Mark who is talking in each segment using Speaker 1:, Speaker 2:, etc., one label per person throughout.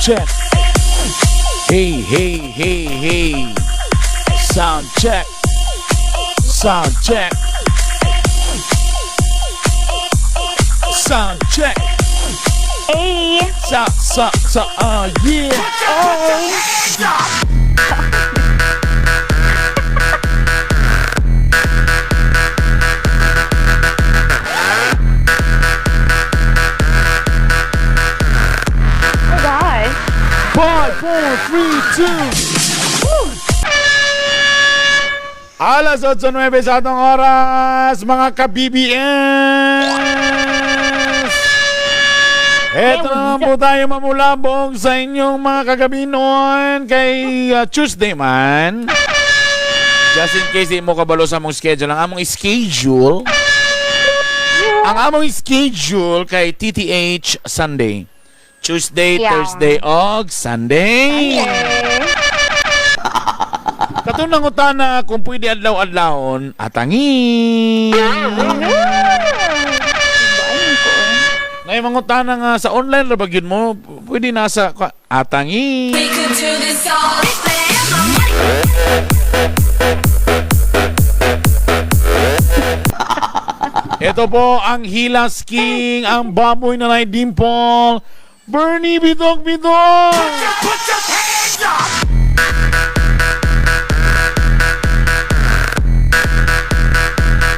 Speaker 1: Check. Hey, hey, hey, hey. Sound check. Sound check. Sound check.
Speaker 2: Hey!
Speaker 1: Sa, sa, sa, ah, yeah.
Speaker 2: Hey! Oh gosh.
Speaker 1: 5, 4, 3, 2. Alas 8:09 sa atong oras, mga ka-BBS! Eto na naman po tayo mamulabog sa inyong mga kagabi noon kay Tuesday man. Just in case di mo kabalo sa among schedule, ang among schedule kay TTH Sunday. Tuesday, Thursday, og Sunday.
Speaker 2: Hey.
Speaker 1: Katong nangutana kung pwede adlaw-adlawon, atangi. Nay mangutana nga sa online ra ba gyud mo, pwede na sa atangi.
Speaker 3: We could do this all day.
Speaker 1: Ito po ang Hilas King, ang baboy na nay dimple, Bernie Bidog Bidog!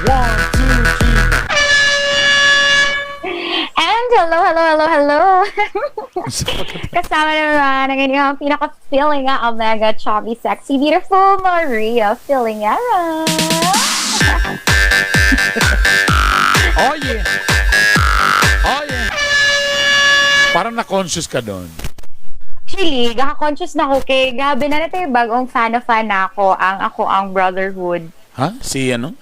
Speaker 1: One, two, three.
Speaker 2: And hello, hello, hello, hello. Kasama naman ang inyong pinaka-feeling nga, Omega Chubby Sexy Beautiful Maria Feelingera.
Speaker 1: Oh yeah. Oh yeah. Parang na-conscious ka doon.
Speaker 2: Actually, gaka-conscious na ako kay gabi na natin bagong fan na fan na ako ang ako ang Brotherhood.
Speaker 1: Ha? Si ano?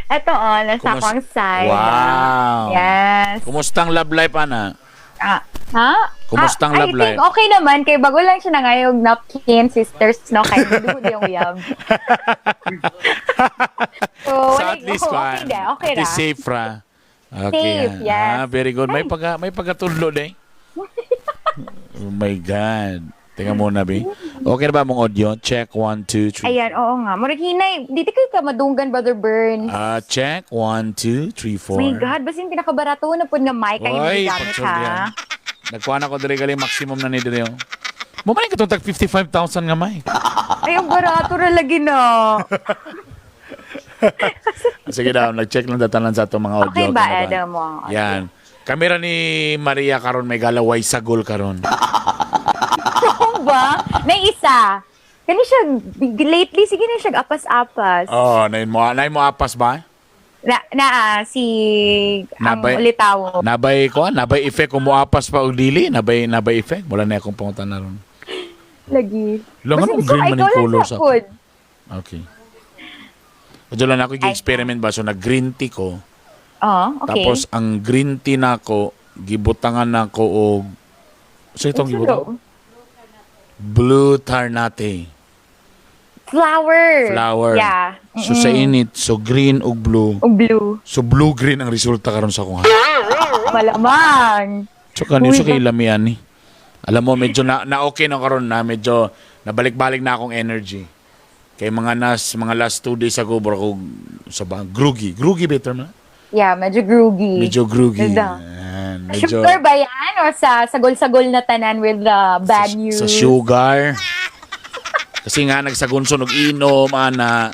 Speaker 2: Ito oh, nasa akong side.
Speaker 1: Wow.
Speaker 2: Yes.
Speaker 1: Kumusta ang love life, ana?
Speaker 2: Ah, ha?
Speaker 1: Kumusta ang
Speaker 2: Ah,
Speaker 1: love
Speaker 2: I think
Speaker 1: life?
Speaker 2: okay naman kay bago lang siya na ngayong napkin sisters no kay duhod yung uyab. So,
Speaker 1: So
Speaker 2: wala-
Speaker 1: at least
Speaker 2: okay,
Speaker 1: kwan.
Speaker 2: de, okay
Speaker 1: At least
Speaker 2: ra.
Speaker 1: safe ra. Okay.
Speaker 2: Safe, yes.
Speaker 1: Ah, very good. May pagkatudlo de. Oh my God. Tingnan muna, Bi. Okay na ba mong audio? Check, 1, 2, 3.
Speaker 2: Ayan, oo nga. Murag hinay, dito kayo ka madunggan, Brother Burns.
Speaker 1: Ah, check, 1, 2, 3, 4.
Speaker 2: My God, basin pinakabarato na po nga mic ang
Speaker 1: Oy,
Speaker 2: imong gamit
Speaker 1: pagsultihan.
Speaker 2: ha.
Speaker 1: Nagkuha na ko diri gali maximum na ni diri. Oh. Bumalik ka itong tag 55,000 nga mic.
Speaker 2: Ay, ang barato ra lagi na.
Speaker 1: Sige daw, nag-check lang datanan sa atong mga audio.
Speaker 2: Okay ba,
Speaker 1: Ano ba?
Speaker 2: Eda mo? ang audio?
Speaker 1: Yan. Kamera ni Maria karon may galaway sagol karon.
Speaker 2: Oo ba? May isa. Kani siya, lately, sige na siya apas-apas.
Speaker 1: Oh, nain mo apas ba?
Speaker 2: Na, na ah, si, ang ulitawo.
Speaker 1: Nabay ko, nabay effect kung moapas pa og dili, nabay effect. Wala na akong pangutan na ron.
Speaker 2: Lagi.
Speaker 1: Lang,
Speaker 2: Basta
Speaker 1: anong
Speaker 2: gusto
Speaker 1: green
Speaker 2: ko,
Speaker 1: man yung
Speaker 2: ikaw lang
Speaker 1: color
Speaker 2: sa
Speaker 1: sa
Speaker 2: food.
Speaker 1: Okay. Medyo lang ako experiment ba so nag green tea ko.
Speaker 2: Oh, okay.
Speaker 1: Tapos ang green tea nako gibutangan nako og so itong
Speaker 2: Ano
Speaker 1: gibutang blue tarnate
Speaker 2: Flower.
Speaker 1: flower.
Speaker 2: Yeah.
Speaker 1: So sa init, so green ug blue.
Speaker 2: O blue.
Speaker 1: So blue green ang resulta karon sa akong
Speaker 2: Malamang.
Speaker 1: So kanin
Speaker 2: Uy,
Speaker 1: so kay lamian ni. Alam mo medyo na okay na karon na medyo nabalik-balik na akong energy. Kay mga last 2 days ago bro ko sa ba groggy. Groggy better man.
Speaker 2: Yeah, medyo groggy.
Speaker 1: Medyo groggy.
Speaker 2: Ganda.
Speaker 1: Yan, medyo
Speaker 2: Sugar ba yan? O sa sagol-sagol na tanan with the bad news?
Speaker 1: Sa sugar. Kasi nga nagsagunso og inom ana.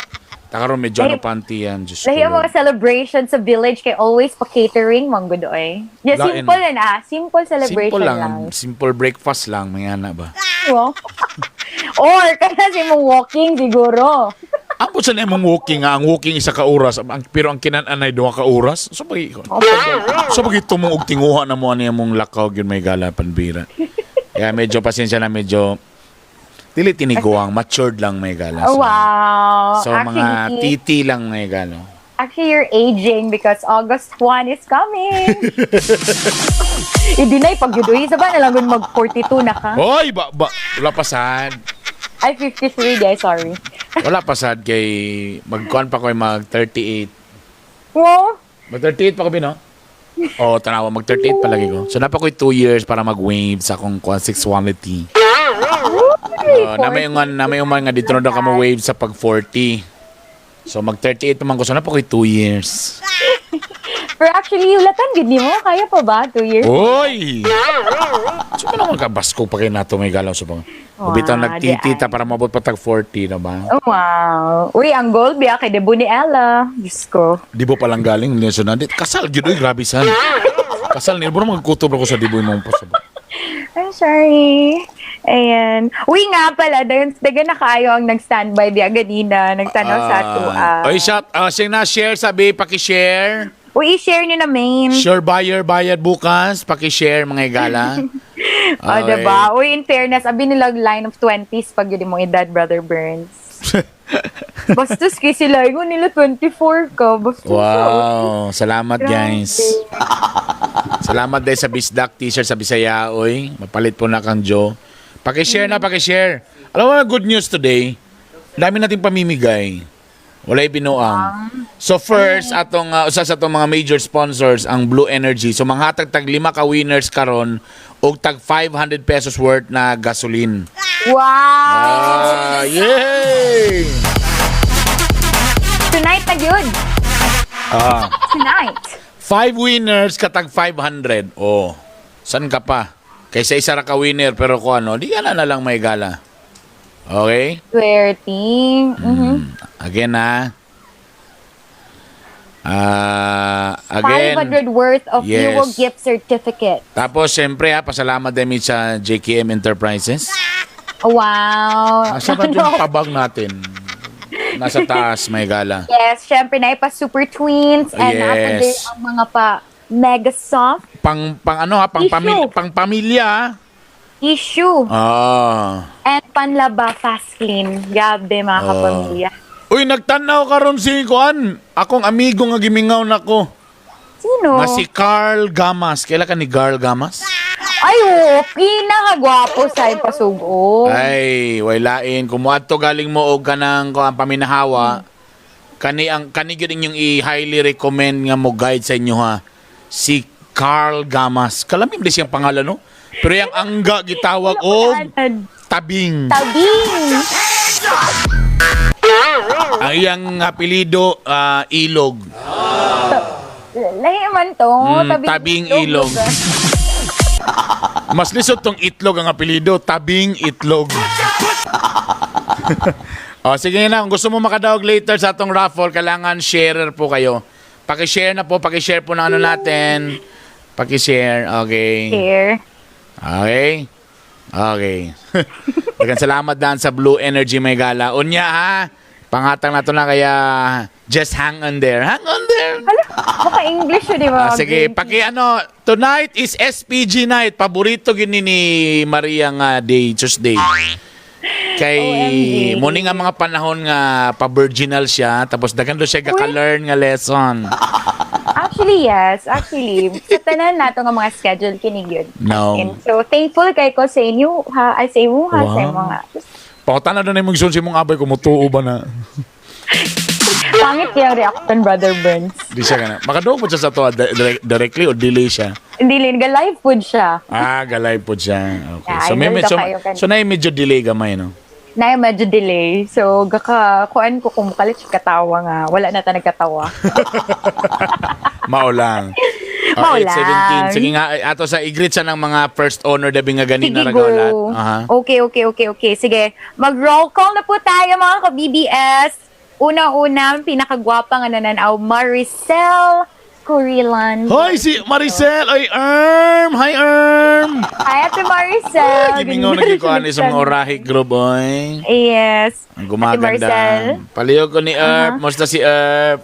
Speaker 1: Takaron medyo ano panty yan. Diyos ko.
Speaker 2: Lahi ang mga celebration sa village kay always pa catering manggod oy. Yeah,
Speaker 1: Lain.
Speaker 2: simple na. Simple celebration
Speaker 1: Simple lang,
Speaker 2: lang.
Speaker 1: Simple breakfast lang mga ana ba.
Speaker 2: Wow. Or kana si mong walking siguro.
Speaker 1: Ambot sa na imong walking nga, ang walking isa ka oras, pero ang kinan-anay duha ka oras. So pag so pag tumong og tinguha na mo ani among lakaw gyud may gala panbira. Kaya medyo pasensya na medyo dili tiniguang, matured lang may gala.
Speaker 2: Oh,
Speaker 1: So,
Speaker 2: wow.
Speaker 1: So mga
Speaker 2: Actually,
Speaker 1: titi lang may gala.
Speaker 2: Actually, you're aging because August 1 is coming. I-deny pag yudoy. Sa ba na lang mag 42 na ka?
Speaker 1: Hoy, ba wala pa sad.
Speaker 2: Ay, 53 day, sorry.
Speaker 1: Wala pa sad kay magkuan pa ko mag 38.
Speaker 2: Wow.
Speaker 1: Mag 38 pa ko bino? Oh, tanawa, mag 38 palagi ko. So, napa ko'y 2 years para mag-wave sa akong kuan sexuality. Oh, na may nga dito na daw ka mo wave sa pag 40. So, mag 38 pa man ko. So, napa ko'y 2 years.
Speaker 2: Pero actually, hulatan gid nimo. Kaya pa ba? 2 years?
Speaker 1: Oy! So, pa naman ka, basko pa kayo nato may galaw sa pang.
Speaker 2: Wow,
Speaker 1: Bitaw
Speaker 2: di
Speaker 1: nagtitita
Speaker 2: ay.
Speaker 1: para mabot pa tag 40 na ba?
Speaker 2: Oh, wow. Uy, ang gold biya kay debut ni Ella. Diyos ko.
Speaker 1: Di ba palang galing Nelson Nandit? Kasal gyud oy, grabe san. Kasal ni bro, magkutob ako sa diboy mong pasabot.
Speaker 2: I'm sorry. Ayan. Uy nga pala, dagan, dagan na kaayo ang nag-standby diya ganina. Nagtanaw sa ato. Ah.
Speaker 1: Oy, shout, sing na share sabi, paki-share.
Speaker 2: Uy, i-share nyo na main.
Speaker 1: Sure buyer bayad bukas, paki-share mga igala.
Speaker 2: O, diba? Uy, in fairness, abi nila line of 20s pag yun mong edad, Brother Burns. Bastos kay sila. Ingon nila 24 ka. Bastos.
Speaker 1: Wow, salamat
Speaker 2: Grabe.
Speaker 1: guys. Salamat din sa Bisdak t-shirt sa Bisaya, oy. Mapalit po na kang Joe. Paki-share na, paki-share. Alam mo na good news today. Dami nating pamimigay. Walay binuang. So first, atong usa sa atong mga major sponsors ang Blue Energy. So manghatag tag lima ka winners karon og tag 500 pesos worth na gasoline.
Speaker 2: Wow!
Speaker 1: Ah, yay!
Speaker 2: Tonight na yun.
Speaker 1: Ah.
Speaker 2: Tonight.
Speaker 1: Five winners katag 500. Oh. San ka pa? Kaysa isa ra ka winner pero kung ano, di ka na, na lang may gala. Okay?
Speaker 2: Swerte.
Speaker 1: Again ha. Ah, again.
Speaker 2: 500 worth of
Speaker 1: Yes.
Speaker 2: fuel gift certificate.
Speaker 1: Tapos siyempre ha, pasalamat din mi sa JKM Enterprises.
Speaker 2: Wow.
Speaker 1: Nasa ba yung pabag natin? Nasa taas may gala.
Speaker 2: Yes, syempre na ipa super twins and
Speaker 1: Yes.
Speaker 2: yes, ang mga pa mega soft
Speaker 1: Pang pang ano ha, pang
Speaker 2: Issue.
Speaker 1: pang pamilya. Ha.
Speaker 2: issue and panlaba fast clean. Grabe mga kapamilya.
Speaker 1: Uy, nagtanaw karon si Kuan. Akong amigo nga gimingaw nako.
Speaker 2: Sino?
Speaker 1: Nga si Carl Gamas. Kaila ka ni Carl Gamas?
Speaker 2: Ay, oo, pinakagwapo sa ipasugo.
Speaker 1: Ay, waylain. Kung muadto galing mo og kanang kuan paminahawa, kani ang kani gyud inyong i-highly recommend nga mo guide sa inyo ha. Si Carl Gamas. Kalamim di siyang pangalan no. Pero yung angga gitawag og Tabing.
Speaker 2: Tabing!
Speaker 1: Ang iyang apelyido Ilog.
Speaker 2: Lahi man to.
Speaker 1: Tabing ilog. Mas lisod tong itlog ang apelyido, Tabing Itlog. O, sige na, kung gusto mo makadawag later sa atong raffle, kailangan sharer po kayo. Paki-share na po, paki-share po ng ano natin. Paki-share, okay.
Speaker 2: Here.
Speaker 1: Okay? Okay. Daghang salamat dan sa Blue Energy may gala. Unya ha, pangatang na to na kaya just hang on there. Hang on there.
Speaker 2: Hala, maka English yun, di ba?
Speaker 1: Ah, sige, paki ano, tonight is SPG night. Paborito gini ni Maria nga day, Tuesday. Kay
Speaker 2: OMG.
Speaker 1: muni nga mga panahon nga pa-virginal siya tapos daghan do siya gaka-learn nga lesson.
Speaker 2: Actually, yes. Actually, sa tanan nato nga mga schedule kini gyud.
Speaker 1: No.
Speaker 2: And so, thankful kay ko sa inyo, ha, ay sa imo, ha, sa
Speaker 1: Wow.
Speaker 2: mga.
Speaker 1: Pakutana do na imong igsoon sa imong abay kung mutuo ba na.
Speaker 2: Pangit yung reaction, Brother Burns.
Speaker 1: Di siya kana. Makadungog po siya sa to directly o delay siya.
Speaker 2: Hindi lin, ga-live food siya.
Speaker 1: Ah, galay po siya. Okay.
Speaker 2: Yeah,
Speaker 1: So may
Speaker 2: idol
Speaker 1: so,
Speaker 2: ka kayo kanina.
Speaker 1: so na medyo delay gamay no.
Speaker 2: Na medyo delay. So, gaka, kuan ko kung kalit siya katawa nga. Wala na ta nagkatawa.
Speaker 1: Mao lang. Oh,
Speaker 2: Mao lang.
Speaker 1: 8:17. Sige nga, ay, ato sa i-greet sa ng mga first owner dabi nga ganina
Speaker 2: Sige,
Speaker 1: ra
Speaker 2: go.
Speaker 1: gaulat. Aha.
Speaker 2: Okay. Sige, mag-roll call na po tayo mga ka-BBS. Una-una, ang pinakagwapa nga nananaw, Maricel Curilan.
Speaker 1: Hoy, si Maricel! Oy, Erm! Hi, Erm!
Speaker 2: Hi, Ate Maricel.
Speaker 1: Gimingaw na gyud ko ani sa mga orahik group, oy.
Speaker 2: Yes.
Speaker 1: Ang gumaganda.
Speaker 2: Ate Maricel.
Speaker 1: Palihog ko ni Erp. Musta si Erp?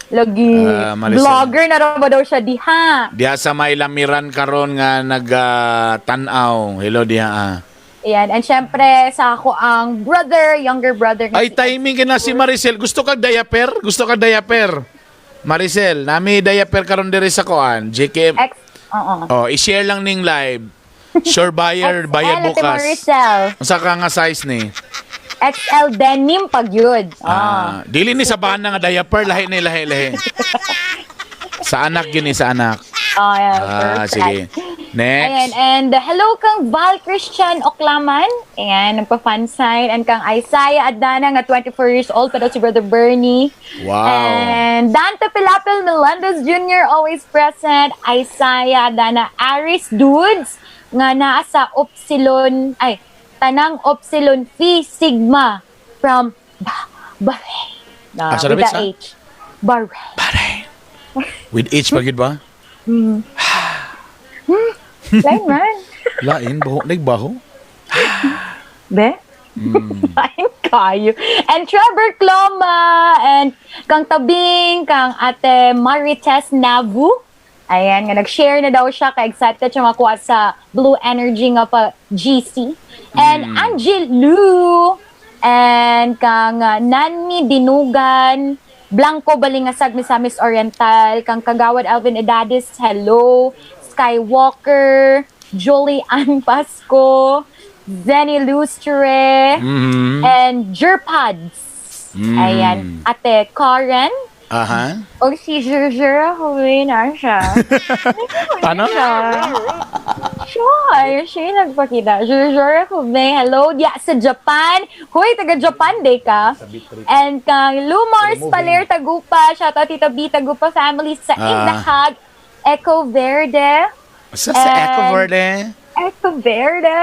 Speaker 2: Lagi.
Speaker 1: Ah, Maricel.
Speaker 2: Vlogger na raw ba daw siya diha?
Speaker 1: Diha sa may lamiran karon nga nagtan-aw. Hello diha ah.
Speaker 2: Ayan. And syempre, sa ako ang brother, younger brother. nga
Speaker 1: Ay,
Speaker 2: si
Speaker 1: timing ka na si Maricel. Gusto kag diaper? Gusto kag diaper? Maricel, nami diaper karon diri sa koan. JKM.
Speaker 2: Ex, oo.
Speaker 1: Oh, i-share lang ning live. Sure buyer,
Speaker 2: XL,
Speaker 1: bayad
Speaker 2: Ate
Speaker 1: bukas.
Speaker 2: Maricel.
Speaker 1: Unsa ka nga size ni?
Speaker 2: XL denim pag yun.
Speaker 1: Ah, dili ni sa bana nga diaper lahi ni lahi lahi. Sa anak yun eh, sa anak.
Speaker 2: Oh, yeah,
Speaker 1: Ah,
Speaker 2: perfect.
Speaker 1: sige.
Speaker 2: Ayan,
Speaker 1: Next.
Speaker 2: and hello kang Val Christian Oklaman. Ayan, nagpa-fan sign. And kang Isaiah Adana, nga 24 years old, pero si Brother Bernie.
Speaker 1: Wow.
Speaker 2: And Dante Pilapil Melendez Jr., always present. Isaiah Adana Aris Dudes, nga naa sa Upsilon, ay, Tanang Upsilon Phi Sigma from Bahrain. Na,
Speaker 1: Ah, sa
Speaker 2: with
Speaker 1: labit
Speaker 2: the
Speaker 1: sa?
Speaker 2: H. Bahrain.
Speaker 1: Pare. With H pa gid ba?
Speaker 2: Line man.
Speaker 1: Lain, baho. Nagbaho?
Speaker 2: Be? Lain kayo. And Trevor Cloma, and kang Tabing, kang Ate Marites Navu. Ayan, nga nag-share na daw siya, ka-excited siya makuha sa Blue Energy nga pa GC. And Angie Lu, and kang Nanmi Dinugan, Blanco Balingasag, Misamis Oriental, kang Kagawad Alvin Edadis, hello, Skywalker, Jolie Ann Pasco, Zenny Lustre, and Jerpads. Ayan, Ate Karen,
Speaker 1: Aha.
Speaker 2: o si Jerjer, huwi na siya.
Speaker 1: Ano?
Speaker 2: Sure, siya yung nagpakita. Jerjer, huwi, hello, diya sa Japan. Huy, taga Japan day ka. And kang Lumars Paler Tagupa, shout out Tita B Tagupa family sa Indahag, Eco Verde.
Speaker 1: Sa Eco Verde.
Speaker 2: Eco Verde.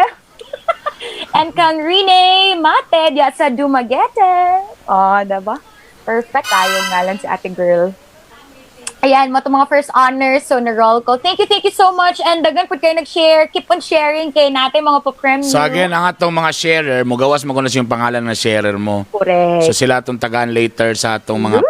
Speaker 2: And kang Rene Mate diya sa Dumaguete. Oh, diba? Perfect kayo ngalan si ate girl. Ayan, mo mga first honors, so na-roll ko. Thank you so much. And daghan pud kayo nag-share. Keep on sharing kay natin mga pa-prem.
Speaker 1: So again, ang atong mga sharer, mugawas mo kuno yung pangalan ng sharer mo.
Speaker 2: Correct.
Speaker 1: So sila atong tagaan later sa atong mga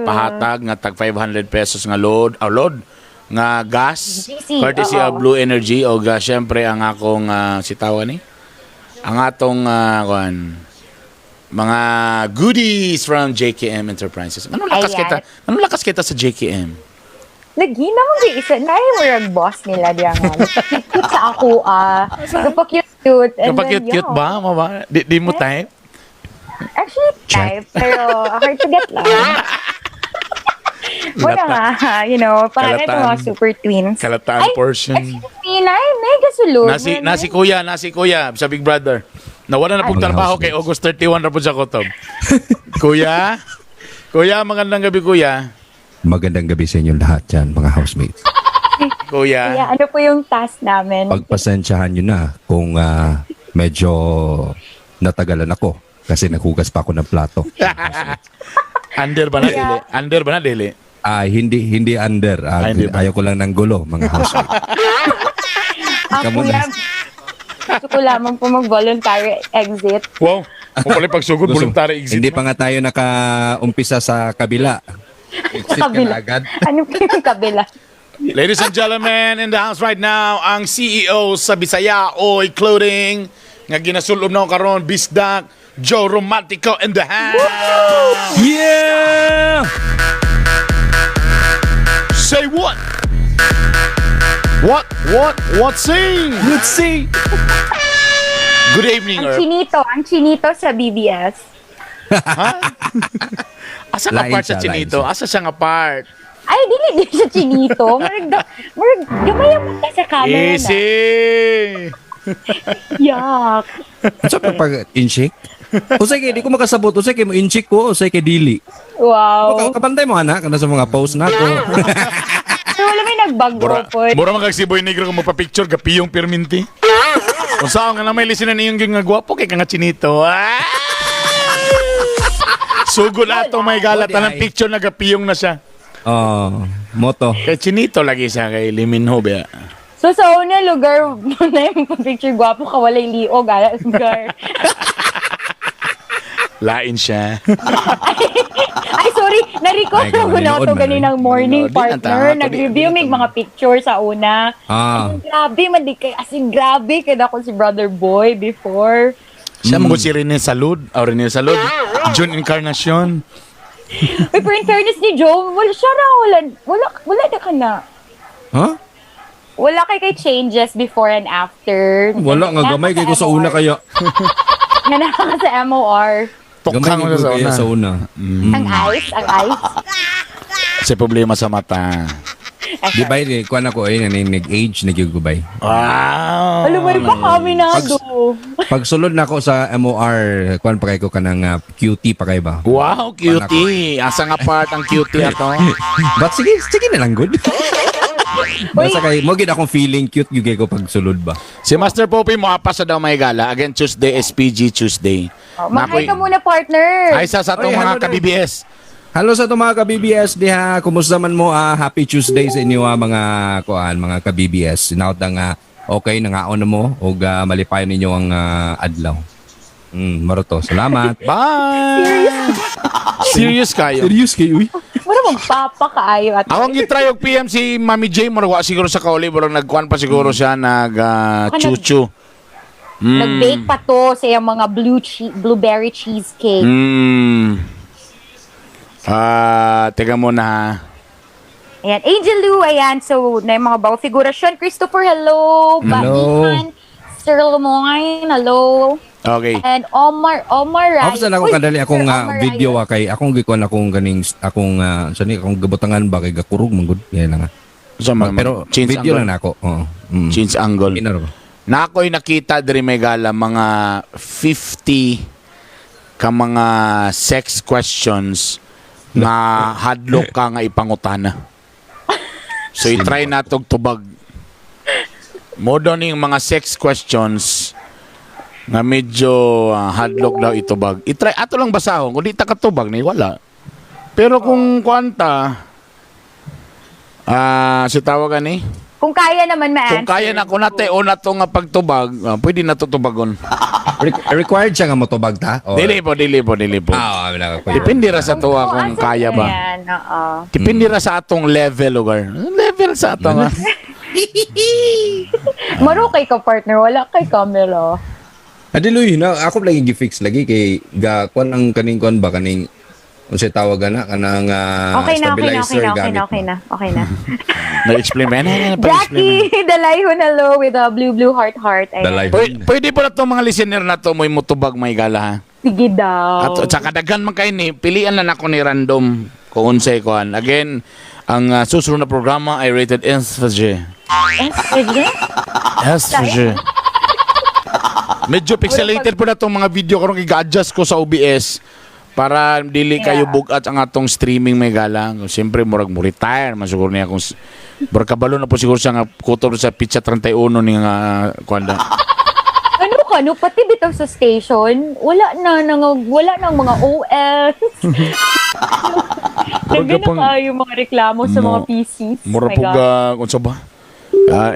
Speaker 1: pahatag nga tag 500 pesos nga load, oh, load nga gas
Speaker 2: GC,
Speaker 1: courtesy
Speaker 2: oo.
Speaker 1: of Blue Energy o gas syempre ang akong si tawa ni ang atong kuan mga goodies from JKM Enterprises. Anong lakas
Speaker 2: Ayan.
Speaker 1: kita? Anong lakas kita sa JKM?
Speaker 2: Lagi na mo isa. Na yung boss nila diya nga. Cute sa ako ah. Kapag cute cute. And
Speaker 1: Kapag
Speaker 2: then,
Speaker 1: cute cute
Speaker 2: yeah.
Speaker 1: ba? Maba? Di mo type?
Speaker 2: Actually, type. Pero hard to get lang. Wala nga, parang ito
Speaker 1: Kalataan.
Speaker 2: mga super twins.
Speaker 1: Kalataan
Speaker 2: Ay,
Speaker 1: portion.
Speaker 2: Excuse me, Nay, mega sulod.
Speaker 1: Nasi kuya sa Big Brother. Nawala na pong
Speaker 4: Mga
Speaker 1: trabaho kay
Speaker 4: housemates.
Speaker 1: August 31 na po sa kotob. Kuya? Kuya, magandang gabi kuya.
Speaker 4: Magandang gabi sa inyong lahat dyan, mga housemates.
Speaker 1: Kuya.
Speaker 2: Kuya, ano po yung task namin?
Speaker 4: Pagpasensyahan nyo na kung medyo natagalan ako kasi naghugas pa ako ng plato.
Speaker 1: Under ba na dili? Under ba na dili?
Speaker 4: Ah, hindi under.
Speaker 1: Ay, hindi ba?
Speaker 4: Ayaw ko lang ng gulo, mga housemates.
Speaker 2: Ah,
Speaker 4: Ikaw muna.
Speaker 2: kuya, gusto ko lamang po mag-voluntary exit.
Speaker 1: Wow. Mo pala pagsugod voluntary exit.
Speaker 4: Hindi pa nga tayo naka-umpisa sa kabila. Exit ka
Speaker 2: Kabila.
Speaker 4: na agad.
Speaker 2: Ano po yung kabila?
Speaker 1: Ladies and gentlemen, in the house right now, ang CEO sa Bisaya Oy Clothing nga ginasulob na ko karon Bisdak Joe Romantico in the house.
Speaker 4: Yeah!
Speaker 1: Say what? What? What? What sing?
Speaker 4: Let's see!
Speaker 1: Good evening,
Speaker 2: Ang
Speaker 1: Herb.
Speaker 2: chinito, ang chinito sa BBS.
Speaker 1: Asa ka
Speaker 4: Lain
Speaker 1: part sa
Speaker 4: siya, lain
Speaker 1: Chinito?
Speaker 4: siya.
Speaker 1: Asa siya nga part?
Speaker 2: Ay, dili di siya chinito. Murag, gamay ang mata sa camera na.
Speaker 1: Easy!
Speaker 2: Yak.
Speaker 4: Sa pag in-shake? Usay kay di ko makasabot, usay kay mo in-shake ko, usay kay dili.
Speaker 2: Wow.
Speaker 4: Kapantay mo anak kana sa mga post nako.
Speaker 2: Pero wala may nagbago
Speaker 1: Mura,
Speaker 2: po.
Speaker 1: mura man kag si Boy Negro kung magpa-picture gapiyong pirminti. Unsa nga na may listener niyong nga gwapo kay ka nga Chinito. Ah! Sugod ato may gala tanang picture na gapiyong na siya.
Speaker 4: Oh, moto.
Speaker 1: Kay Chinito lagi siya kay Liminho ba.
Speaker 2: So sa una lugar mo na yung picture gwapo ka walay liog ala lugar.
Speaker 1: Lain siya.
Speaker 2: Ay sorry, na-record
Speaker 4: Ay,
Speaker 2: ko na
Speaker 4: ganoon
Speaker 2: to
Speaker 4: man,
Speaker 2: ganinang morning
Speaker 1: No, di na
Speaker 2: partner.
Speaker 1: ta,
Speaker 2: Nag-review
Speaker 1: di
Speaker 2: mig mga picture sa una.
Speaker 4: Ah.
Speaker 2: Ay, grabe man di kay as in grabe kay ako si Brother Boy before.
Speaker 1: Siya mo si Rene Salud, o Rene Salud, June Encarnacion.
Speaker 2: Uy, pero in fairness ni Joe, wala siya ra wala na ka na.
Speaker 4: Huh?
Speaker 2: Wala kay changes before and after.
Speaker 4: Wala nga gamay kay ko sa una kaya.
Speaker 2: Nga naa ka sa MOR.
Speaker 1: Tukang mo
Speaker 4: Gamay
Speaker 1: sa
Speaker 4: kay ko
Speaker 1: una.
Speaker 4: sa una.
Speaker 2: Ang eyes, ang eyes.
Speaker 1: Sa problema sa mata.
Speaker 4: Di ba, eh, kuan ako eh, nag-age na gyud ko bay.
Speaker 1: Wow.
Speaker 2: Alam mo pa kami na do.
Speaker 4: Pag sulod na ako sa MOR, kuan pa kay ko kanang cutie pa kay ba?
Speaker 1: Wow, cutie. Asa nga part ang cutie ato?
Speaker 4: But sige, sige na lang good. Basta kay mo gid akong feeling cute gyud kay ko pag sulod ba.
Speaker 1: Si Master Poppy mo sa daw may gala. Again, Tuesday, SPG Tuesday.
Speaker 2: Oh, mag-hi
Speaker 1: Nakoy-
Speaker 2: ka muna, partner.
Speaker 1: Ay, sa atong
Speaker 4: Oy,
Speaker 1: mga
Speaker 4: hello, Day.
Speaker 1: ka-BBS.
Speaker 4: Hello sa itong mga ka-BBS diha. Kumusta man mo? Happy Tuesday sa inyo mga kuan, mga ka-BBS. Sinaot ang okay nangaon na mo ug malipayon ninyo ang adlaw. Maroto. Salamat.
Speaker 1: Bye! Serious kayo.
Speaker 4: Serious kayo, uy.
Speaker 2: Mura magpapa kaayo at
Speaker 1: Awang gitry og PM si Mami J murag wa siguro sa kauli murag nagkuan pa siguro siya nag
Speaker 2: Baka
Speaker 1: chuchu.
Speaker 2: Nag-bake pa to sa iyang mga blueberry cheesecake.
Speaker 1: Teka muna ha.
Speaker 2: Ayan, Angel Lou, ayan. So, na yung mga bago figurasyon. Christopher, hello.
Speaker 4: Hello.
Speaker 2: Baihan. Sir Lemoyne, hello.
Speaker 1: Okay.
Speaker 2: And Omar, Omar Ryan.
Speaker 4: Ako sa ako
Speaker 2: Uy,
Speaker 4: kadali akong
Speaker 2: Sir Omar
Speaker 4: video
Speaker 2: Ryan.
Speaker 4: kay akong gikuan akong ganing akong sa ni akong gabutangan ba kay gakurog man gud. Yan lang.
Speaker 1: So,
Speaker 4: Pero
Speaker 1: change
Speaker 4: video
Speaker 1: angle.
Speaker 4: lang nako. Oo.
Speaker 1: Change angle.
Speaker 4: Inaro ko.
Speaker 1: Na ako'y nakita diri may gala mga 50 ka mga sex questions na hadlok ka nga ipangutana. So i-try na tog tubag. Mo daw ning mga sex questions nga medyo hadlok daw itubag. I-try ato lang basahon kung di ta katubag ni wala. Pero kung kwanta si tawagan ni
Speaker 2: Kung kaya naman ma-answer.
Speaker 1: kung kaya na ko nate o na to nga pagtubag, pwede na to tubagon.
Speaker 4: Required siya nga motubag ta? Or-
Speaker 1: Dili po, dili po, dili po.
Speaker 4: Wala ko.
Speaker 1: Depende ra sa tuwa
Speaker 2: Oo,
Speaker 1: kung
Speaker 2: answer
Speaker 1: kaya
Speaker 2: mo
Speaker 1: ba.
Speaker 2: yan, oo.
Speaker 1: Depende ra sa atong level lugar. Level sa atong.
Speaker 2: Maro kay ka, partner. Wala kay camera.
Speaker 4: Adiloy na ako lagi gi-fix lagi kay ga kuan ang kaning kuan ba kaning unsay tawag ana kanang
Speaker 2: Okay na, okay na, okay
Speaker 4: stabilizer
Speaker 2: na, okay
Speaker 4: gamit
Speaker 2: na, okay
Speaker 4: mo.
Speaker 2: na, okay na.
Speaker 1: Na-explain ba? Na, pa-explain.
Speaker 2: Jackie, Dalayhon, hello, with a blue, blue heart, heart. Ayan.
Speaker 4: Dalayhon.
Speaker 1: Pwede po na itong mga listener na to mo'y mutubag may gala ha.
Speaker 2: Sige daw.
Speaker 1: At sa kadagan man kayo ni, pilian na nako ni random kung unsay kuan. Again, ang susunod na programa ay rated SVG.
Speaker 2: SVG?
Speaker 1: SVG. Medyo pixelated po na itong mga video karong i-adjust ko sa OBS para dili kayo bugat ang atong streaming may gala. Siyempre, murag mo retire man siguro niya kung murag kabalo na po siguro siya nga kutob sa pizza 31 ni nga kuan da.
Speaker 2: Ano ka, no? Pati bitaw sa station, wala na, nang, wala nang mga OS.
Speaker 1: Murag
Speaker 2: Nagano
Speaker 1: pang-
Speaker 2: kayo mga reklamo sa mga PCs.
Speaker 1: Mura
Speaker 2: My
Speaker 1: po
Speaker 2: God.
Speaker 1: ga unsa ba?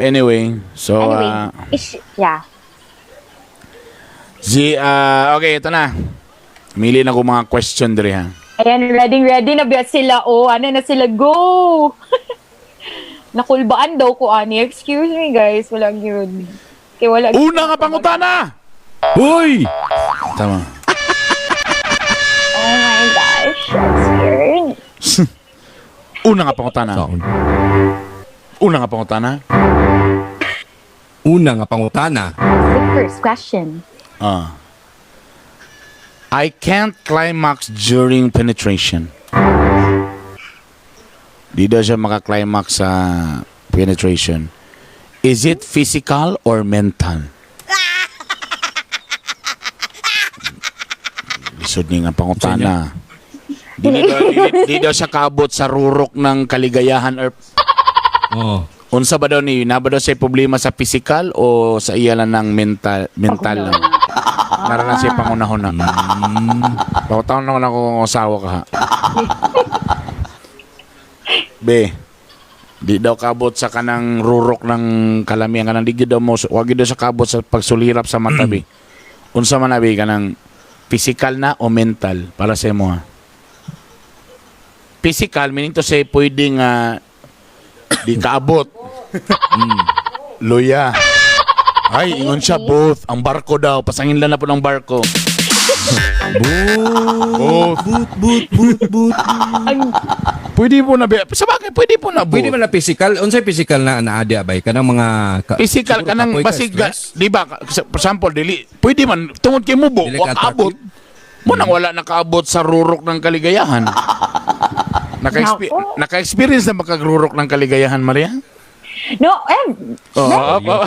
Speaker 1: Anyway, so
Speaker 2: Anyway, yeah.
Speaker 1: Okay, ito na. Mili na ko mga question diri ha.
Speaker 2: Ayan, ready, ready na ba sila? Oh, ano na sila? Go! Nakulbaan daw ko, ani. Excuse me, guys. Walang yun. Kaya wala.
Speaker 1: Una nga pangutana.
Speaker 4: Uy!
Speaker 1: Tama.
Speaker 2: Oh my gosh. That's weird.
Speaker 1: Una nga pangutana.
Speaker 4: Sound.
Speaker 1: Una nga pangutana.
Speaker 4: Una nga pangutana.
Speaker 2: The first question.
Speaker 1: I can't climax during penetration. Di daw siya makaklimax sa penetration. Is it physical or mental? Lisod ni nga pangutana. Di daw siya kaabot sa rurok ng kaligayahan or
Speaker 4: Oh.
Speaker 1: unsa ba daw ni na ba daw siya problema sa physical o sa iya lang ng mental mental lang. Nara lang siya pangunahon na. Pangutahon naman ako kung asawa ka ha. Be, di daw kabot sa kanang rurok ng kalamian kanang di gyud daw mo wag gyud daw sa kabot sa pagsulirap sa mata bi. Unsa man na bi kanang physical na o mental para sa imo ha? Physical meaning to say pwede nga di kaabot. Luya. Ay, ingon siya both. Ang barko daw. Pasangin lang na po ng barko.
Speaker 4: Boot, boot, boot, boot, boot.
Speaker 2: Ang
Speaker 1: Pwede po na, sa bagay, pwede po na both.
Speaker 4: Pwede man na physical. Unsay physical na naadya bay kanang mga
Speaker 1: Physical
Speaker 4: siguro
Speaker 1: ka nang
Speaker 4: kapoy ka,
Speaker 1: basig
Speaker 4: stress?
Speaker 1: di ba? For example, dili pwede man tungod kay mubo,
Speaker 4: Dili
Speaker 1: wa
Speaker 4: ka
Speaker 1: kaabot. Mo nang wala nakaabot sa rurok ng kaligayahan.
Speaker 2: Nako.
Speaker 1: Naka-experience na makagrurok ng kaligayahan, Maria?
Speaker 2: No, eh,
Speaker 1: Oo. Oh,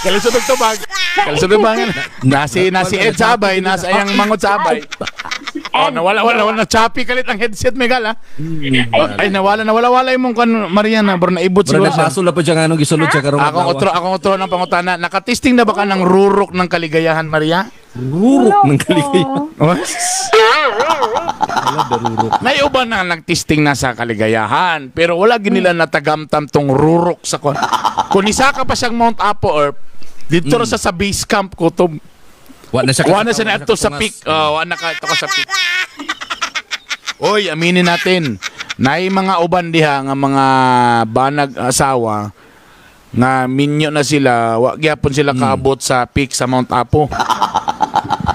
Speaker 1: Kalisod og tubag. Kalisod og bangin. Nasi Ed sa abay, nasa ayang mangot sa abay. Oh, nawala wala wala na choppy kalit ang headset may gala. Ay, nawala nawala wala imong kan Maria na bro naibot
Speaker 4: Bro,
Speaker 1: siguro.
Speaker 4: nagbaso na po siya nga anong gisulod siya karong
Speaker 1: Akong otro ng pangutana. Nakatesting na ba ka ng rurok ng kaligayahan, Maria?
Speaker 4: Rurok
Speaker 2: wala
Speaker 4: ng
Speaker 2: pa.
Speaker 4: kaligayahan.
Speaker 1: Oh.
Speaker 4: Wala darurok.
Speaker 1: Naiuban na nagtisting na sa kaligayahan, pero wala ginila natagamtam tong rurok sa kon. Kung isa ka pa siyang Mount Apo or dito ra sa base camp ko to.
Speaker 4: Wa na siya
Speaker 1: Wa na siya na sa peak. Oh, wa na ka ato ka sa peak. Oy, aminin natin. Nay mga uban diha nga mga banag asawa nga minyo na sila, wa gyapon sila kaabot sa peak sa Mount Apo.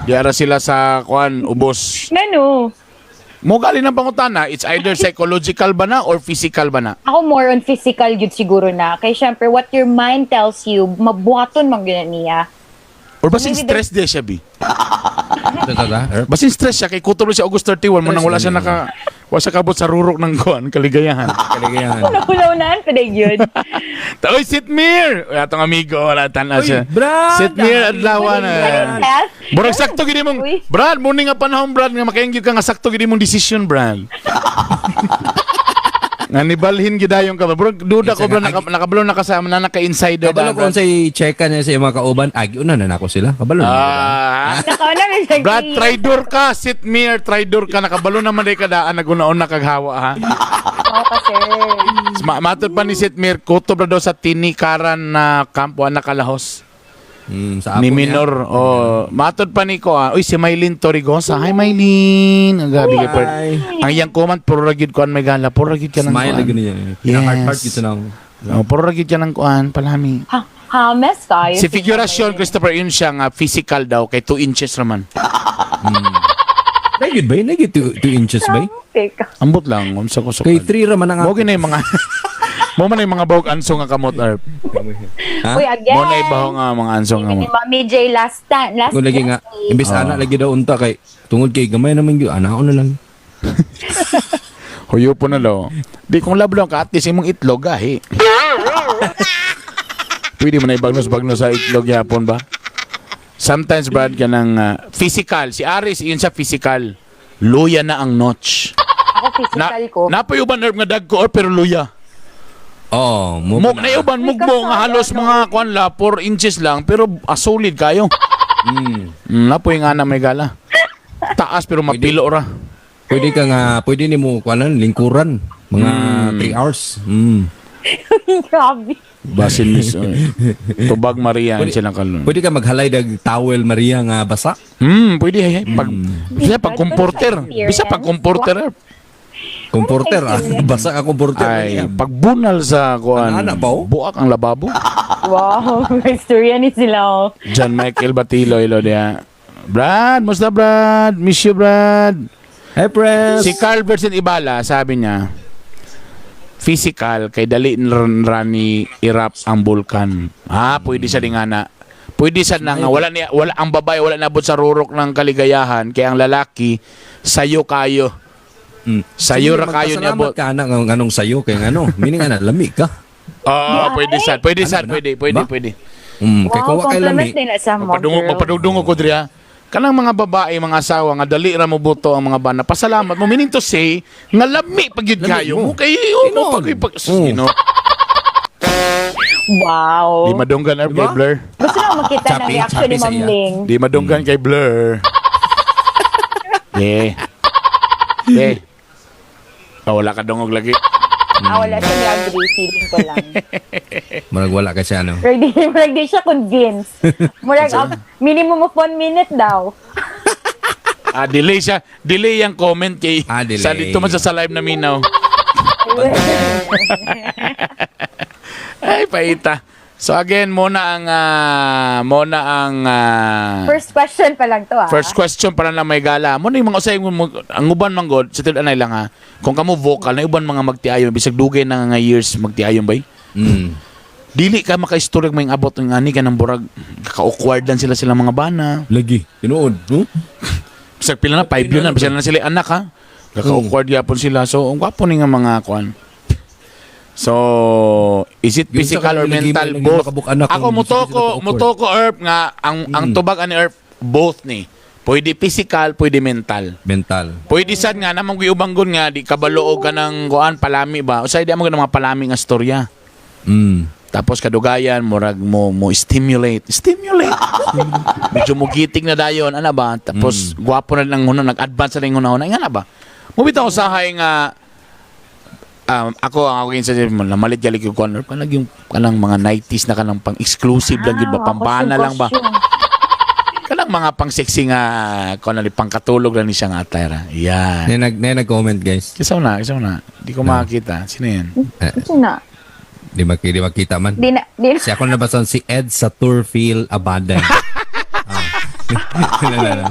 Speaker 1: Diara sila sa kuan ubos.
Speaker 2: Nano?
Speaker 1: Mo gali ng pangutana, it's either psychological ba na or physical ba na?
Speaker 2: Ako more on physical yun siguro na. Kay syempre, what your mind tells you, mabuhaton man gyud na niya.
Speaker 1: Or basin
Speaker 2: Maybe
Speaker 1: stress di siya bi.
Speaker 4: Tata,
Speaker 1: Basin stress siya kay kutob siya August 31 mo nang wala
Speaker 4: Stress
Speaker 1: siya
Speaker 4: na
Speaker 1: naka wala siya kaabot sa rurok ng kuan kaligayahan.
Speaker 4: Kaligayahan.
Speaker 2: Nahulaw-naan pa na yun.
Speaker 1: Oy, Sitmir! Uy, atong amigo, wala tan siya.
Speaker 4: Brad!
Speaker 1: Sitmir, adlaw na.
Speaker 2: Seth?
Speaker 1: Murag sakto gid mong
Speaker 2: Uy.
Speaker 1: Brad, muni nga panahon Brad nga makainggit ka nga sakto gid mong decision Brad. Nga nibalhin gid dayon ka ba? Bro, duda ko
Speaker 4: Isa
Speaker 1: bro
Speaker 4: nga,
Speaker 1: nakabalo na kasama na naka-insider
Speaker 4: Kabalo ko
Speaker 1: Brad.
Speaker 4: unsay checka niya sa mga kauban, agi una na nako sila. Kabalo na.
Speaker 1: Ah,
Speaker 2: Nakauna rin siya.
Speaker 1: Brad, traidor ka. Sitmir, traidor ka. Nakabalo naman day kadaan. Naguna-una kag hawa, ha?
Speaker 2: Oo kasi.
Speaker 1: Matod pa ni Sitmir, kutob na daw sa Tinikaran na kampo, nakalahos.
Speaker 4: Sa apo
Speaker 1: Ni
Speaker 4: niya.
Speaker 1: Minor. Oh, matod pa ni ko, ah. Uy, si Maylin Torrigosa. Hi, Maylin. Ang gabi kay Pert.
Speaker 4: Hi.
Speaker 1: Ang iyang comment, puro ra gyud kuan may gala. Puro ra gyud ka ng
Speaker 4: Smile
Speaker 1: kuan.
Speaker 4: na ganyan.
Speaker 1: Yes.
Speaker 4: Heart heart yun na.
Speaker 1: Oh, puro ra gyud ka ng kuan, palami.
Speaker 2: Ha, hames kayo.
Speaker 1: Si figurasyon, Christopher, yun siya nga physical daw, kay 2 inches raman.
Speaker 4: Nagyud ba? Nagyud 2 inches ba?
Speaker 2: Teka.
Speaker 1: Ambot lang, unsa ko
Speaker 4: Kay
Speaker 1: sukad.
Speaker 4: 3 ra man ang
Speaker 1: Mo gina yung mga Mo man yung mga bahog anso nga kamot arp.
Speaker 4: Ha?
Speaker 2: Uy, again.
Speaker 1: Mo na ibaho nga mga anso nga
Speaker 2: Ni
Speaker 1: mo.
Speaker 2: Mami J last time. Last,
Speaker 4: Kung lagi nga,
Speaker 2: last week.
Speaker 4: imbes ana lagi daw unta kay tungod kay gamay naman gyud ana na lang.
Speaker 1: Huyo po na daw. Di kung lablo ka at least imong itlog gahi. Pwede mo na ibagnos-bagnos sa itlog yapon ba? Sometimes Brad ka ng physical. Si Aris yun siya physical. Luya na ang notch.
Speaker 2: Ako physical ko.
Speaker 1: Napoy uban herb nga dagko or pero luya.
Speaker 4: Oh, mo
Speaker 1: Mo na uban mugbo nga halos mga kuan la 4 inches lang pero solid kayo. Napoy nga na may gala. Taas pero mapilo ra.
Speaker 4: Pwede ka nga, pwede nimo kuanan lingkuran mga 3 hours.
Speaker 2: Grabe.
Speaker 1: Basin miss. Tubag Maria ang silang kalun.
Speaker 4: Pwede ka maghalay dag towel Maria nga basa.
Speaker 1: Pwede hay hay. Pag bisa pag comporter. Bisa pag comporter.
Speaker 4: Comforter ah. Basa ka comforter.
Speaker 1: Ay,
Speaker 4: Maria.
Speaker 1: pagbunal sa kuan.
Speaker 4: Ana ba, oh?
Speaker 1: Buak ang lababo.
Speaker 2: Wow. Istorya ni sila. Oh.
Speaker 1: John Michael Batilo ilo diya. Brad, musta Brad? Miss you Brad.
Speaker 4: Hey, press.
Speaker 1: Si Carl Vincent Ibala, sabi niya, physical kay dali ra ni irap ang bulkan. Ah, pwede siya din nga na. Pwede siya na nga wala niya wala ang babae wala nabot sa rurok ng kaligayahan kay ang lalaki sayo kayo. Sayo ra kayo niya
Speaker 4: Magpasalamat
Speaker 1: abot.
Speaker 4: ka na ng anong sayo kay ngano. Meaning ana lami ka.
Speaker 1: Oo, pwede sad. Pwede sad,
Speaker 4: Ano ba na?
Speaker 1: pwede, pwede,
Speaker 4: Ba?
Speaker 1: pwede.
Speaker 4: Kay
Speaker 2: Wow,
Speaker 4: kung wa kay lami.
Speaker 2: compliment nila sa mga
Speaker 1: Magpadungog,
Speaker 2: girl.
Speaker 1: magpadungdungog ko diri ha. Kanang mga babae, mga asawa nga dali ra mo buto ang mga bana. Pasalamat mo meaning to say nga lami pag gyud
Speaker 4: Lami
Speaker 1: kayo
Speaker 4: mo.
Speaker 1: mo kay mo
Speaker 4: Tinuod.
Speaker 1: pag pag
Speaker 4: Oo.
Speaker 1: you know.
Speaker 2: Wow.
Speaker 1: Di madunggan kay
Speaker 4: Diba?
Speaker 1: Blur.
Speaker 2: Gusto na makita ng
Speaker 4: Chappy,
Speaker 2: reaction
Speaker 4: chappy
Speaker 2: ni
Speaker 4: sa
Speaker 2: Ma'am
Speaker 4: iya.
Speaker 2: Ling.
Speaker 1: Di madunggan kay Blur. Yeah. Yeah. Oh, wala ka dungog lagi.
Speaker 2: Ah, wala siya ni-agree. Feeling ko lang.
Speaker 4: Murag wala kasi ano.
Speaker 2: Murag di siya convinced. Murag, minimum of 1 minute daw.
Speaker 1: Ah, delay siya. Delay ang comment kay
Speaker 4: Ah, delay.
Speaker 1: sa dito man sa live na minaw. Ay, paita. So again, muna ang
Speaker 2: First question pa lang to ah.
Speaker 1: First question para lang may gala. Mo na yung mga usay mo ang uban man god sa anay lang ha. Kung kamo vocal na uban mga magtiayon bisag dugay na nga years magtiayon bay. Dili ka makaistorya may abot ng ani ka ng burag ka-awkward lang sila sila mga bana.
Speaker 4: Lagi. Tinuod, no?
Speaker 1: Bisag pila na 5 yun na bisag na sila anak ha. Gaka-awkward gyapon sila. So, ang gwapo ni nga mga kuan. So, is it
Speaker 4: Yun sa
Speaker 1: physical or
Speaker 4: kanila,
Speaker 1: mental?
Speaker 4: lagi
Speaker 1: Both.
Speaker 4: makabuk-anak
Speaker 1: Ako
Speaker 4: kung
Speaker 1: motoko,
Speaker 4: sila ka-awkward.
Speaker 1: motoko Erp nga ang tubag ani Erp both ni. Pwede physical, pwede mental.
Speaker 4: Mental.
Speaker 1: Pwede sad nga namang giubanggon nga di kabalo og kanang kuan palami ba. Usay di mo mga palami nga storya. Tapos kadugayan murag mo mo stimulate, stimulate. Medyo mo giting na dayon ana ba? Tapos gwapo na lang una nag-advance na lang una nga na ba? Mubitaw usahay nga ako ang ako sa mo namalit gali ko kuan kanang yung kanang mga 90s na kanang pang exclusive lang gyud ba
Speaker 2: Ah,
Speaker 1: pambana
Speaker 2: costume,
Speaker 1: lang ba
Speaker 2: costume.
Speaker 1: Kanang mga pang sexy nga kuan na pangkatulog lang ni siya nga attire. Yan.
Speaker 4: Na nag-comment guys.
Speaker 1: Isaw na, isaw na. Di ko makakita. Sino yan?
Speaker 2: Ito na.
Speaker 4: Di makita man.
Speaker 2: Di na, di na.
Speaker 4: Si ako nabasan si Ed sa Turfield Abadan. Ah. Na, na, na.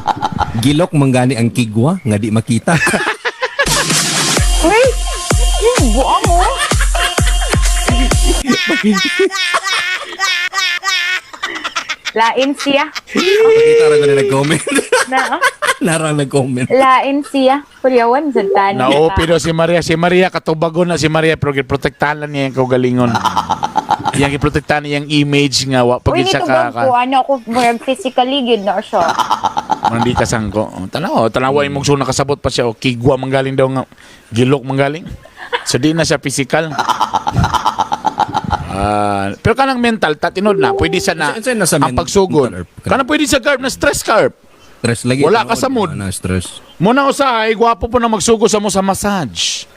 Speaker 4: Gilok manggani ang kigwa nga di makita.
Speaker 2: Uy! Yung buong mo. Lain siya.
Speaker 4: Makita ra ko na nag-comment.
Speaker 2: Na, ah.
Speaker 4: Narang nag-comment.
Speaker 2: Lain siya. Kulyawan sa tani.
Speaker 1: Nao, pero si Maria, si Maria katubagon na si Maria pero giprotektahan lang niya yung kaugalingon. Yang giprotektahan niya yung image nga wa pag
Speaker 2: Uy,
Speaker 1: siya
Speaker 2: nito
Speaker 1: ka,
Speaker 2: ko, ano ako, murag physically gid na siya.
Speaker 1: Mandi ka sangko. Oh, Tanaw, tanawa imong so nakasabot pa siya o kigwa manggaling daw nga gilok manggaling. So di na siya physical. Ah, pero kanang mental tatinod na pwede siya na
Speaker 4: Sa- sa- nasa
Speaker 1: ang pagsugod.
Speaker 4: mental, Erp.
Speaker 1: Kanang pwede siya carb na stress carb.
Speaker 4: Stress lagi.
Speaker 1: Wala ka sa mood.
Speaker 4: Ano, stress.
Speaker 1: Muna usahay gwapo po na magsugod sa mo sa massage.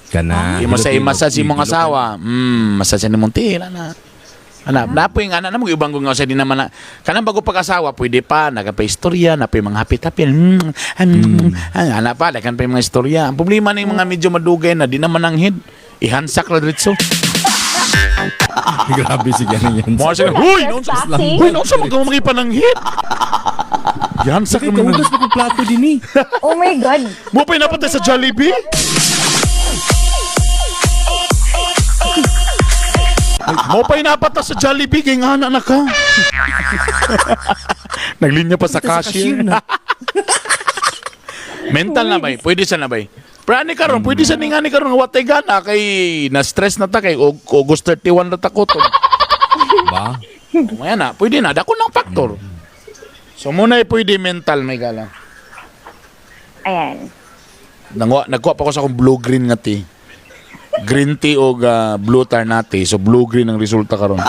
Speaker 4: Kana.
Speaker 1: Imo sa i-massage imong asawa. Massage ni mong tiil ana. Ana, napoy nga ana namo ibang nga sa di naman na kanang bago pag-asawa pwede pa nagapay istorya, napoy mga happy-happy. Ana pa daghan pa yung mga istorya. Ang problema ni mga medyo madugay na di naman ang head. Ihansak ra diretso.
Speaker 4: Grabe si ganun yan.
Speaker 1: Mo siya, huy, noon sa
Speaker 2: Stress
Speaker 1: Huy, noon sa magkamangipananghit. Ihansak
Speaker 4: Ay,
Speaker 1: naman.
Speaker 4: kahugas na kong plato din eh.
Speaker 2: Oh my God.
Speaker 1: Mo pa napatay sa Jollibee? Mo pa napatay sa Jollibee, kay nga na ka. Naglinya pa sa cashier.
Speaker 4: na.
Speaker 1: Mental na bay, pwede sa na bay. Pero ani karon, pwede sa ni nga ni karon nga watay gana kay na stress na ta kay August 31 na ta ko to.
Speaker 4: Ba?
Speaker 1: Maya na, pwede na dako ng factor. So muna pwede mental may gala.
Speaker 2: Ayan.
Speaker 1: Nangwa, nagkuha pa ko sa akong blue-green nga tea. Green tea o blue tarnate. So blue-green ang resulta karon.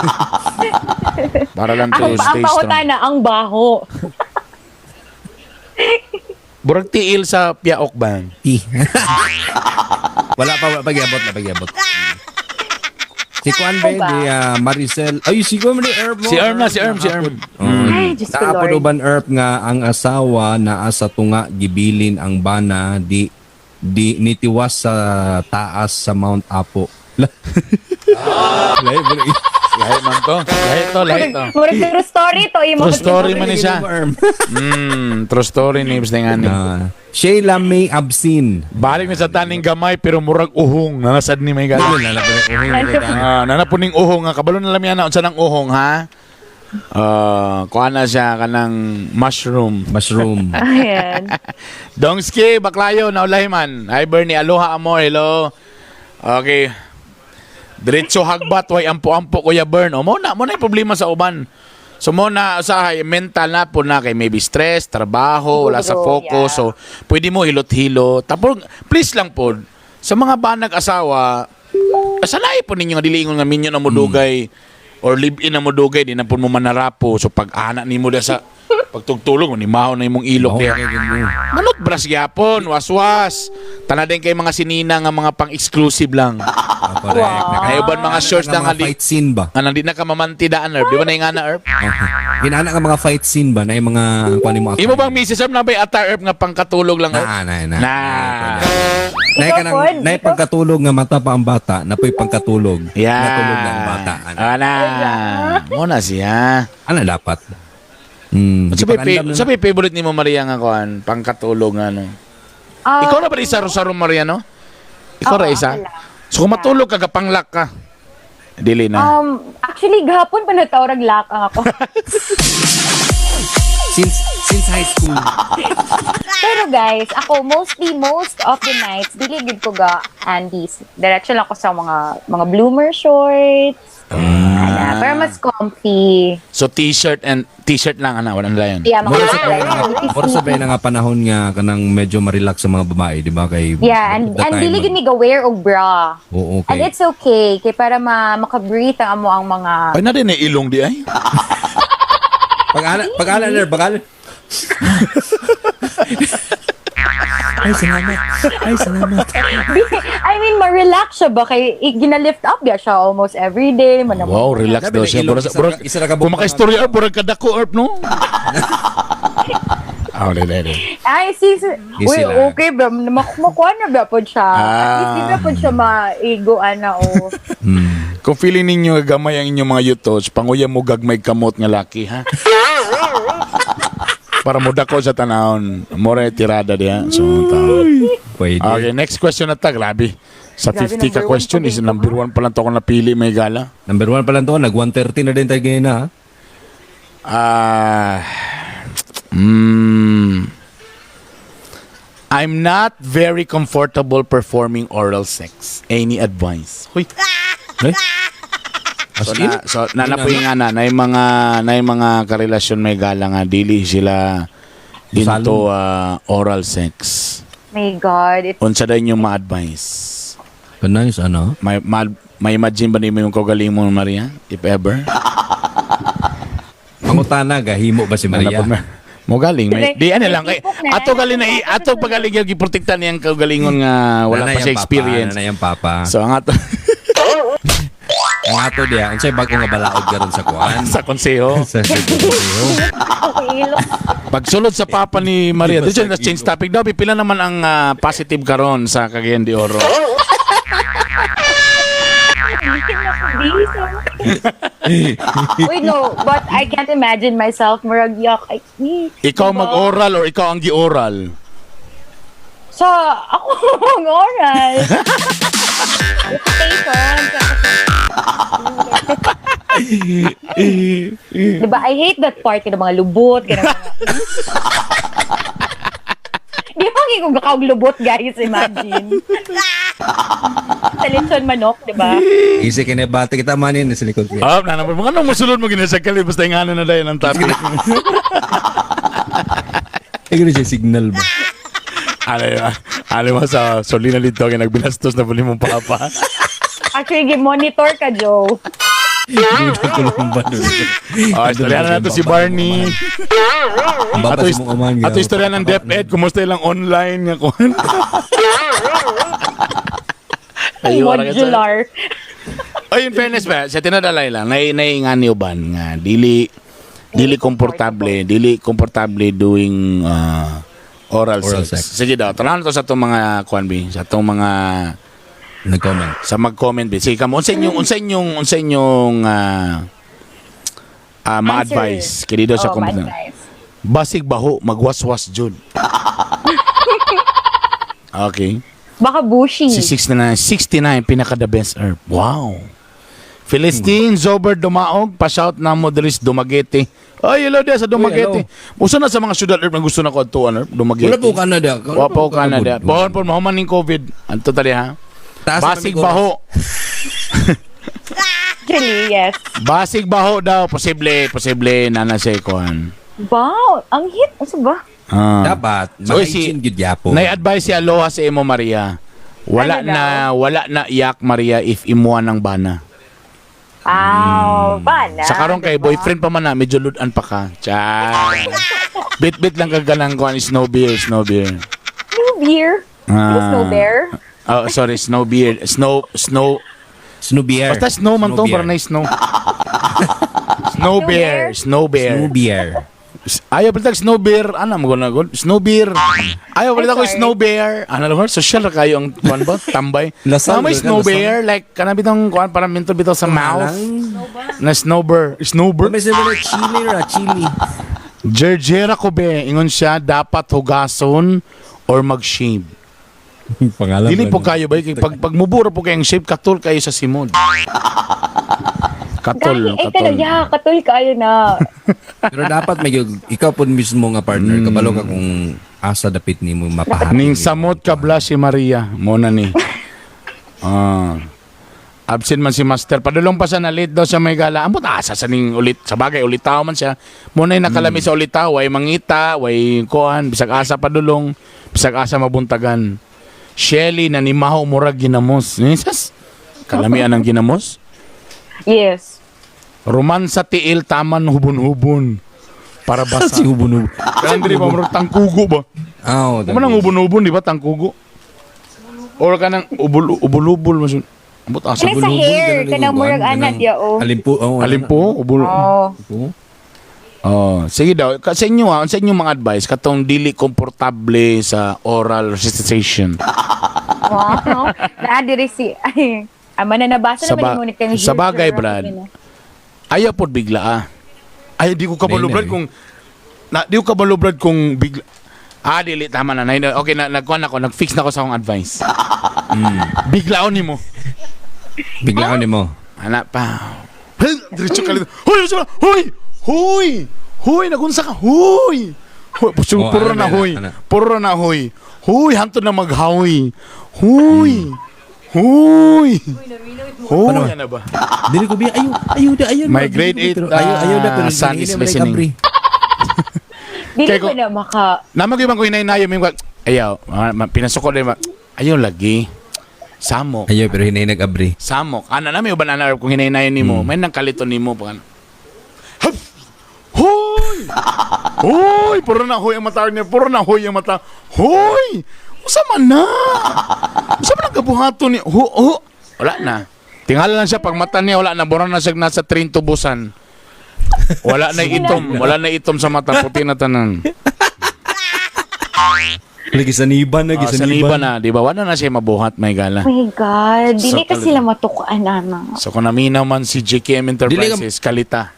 Speaker 1: Para lang to
Speaker 2: Ang, ang
Speaker 1: stay strong.
Speaker 2: pahutana, ang baho.
Speaker 1: Burag tiil sa piaok ba?
Speaker 4: Tea. Wala pa, wala pa giabot, wala pa giabot. Si Kwan
Speaker 2: Ako
Speaker 4: ba,
Speaker 2: ba?
Speaker 4: di Maricel. Ay, si Kwan ni Erp mo.
Speaker 1: Si Erm na, si Erm, si Erm.
Speaker 2: Ay, Diyos ko
Speaker 4: Naapod
Speaker 2: Lord.
Speaker 4: uban Erp nga ang asawa naa sa tunga gibilin ang bana di di nitiwas sa taas sa Mount Apo. Lahi, lahi.
Speaker 1: Lahi man to. Lahi to, lahi to.
Speaker 2: Murag true story to. Imo.
Speaker 1: True story man ni siya.
Speaker 4: Erm.
Speaker 1: True story ni Ibs nga ni.
Speaker 4: Ah, Sheila May Absin.
Speaker 1: Balik ni sa taning gamay pero murag uhong. Nanasad ni may gala. Ah, nanapuning uhong nga kabalo na lang yan na unsa nang uhong ha. Ah, kuha na siya kanang mushroom.
Speaker 4: Mushroom.
Speaker 2: Ayan.
Speaker 1: Dongski, Baklayo, naulahi man. Hi Bernie, aloha amor, hello. Okay. Diretso hagbat, way ampo-ampo, Kuya Bern. O, mo na yung problema sa uban. So mo na usahay mental na po na kay maybe stress, trabaho, wala sa
Speaker 2: Siguro,
Speaker 1: focus.
Speaker 2: yeah.
Speaker 1: So pwede mo hilot-hilot. Tapos please lang po sa mga banag asawa, sanay po ninyo nga dili ingon nga minyo na mo dugay or live-in na mo dugay di na po mo manarapo. So pag ana nimo da sa pagtugtulog ni maho na imong ilok diha. Manot bras gyapon, waswas. Tana din kay mga sinina nga mga pang-exclusive lang.
Speaker 4: Ah, correct.
Speaker 1: Ay uban mga shorts na
Speaker 4: mga
Speaker 1: nga di
Speaker 4: fight scene ba?
Speaker 1: nga nandi na ka mamantidaan Herb. Di ba na yung nga na Herb?
Speaker 4: Ginana nga mga fight scene ba na yung mga kuan mo?
Speaker 1: Imo bang misis Herb na ba yung attire Herb nga pangkatulog lang Herb?
Speaker 4: Na, na, na.
Speaker 1: Na.
Speaker 4: Nay
Speaker 2: Ikaw,
Speaker 4: kanang
Speaker 2: Pod,
Speaker 4: nay
Speaker 2: ikaw?
Speaker 4: pagkatulog nga mata pa ang bata, napoy pagkatulog.
Speaker 1: Yeah.
Speaker 4: Natulog na ang bata. Ano,
Speaker 1: Ana. Mo na siya.
Speaker 4: ano dapat? Hmm.
Speaker 1: Sa
Speaker 4: gipangandam na-
Speaker 1: sa favorite nimo Maria nga kuan pangkatulog nga ano.
Speaker 2: Ah,
Speaker 1: Ikaw na ba isa Rosaro Maria no? Ikaw
Speaker 2: Oo,
Speaker 1: ra isa.
Speaker 2: ako lang.
Speaker 1: So kung matulog ka gapanglak ka. Dili na.
Speaker 2: Actually, gahapon pa natawag lakang ako.
Speaker 4: Since Since high school.
Speaker 2: Pero guys, ako mostly, most of the nights, dili gid ko ga undies. Diretso lang ko sa mga bloomer shorts. Ana, pero mas comfy.
Speaker 1: So t-shirt and t-shirt lang ana, walang layon.
Speaker 2: Yeah, mga
Speaker 4: Mura sa mura sa ba nga panahon nga kanang medyo ma-relax sa mga babae, di ba? Kay
Speaker 2: Yeah, and
Speaker 4: the
Speaker 2: and
Speaker 4: time,
Speaker 2: dili gid mi ga wear og bra.
Speaker 4: Oo, okay.
Speaker 2: And it's okay kay para ma maka-breathe ang amo ang mga
Speaker 1: Ay na din eh, ilong di ay.
Speaker 4: Pag-ala, pag-ala, pag-ala. Ay, salamat. Ay, salamat.
Speaker 2: I mean, ma-relax siya ba kay gina-lift up ya siya almost every day. Manam-
Speaker 1: Wow, relax
Speaker 4: Sabi
Speaker 1: daw
Speaker 4: na
Speaker 1: siya.
Speaker 4: ilong,
Speaker 1: Burag, burag,
Speaker 4: isa ra ka
Speaker 1: kung makaistorya, Erp, burag kadako, Erp, no? Ah, di, di, di.
Speaker 2: Ay, sis,
Speaker 4: Easy
Speaker 2: uy,
Speaker 4: lang.
Speaker 2: okay ba? Makuha na ba po siya? At least di ba po siya maigo, ana, o.
Speaker 1: Kung feeling ninyo gamay ang inyong mga yutos, panguya mo gagmay kamot nga laki, ha? Para mo dako sa tanawon. Mora yung tirada diha. So, taon.
Speaker 4: Pwede.
Speaker 1: Okay, next question na ta. Grabe. Sa
Speaker 2: Grabe,
Speaker 1: 50 ka
Speaker 2: number one
Speaker 1: question
Speaker 2: pa
Speaker 1: is
Speaker 2: din
Speaker 1: number 1 pa lang to ako napili may gala.
Speaker 4: Number 1 pa lang to, nag 1:30 na din tayo ngayon na. Ha?
Speaker 1: Ah, I'm not very comfortable performing oral sex. Any advice? Huy.
Speaker 4: Eh? As
Speaker 1: So
Speaker 4: in?
Speaker 1: na, so nanapoy nga na yung mga karelasyon may gala nga dili sila into oral sex.
Speaker 2: My God, it's
Speaker 1: Unsa daw inyong ma-advise?
Speaker 4: Nice, ano?
Speaker 1: May imagine ba nimo yung kagaling mo Maria if ever?
Speaker 4: Pangutana, gahimo ba si Maria?
Speaker 1: Mo galing may di ano lang kay
Speaker 2: Tipok na.
Speaker 1: ato galing na ato pagaling yung giprotekta niyang kagalingon nga wala
Speaker 4: Nanay
Speaker 1: pa
Speaker 4: ang
Speaker 1: siya
Speaker 4: papa,
Speaker 1: experience.
Speaker 4: Nanay ang papa.
Speaker 1: So ang ato
Speaker 4: Ang ato diya, unsay bago nga balaod karon sa kuan?
Speaker 1: sa konseho.
Speaker 4: Sa konseho.
Speaker 2: Ako ilong.
Speaker 1: Pagsulod sa papa ni Maria,
Speaker 4: Di ba
Speaker 1: dito
Speaker 4: sa
Speaker 1: na change topic daw. Pila naman ang positive karon sa Cagayan de Oro.
Speaker 2: Wait, no, but I can't imagine myself murag yak. Ay, eh.
Speaker 1: Ikaw
Speaker 2: Diba?
Speaker 1: mag-oral or ikaw ang gi-oral?
Speaker 2: So, ako ang oral. Reputation. Diba, I hate that part ng mga lubot, kanang mga. Di ba kung kakaog lubot, guys, imagine. Sa lechon manok, di ba?
Speaker 4: Easy kini bati kita manin sa likod niya.
Speaker 1: Ah, na naman. Mga anong musulod mo ginasakali basta yung ano na dayon ang topic.
Speaker 4: Ay, gano'n siya signal ba?
Speaker 1: Ano yun? Ano mo sa solina dito kaya nagbinastos na puli mong papa.
Speaker 2: Actually, monitor ka, Joe.
Speaker 4: Duda ko lang ba doon?
Speaker 1: Oh, istorya na nato si Barney.
Speaker 4: Ang baba
Speaker 1: Ato,
Speaker 4: sa mong uman.
Speaker 1: ato istorya ng DepEd. Kumusta ilang online nga kuhan? Ayun,
Speaker 2: Modular.
Speaker 1: Ay, in fairness ba, sa tinadalay lang, naiingan niyo ban nga, dili, dili komportable doing oral,
Speaker 4: Oral
Speaker 1: sex.
Speaker 4: sex.
Speaker 1: Sige daw, tanaw na to sa itong mga, kuan bi, sa itong mga,
Speaker 4: Nag-comment.
Speaker 1: sa mag-comment bi. Sige, kamo, unsa inyong ma-advise, kini daw sa
Speaker 2: Oh,
Speaker 1: comment.
Speaker 2: ma-advise.
Speaker 1: Basig baho, magwaswas jud. Okay.
Speaker 2: Baka bushy.
Speaker 1: Si 69, 69 pinaka the best herb. Wow. Philistine, Zober Dumaog, pa-shout na mo diri sa Dumaguete. Ay, hello dia sa Dumaguete. Usa na sa mga syudad herb na gusto na ko adtuan herb, Dumaguete.
Speaker 4: Wala po Canada.
Speaker 1: Wa po Canada. Pohon po mahuman ning COVID. Anto tali ha.
Speaker 4: Taas na
Speaker 1: Basig
Speaker 4: kami,
Speaker 1: baho.
Speaker 2: Actually, yes.
Speaker 1: Basig baho daw, posible, posible na na siya kuan.
Speaker 2: Wow, ang hit. Ano ba?
Speaker 1: Ah.
Speaker 4: Dapat,
Speaker 1: So, si-
Speaker 4: ma-hygiene gyud yapon.
Speaker 1: Nay-advise si Aloha sa imo Maria. Wala
Speaker 2: Ano
Speaker 1: na wala na iyak Maria if imuha ng bana.
Speaker 2: Aw, bana.
Speaker 1: Sa karon kay
Speaker 2: diba?
Speaker 1: boyfriend pa man na, medyo ludan pa ka. Chay. Bit-bit lang kagalang kuan snow beer, snow beer.
Speaker 2: Snow beer.
Speaker 1: Ah.
Speaker 2: Snow bear.
Speaker 1: Oh, sorry, snow beer. Snow snow.
Speaker 4: Snow beer.
Speaker 1: Basta snow man to,
Speaker 4: Snow beer.
Speaker 1: para na snow. Snow bear, snow bear.
Speaker 4: Snow beer.
Speaker 1: Ayaw pala tag snow bear. Ano mo guna gud? Snow beer. Ayaw pala ko
Speaker 2: Ay, sorry.
Speaker 1: snow bear. Ano lang social ra kayo ang kuan ba? Tambay.
Speaker 4: Lasal,
Speaker 1: Tama
Speaker 4: lasal.
Speaker 1: snow bear like kana bitong kuan para minto bitaw sa mouth. Na snow bear. Snow bear.
Speaker 4: May sabi na chili ra, chili.
Speaker 1: Jerjera ko be, ingon siya, dapat hugason or mag-shave.
Speaker 4: Pangalan.
Speaker 1: Dili po kayo ba? Pag mubura po kayong shave, katul kayo sa simod. Katol,
Speaker 2: Gani, ay
Speaker 1: katol.
Speaker 2: kana, yeah, katol kaayo na.
Speaker 4: Pero dapat may ikaw po mismo nga partner, kabalo ka kung asa dapit nimo mapahapin.
Speaker 1: Ning samot ka bla si Maria, mo na ni. Ah. Absent man si Master. Padulong pa siya na late daw siya may gala. Ambot asa sa ning ulit sa bagay ulitaw man siya. Mo na nakalami sa ulitaw, way mangita, way kuan, bisag asa padulong, bisag asa mabuntagan. Shelly na ni Maho murag ginamos. Jesus. Kalamian ang ginamos.
Speaker 2: Yes.
Speaker 1: Roman sa tiil taman hubon-hubon. Para basa.
Speaker 4: Si hubon-hubon.
Speaker 1: Kanang dili ba murag tangkugo ba?
Speaker 4: Ah, oh,
Speaker 1: Mo nang ubon-ubon, di ba tangkugo? Or kanang ubul ubul-ubul mas. Ambot asa
Speaker 2: Kani sa hair, kanang murag anad ya, oh.
Speaker 4: Alimpo, oh,
Speaker 1: Alimpo, ubul.
Speaker 2: Oh.
Speaker 4: Oh.
Speaker 1: Oh, sige daw. Sa inyo ha, sa inyong mga advice katong dili komportable sa oral resuscitation.
Speaker 2: Wow. Naa diri si ay ama na nabasa
Speaker 1: Sa
Speaker 2: naman
Speaker 1: ba-
Speaker 2: ngunit kang
Speaker 1: sa bagay, Brad. Ayaw pod bigla ah. Ay di ko kabalo
Speaker 4: Nay,
Speaker 1: Brad
Speaker 4: nay.
Speaker 1: kung na di ko kabalo Brad kung bigla. Ah, dili tama na. Nay, okay na nagkuan ako, nag-fix na ako sa akong advice. Biglaon nimo.
Speaker 4: Biglaan nimo.
Speaker 1: Ana pa. Hey, diretso ka Hoy, hoy, hoy! Hoy! Hoy, nagunsa ka. Hoy! Hoy, puso,
Speaker 4: Oh,
Speaker 1: puro
Speaker 4: ano
Speaker 1: na
Speaker 4: na,
Speaker 1: hoy.
Speaker 4: ano?
Speaker 1: Puro na hoy. Hoy, hantod na maghaoy. Hoy! Hoy! Hoy,
Speaker 4: Ano?
Speaker 1: ano ba?
Speaker 4: Dili ko biya ayo ayo da ayo.
Speaker 1: My grade eight,
Speaker 4: ayo ayo da pero
Speaker 1: son
Speaker 4: dili
Speaker 1: is
Speaker 4: na man
Speaker 1: listening.
Speaker 4: nag-abri.
Speaker 2: Dili
Speaker 1: Kay
Speaker 2: ko
Speaker 1: ko-
Speaker 2: na maka
Speaker 1: Namag ibang ko hinay-hinay, may mga, ayaw, pinasok ko din, ayaw lagi. Samok.
Speaker 4: Ayo pero hinay nag-abri.
Speaker 1: Samok. Ana na may uban ana kung hinay-hinayon nimo, may nang kalito nimo pa. Hup! Hoy! Hoy! Puro na hoy ang mata niya. Puro na hoy ang mata. Hoy! Usa man na? Usa man ang kabuhaton ni? Ho, ho. Wala na. Tingala lang siya pag mata niya wala na bura na siya nasa train tubusan. Wala na itom, wala na itom sa mata, puti na tanan.
Speaker 4: Lagi sa niban na
Speaker 1: Ah, sa liba na, di ba? Wala na siya mabuhat, may gala.
Speaker 2: Oh my God, dili
Speaker 1: So,
Speaker 2: ka sila matukaan ana.
Speaker 1: So kung naminaw man si JKM Enterprises, kalita.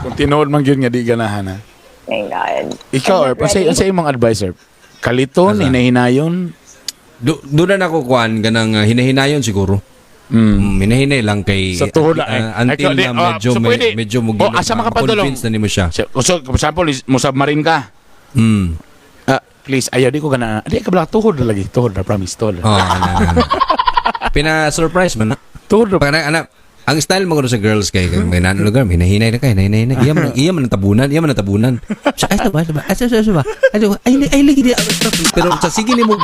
Speaker 1: Kung tinuod man yun nga di ganahan ha.
Speaker 2: Oh my God.
Speaker 1: Ikaw,
Speaker 2: I'm
Speaker 1: Erp,
Speaker 2: not ready.
Speaker 1: sa imong advisor, kaliton,
Speaker 4: Asa?
Speaker 1: hinahinayon,
Speaker 4: Do doon na ako kuan ganang hinahinayon siguro. Hinahinay lang kay
Speaker 1: Sa tuhod lang, eh.
Speaker 4: until
Speaker 1: Ay, di,
Speaker 4: na
Speaker 1: oh,
Speaker 4: medyo
Speaker 1: so pwede.
Speaker 4: medyo mo
Speaker 1: Oh, asa makapadulong?
Speaker 4: convince na nimo siya.
Speaker 1: So, for example, is, mo submarine ka. Ah, please, ayaw, di ko gana. Di ka bala, tuhod na lagi. Tuhod na, promise, tuhod na.
Speaker 4: Oh, ana, ana. Pina-surprise man na.
Speaker 1: Tuhod na.
Speaker 4: Pag ana, ang style mo sa girls kay kay may nano lugar, hinahinay na kay, hinahinay na. Iya man ang tabunan, iya man ang tabunan. Siya ay ba, ba, ay sa ba. Ay ay ay lagi di. Pero sa sige nimo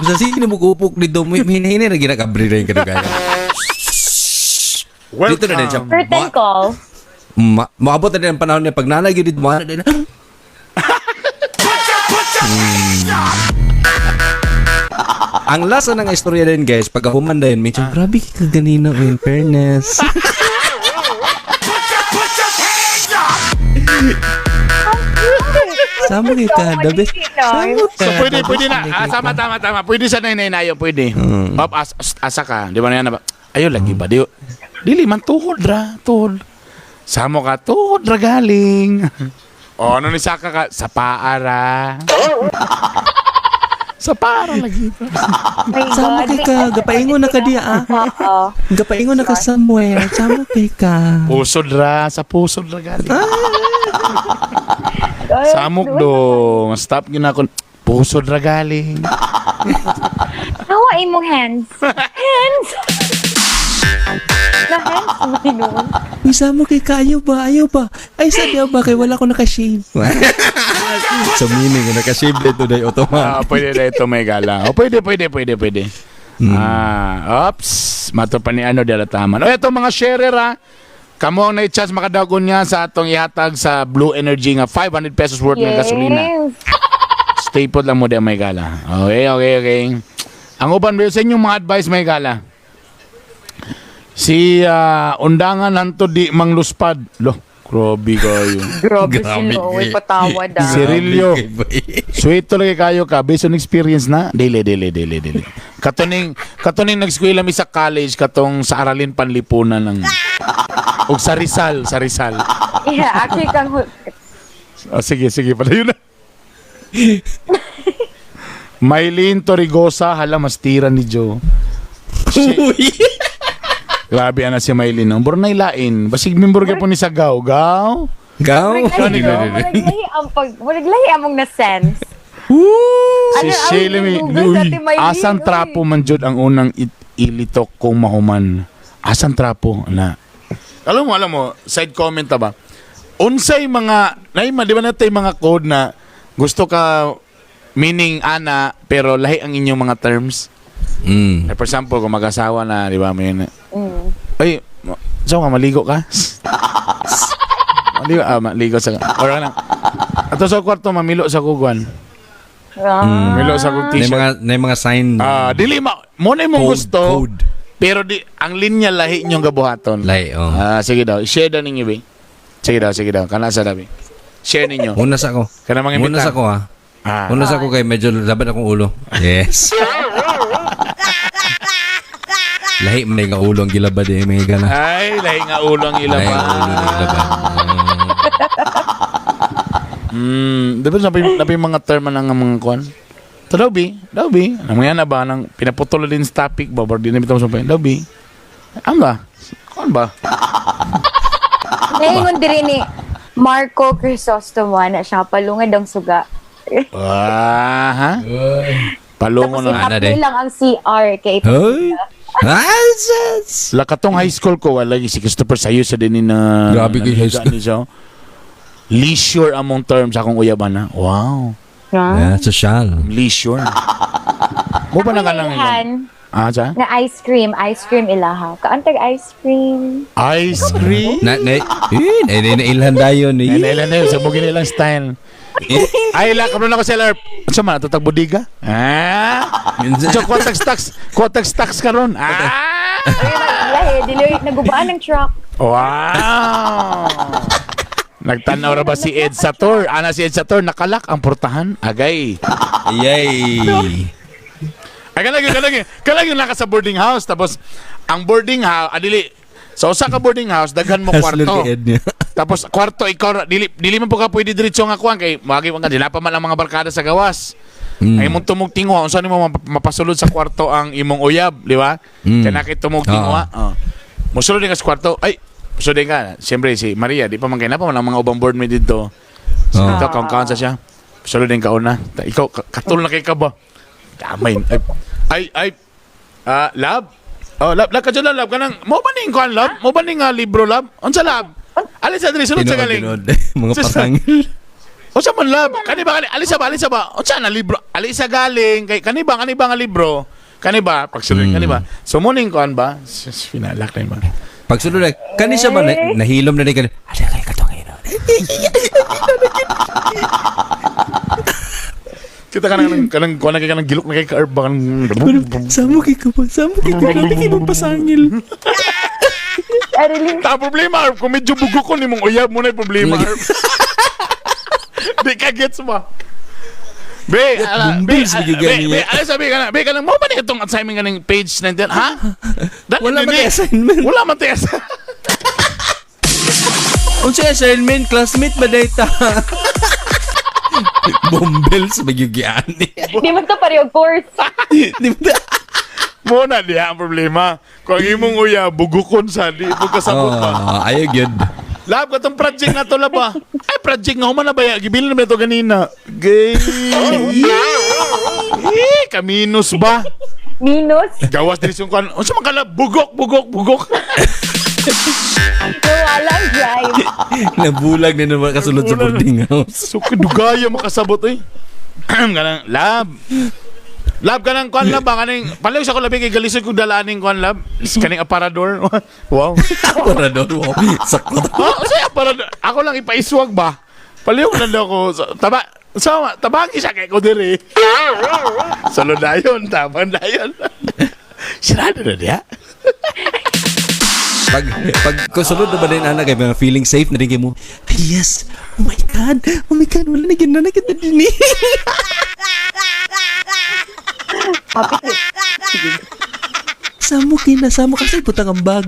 Speaker 4: kupok dito, may hinahinay na ginakabri rin kadugay. Dito na din siya.
Speaker 2: Curtain call.
Speaker 4: Maabot na din ang panahon niya pag nanay gyud dito, mga din. Ang lasa ng istorya din guys, pag human din, medyo grabe ka ganina in fairness. Sama kay ka, the best. Sama ka.
Speaker 1: So, pwede,
Speaker 4: the best
Speaker 1: pwede na.
Speaker 4: kay
Speaker 1: Ah,
Speaker 4: ka.
Speaker 1: tama, tama, tama. Pwede sa nahinahinayon, pwede. Pop, asa ka. Di ba na yan? Ba? Ayaw lagi ba? Di, dili man, tuhod ra. Tuhod. Samo ka, tuhod ra galing. O, ano ni Saka ka? Sa paa ra. Sa paa ra lagi.
Speaker 2: Oh my
Speaker 4: Sama
Speaker 2: God.
Speaker 4: kay ka, gapaingon na ka diya ah.
Speaker 2: Oo.
Speaker 4: Gapaingon na ka somewhere. Sama kay ka.
Speaker 1: Pusod ra. Sa pusod ra galing.
Speaker 2: Ay,
Speaker 1: Samok do. Stop gina ko. Pusod ra galing.
Speaker 2: Hawa imong hands. Hands! Na hands mo noon.
Speaker 4: Uy, sama kay ka, ayaw ba, ayaw ba? Ay, sa diya ba, kay wala ko nakashave. So meaning, nakashave dito day
Speaker 1: Ah,
Speaker 4: automatic.
Speaker 1: pwede na ito may gala. O, pwede, pwede, pwede, pwede. Ah, ops. Mato pa ni ano dala taman. O, ito mga sharer ha. Kamo ang na-chance makadagon niya sa atong ihatag sa Blue Energy nga 500 pesos worth ng gasolina.
Speaker 2: Yes.
Speaker 1: Stay put lang mo di may gala. Okay. Ang uban ba sa inyong mga advice may gala? Si undangan hanto di mangluspad. Lo, grabe kayo.
Speaker 2: Grabe
Speaker 4: Grabe
Speaker 2: sila. Uy,
Speaker 4: kay-
Speaker 2: patawad ah.
Speaker 1: Sirilyo. Sweet talaga kayo ka based on experience na. Dili dili dili dili. Katuning nag-eskwela mi sa college katong sa Aralin Panlipunan ng ug sa Rizal, sa Rizal.
Speaker 2: Yeah, actually kang
Speaker 1: Oh, sige, sige, palayo na. Maylin Torrigosa, hala mastira ni Joe. Grabe ana si Maylin. No? Burnay lain. Basig member ka po ni sa Gaw. Gaw?
Speaker 4: Gaw.
Speaker 2: Murag lahi, no? Murag lahi ang pag murag lahi among na sense.
Speaker 1: Si
Speaker 2: Ano, ang
Speaker 1: Sheila may,
Speaker 2: Google
Speaker 1: Uy,
Speaker 2: sa Ate Maylin,
Speaker 1: asang
Speaker 2: uy.
Speaker 1: trapo man jud ang unang ilitok kung mahuman. Asang trapo na. Alam mo, side comment ta ba? Unsay mga nay di ba natay mga code na gusto ka meaning ana pero lahi ang inyong mga terms. Like for example, kung mag-asawa na, di ba, may Ay, so ka maligo ka? Maligo, maligo sa or ano. Ato sa kwarto mamilo sa kuguan.
Speaker 2: Ah.
Speaker 1: Mamilo sa kug
Speaker 4: May
Speaker 1: t-shirt.
Speaker 4: mga sign.
Speaker 1: Ah, dili ma mo na imong
Speaker 4: Code,
Speaker 1: gusto.
Speaker 4: code.
Speaker 1: Pero di ang linya lahi inyong gabuhaton.
Speaker 4: Lahi, oh.
Speaker 1: Ah, sige daw. Share daw ninyo, be. Sige daw, sige daw. Kana sa dabi. Share ninyo.
Speaker 4: Una sa ako.
Speaker 1: Kana mga
Speaker 4: Una sa ako ah.
Speaker 1: Ah.
Speaker 4: Una sa ako kay medyo laban akong ulo. Yes. Lahi man nga ulo ang gilabad eh, may gana.
Speaker 1: Ay, lahi nga ulo ang
Speaker 4: Lahi
Speaker 1: ilaba.
Speaker 4: nga ulo ang gilabad.
Speaker 1: Di ba sabi, sabi mga term na nga mga kwan? Ito daw, bi. Daw, bi. Ano yan na ba? Nang pinaputol din sa topic ba? Bar, di na bitaw sa daw, bi. Ano ba? Kwan ba?
Speaker 2: Naingon diri ni Marco Crisostomo na siya palungad ang suga.
Speaker 1: Ah, ha? Palungo
Speaker 2: Tapos
Speaker 1: na.
Speaker 4: Ana,
Speaker 2: i-apply
Speaker 4: de.
Speaker 2: lang ang CR kay
Speaker 4: Hoy. Ah, sus.
Speaker 1: Lakatong high school ko, wala si Christopher Sayo sa din ni na...
Speaker 4: Grabe kay high school.
Speaker 1: Ni siya. Leisure among terms akong uyaban na. Wow.
Speaker 2: Ah.
Speaker 4: Yeah, social.
Speaker 1: Leisure. Mo ba na ka lang
Speaker 2: Ilhan
Speaker 1: Ah, sa?
Speaker 2: na ice cream, ice cream ilaha. Kaantag ice cream.
Speaker 1: Ice cream?
Speaker 4: Na na eh na na, na ilhan dayon eh.
Speaker 1: Ay, nailan na yun. Sa mugin nilang style. Ay, la, kablo na ko sa LRP. Sa man, ato tagbudiga? Ah? So, quatag stocks. Quatag stocks karon. Ah?
Speaker 2: Ay, lahi, dili nagubaan ng truck.
Speaker 1: Wow! Nagtanaw ra ba si Ed Sator? Ana si Ed Sator, nakalak ang portahan. Agay.
Speaker 4: Yay.
Speaker 1: Ay, kalagi, kalagi. Kalagi naka sa boarding house. Tapos, ang boarding house, adili, sa usa ka boarding house, daghan mo
Speaker 4: Hustler
Speaker 1: kwarto.
Speaker 4: kay Ed niya.
Speaker 1: Tapos, kwarto, ikaw, dili man po ka pwede diretso nga kuwan. Kay, magi man ka, dila pa man ang mga barkada sa gawas. Ay imong tumog tinguha, unsa nimo mapasulod sa kwarto ang imong uyab, di ba? Kaya nakit tumog tinguha. Oh. Mosulod din ka sa kwarto. Ay, musulod din ka. Siyempre si Maria, di pa man kay na pa man ang mga ubang board mate dito. So,
Speaker 4: Oh.
Speaker 1: dito kaon sa siya. Musulod din ka una. Ikaw katul na kay ka ba? Damay. Ay, ay, ay. Ah, love. Oh, love, love ka dyan, love kanang. Mo ba ning kuan love? Mo ba ning libro love? Unsa love? Alis sa diri sulod sa
Speaker 4: Tinuod,
Speaker 1: galing.
Speaker 4: tinuod. Mga
Speaker 1: Sus-
Speaker 4: pasangil.
Speaker 1: Unsa man love? Kani ba kani? Alisa ba? Alisa ba? Unsa na libro? Alisa galing kay kani ba kani ba nga libro? Kani ba pagsulod kani ba? So morning kuan ba? Sus, Pinalak na yun ba?
Speaker 4: Pagsulod na, kani siya ba na, nahilom na ni kani. Ala kay katong ino.
Speaker 1: Kita ka nang kanang kuan na kay kanang gilok na kay ka-herb ba kanang
Speaker 4: Samo kay ka pa, samo kay ka kay mong pasangil.
Speaker 2: Arili.
Speaker 1: Ta problema Herb, kung medyo bugo ko nimong uyab mo na yung problema Herb. Di ka gets ba? Be, ala, be,
Speaker 4: Bumbils,
Speaker 1: ala,
Speaker 4: bigyan
Speaker 1: be,
Speaker 4: niya.
Speaker 1: be, ala sabi ka na, be, kanang mo ba ni itong assignment kaning page 19, ha? Dali,
Speaker 4: Wala man
Speaker 1: hindi.
Speaker 4: tay assignment.
Speaker 1: Wala man tay assignment.
Speaker 4: Unsa assignment classmate ba dayta? Bombels magyugiani.
Speaker 2: Di man to pareho course.
Speaker 4: Di ba?
Speaker 1: Mo na diha ang problema. Kung ang imong uya, bugukon sa di mo kasabot ba.
Speaker 4: Oh, ayaw gyud.
Speaker 1: Lab ka tong project na to lab ba? Ay project nga human na ba ya? Gibilin na ba ito ganina? Gay. Eh, kaminus ba?
Speaker 2: Minus.
Speaker 1: Gawas diri sa kuan. Unsa man kala bugok bugok bugok.
Speaker 2: Walang drive.
Speaker 4: Nabulag na naman kasulod sa boarding house.
Speaker 1: So dugaya makasabot eh. Kanang lab. Lab kanang kuan lab ba kaning palayo sa ko labi kay galisod kog dalaaning kuan lab. Kaning aparador. Wow.
Speaker 4: Parador wow. Sakto.
Speaker 1: Oh, saya aparador. Ako lang ipaiswag ba? Palayo na daw ko. Taba sama tabagi siya kay ko diri. Salo na yun, tama na yun. Sirado na niya.
Speaker 4: Pag kasulod na ba din ana kay mga feeling safe na din kay mo. Ay, yes. Oh my God. Oh my God. Wala na gina na kita din eh. Samo kina, samo kasi putang ang bag.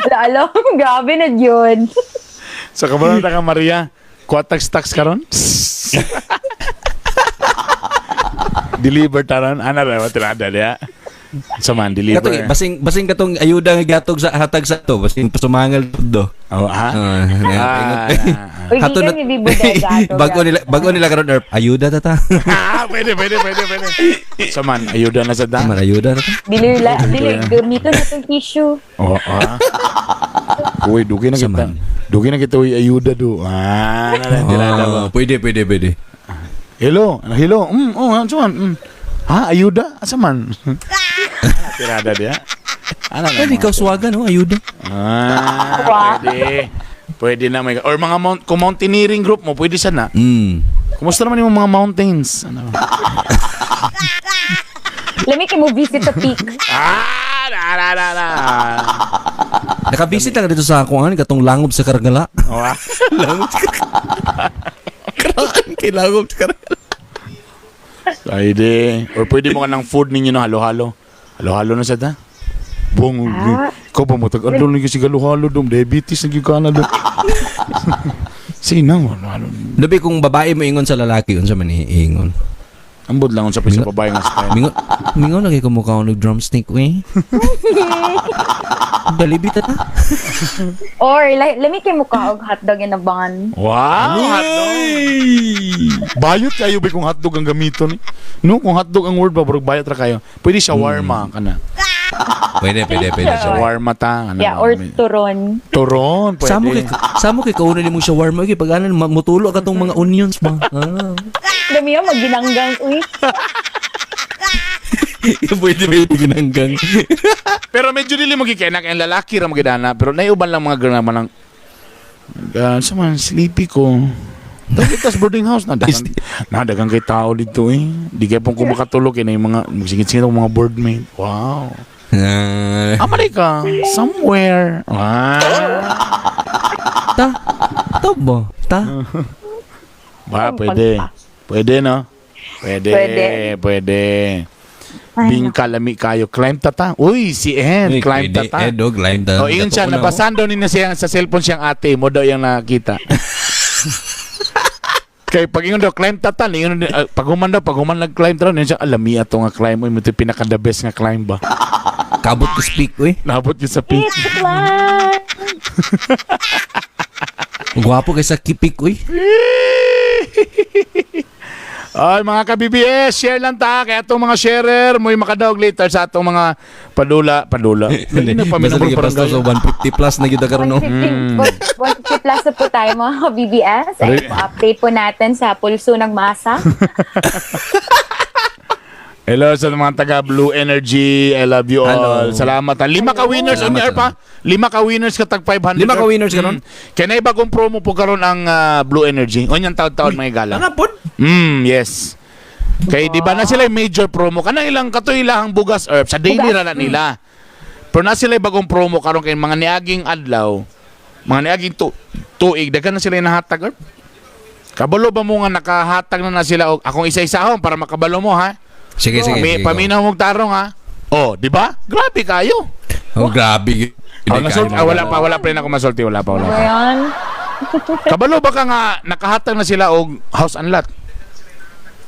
Speaker 2: Wala alam. Grabe na yun.
Speaker 1: Sa kabalan ta ka Maria, kuwatag stocks karon? Deliver taron ana ra tirada niya. Sa man, deliver.
Speaker 4: Katong basing basing katong ayuda nga gatog sa hatag sa to, basing pasumangal do.
Speaker 1: Oh, ha?
Speaker 4: Ah,
Speaker 1: Ah,
Speaker 2: Uy,
Speaker 4: Hato
Speaker 2: gikan ni Bibodega ato.
Speaker 4: bago nila karon Erp, ayuda ta ta.
Speaker 1: Ah, pwede, pwede, pwede, pwede. Sa man, ayuda na sa da.
Speaker 4: Man, ayuda ta. Ta.
Speaker 2: Dili la, dili gamiton na tong tissue.
Speaker 1: Oo, ah. Uy, dugi na
Speaker 4: Sa
Speaker 1: kita.
Speaker 4: man.
Speaker 1: Dugi na kita, uy, ayuda do. Ah, na tirada ba?
Speaker 4: Oh, pwede, pwede, pwede.
Speaker 1: Hello, hello. Oh, ano man? Ha, ayuda? Asa man? Tirada dia. Ano na?
Speaker 4: Pwede ikaw swagan, oh, ayuda.
Speaker 1: Ah, pwede. Pwede na may or mga kung mountaineering group mo, pwede sana. Kumusta naman yung mga mountains? Ano?
Speaker 2: Lami kay mo visit sa peak.
Speaker 1: Ah, na na na na.
Speaker 4: Nakabisit lang dito sa akuan katong langob sa Kargala.
Speaker 1: Oh, ah.
Speaker 4: Langob sa Kargala. Karaan kay langob sa Kargala.
Speaker 1: Pwede. Or pwede mo ka ng food ninyo na halo-halo. Halo-halo na sa ta. Bong, ikaw ba mo tag-adlaw na kasi halo-halo dom. Diabetes na gyud ka na dom. Sino? Halo-halo.
Speaker 4: Labi kung babae mo ingon sa lalaki, unsa man iingon?
Speaker 1: Ambot lang sa sa babae nga style.
Speaker 4: Mingon, mingon lagi ko mukha og drumstick we. Dalibi ta ta.
Speaker 2: Or lami kay mukha og hotdog in a bun.
Speaker 1: Wow, hotdog. Bayot kayo ba kung hotdog ang gamiton ni? No, kung hotdog ang word ba, burog bayot ra kayo. Pwede shawarma ka na.
Speaker 4: Pwede, pwede, pwede.
Speaker 1: Shawarma ta. Ano,
Speaker 2: Yeah, or turon.
Speaker 1: Turon, pwede.
Speaker 4: Samo kay kauna nimo shawarma kay pag anan mutulo ka tong mga onions ba. Ah.
Speaker 2: Lami ang magginanggang uy.
Speaker 4: Pwede ba yung ginanggang?
Speaker 1: Pero medyo dili mo gikainak ang lalaki ra magidana, pero naiuban lang mga girl naman lang. Sa man sleepy ko. Tapos tas boarding house na dagang, na dagang kay tao dito eh. Di kay pong kumakatulog eh na yung mga magsingit-singit ang mga boardmate. Wow.
Speaker 4: Ah,
Speaker 1: Amali ka somewhere. Wow.
Speaker 4: Ta. Ta ba? Ta.
Speaker 1: Ba, pwede. Pwede no? Pwede.
Speaker 2: Pwede.
Speaker 1: Pwede.
Speaker 2: Ay,
Speaker 1: Bingka lami kayo. Climb tata. Uy, si Ed. Climb
Speaker 4: Pwede,
Speaker 1: tata.
Speaker 4: Eh, dog, climb tata.
Speaker 1: Oh, ingon siya, nabasan daw niya siya sa cellphone siyang ate mo daw yung nakita. Kay pag ingon daw climb tatan, ingon pag human daw, pag human nag-climb tara, ingon siya, alami ato nga climb, uy, mo pinaka the best nga climb ba.
Speaker 4: Kabot ko speak, uy.
Speaker 1: Nabot yun sa peak.
Speaker 2: It's a climb.
Speaker 4: Gwapo kay sa kipik, uy.
Speaker 1: Ay, mga ka-BBS, share lang ta. Kaya itong mga sharer, mo'y makadaog later sa atong mga padula. Padula. Hindi na
Speaker 4: Basta
Speaker 1: paminabol
Speaker 4: lagi
Speaker 1: parang
Speaker 4: basta
Speaker 1: gaya.
Speaker 4: so 150 plus na kita karon no.
Speaker 2: 150 150 plus na po tayo mga BBS. Ayun po, update po natin sa pulso ng masa.
Speaker 1: Hello sa mga taga Blue Energy. I love you all.
Speaker 4: Hello.
Speaker 1: Salamat. Ha. Lima ka winners on
Speaker 4: Salamat,
Speaker 1: air pa. Lima ka winners ka tag 500.
Speaker 4: Lima ka winners karon?
Speaker 1: Kaya na bagong promo po karon ang Blue Energy. Unyang taon-taon may gala.
Speaker 4: Ano pod?
Speaker 1: Yes. Kay di ba na sila yung major promo kanang ilang katoy ilahang bugas herb sa daily
Speaker 2: Bugas.
Speaker 1: ra na nila. Pero na sila yung bagong promo karon kay mga niaging adlaw, mga niaging tuig daghan na sila yung nahatag herb. Kabalo ba mo nga nakahatag na na sila og akong isa-isahon para makabalo mo ha?
Speaker 4: Sige, sige.
Speaker 1: Pami,
Speaker 4: sige, go.
Speaker 1: paminaw mong tarong ha. Oh, di ba? Grabe kayo.
Speaker 4: Oh, grabe.
Speaker 1: Oh, wala pa, wala pa rin ako masulti, wala pa, wala pa.
Speaker 2: Ayan.
Speaker 1: Kabalo ba ka nga nakahatag na sila og house and lot?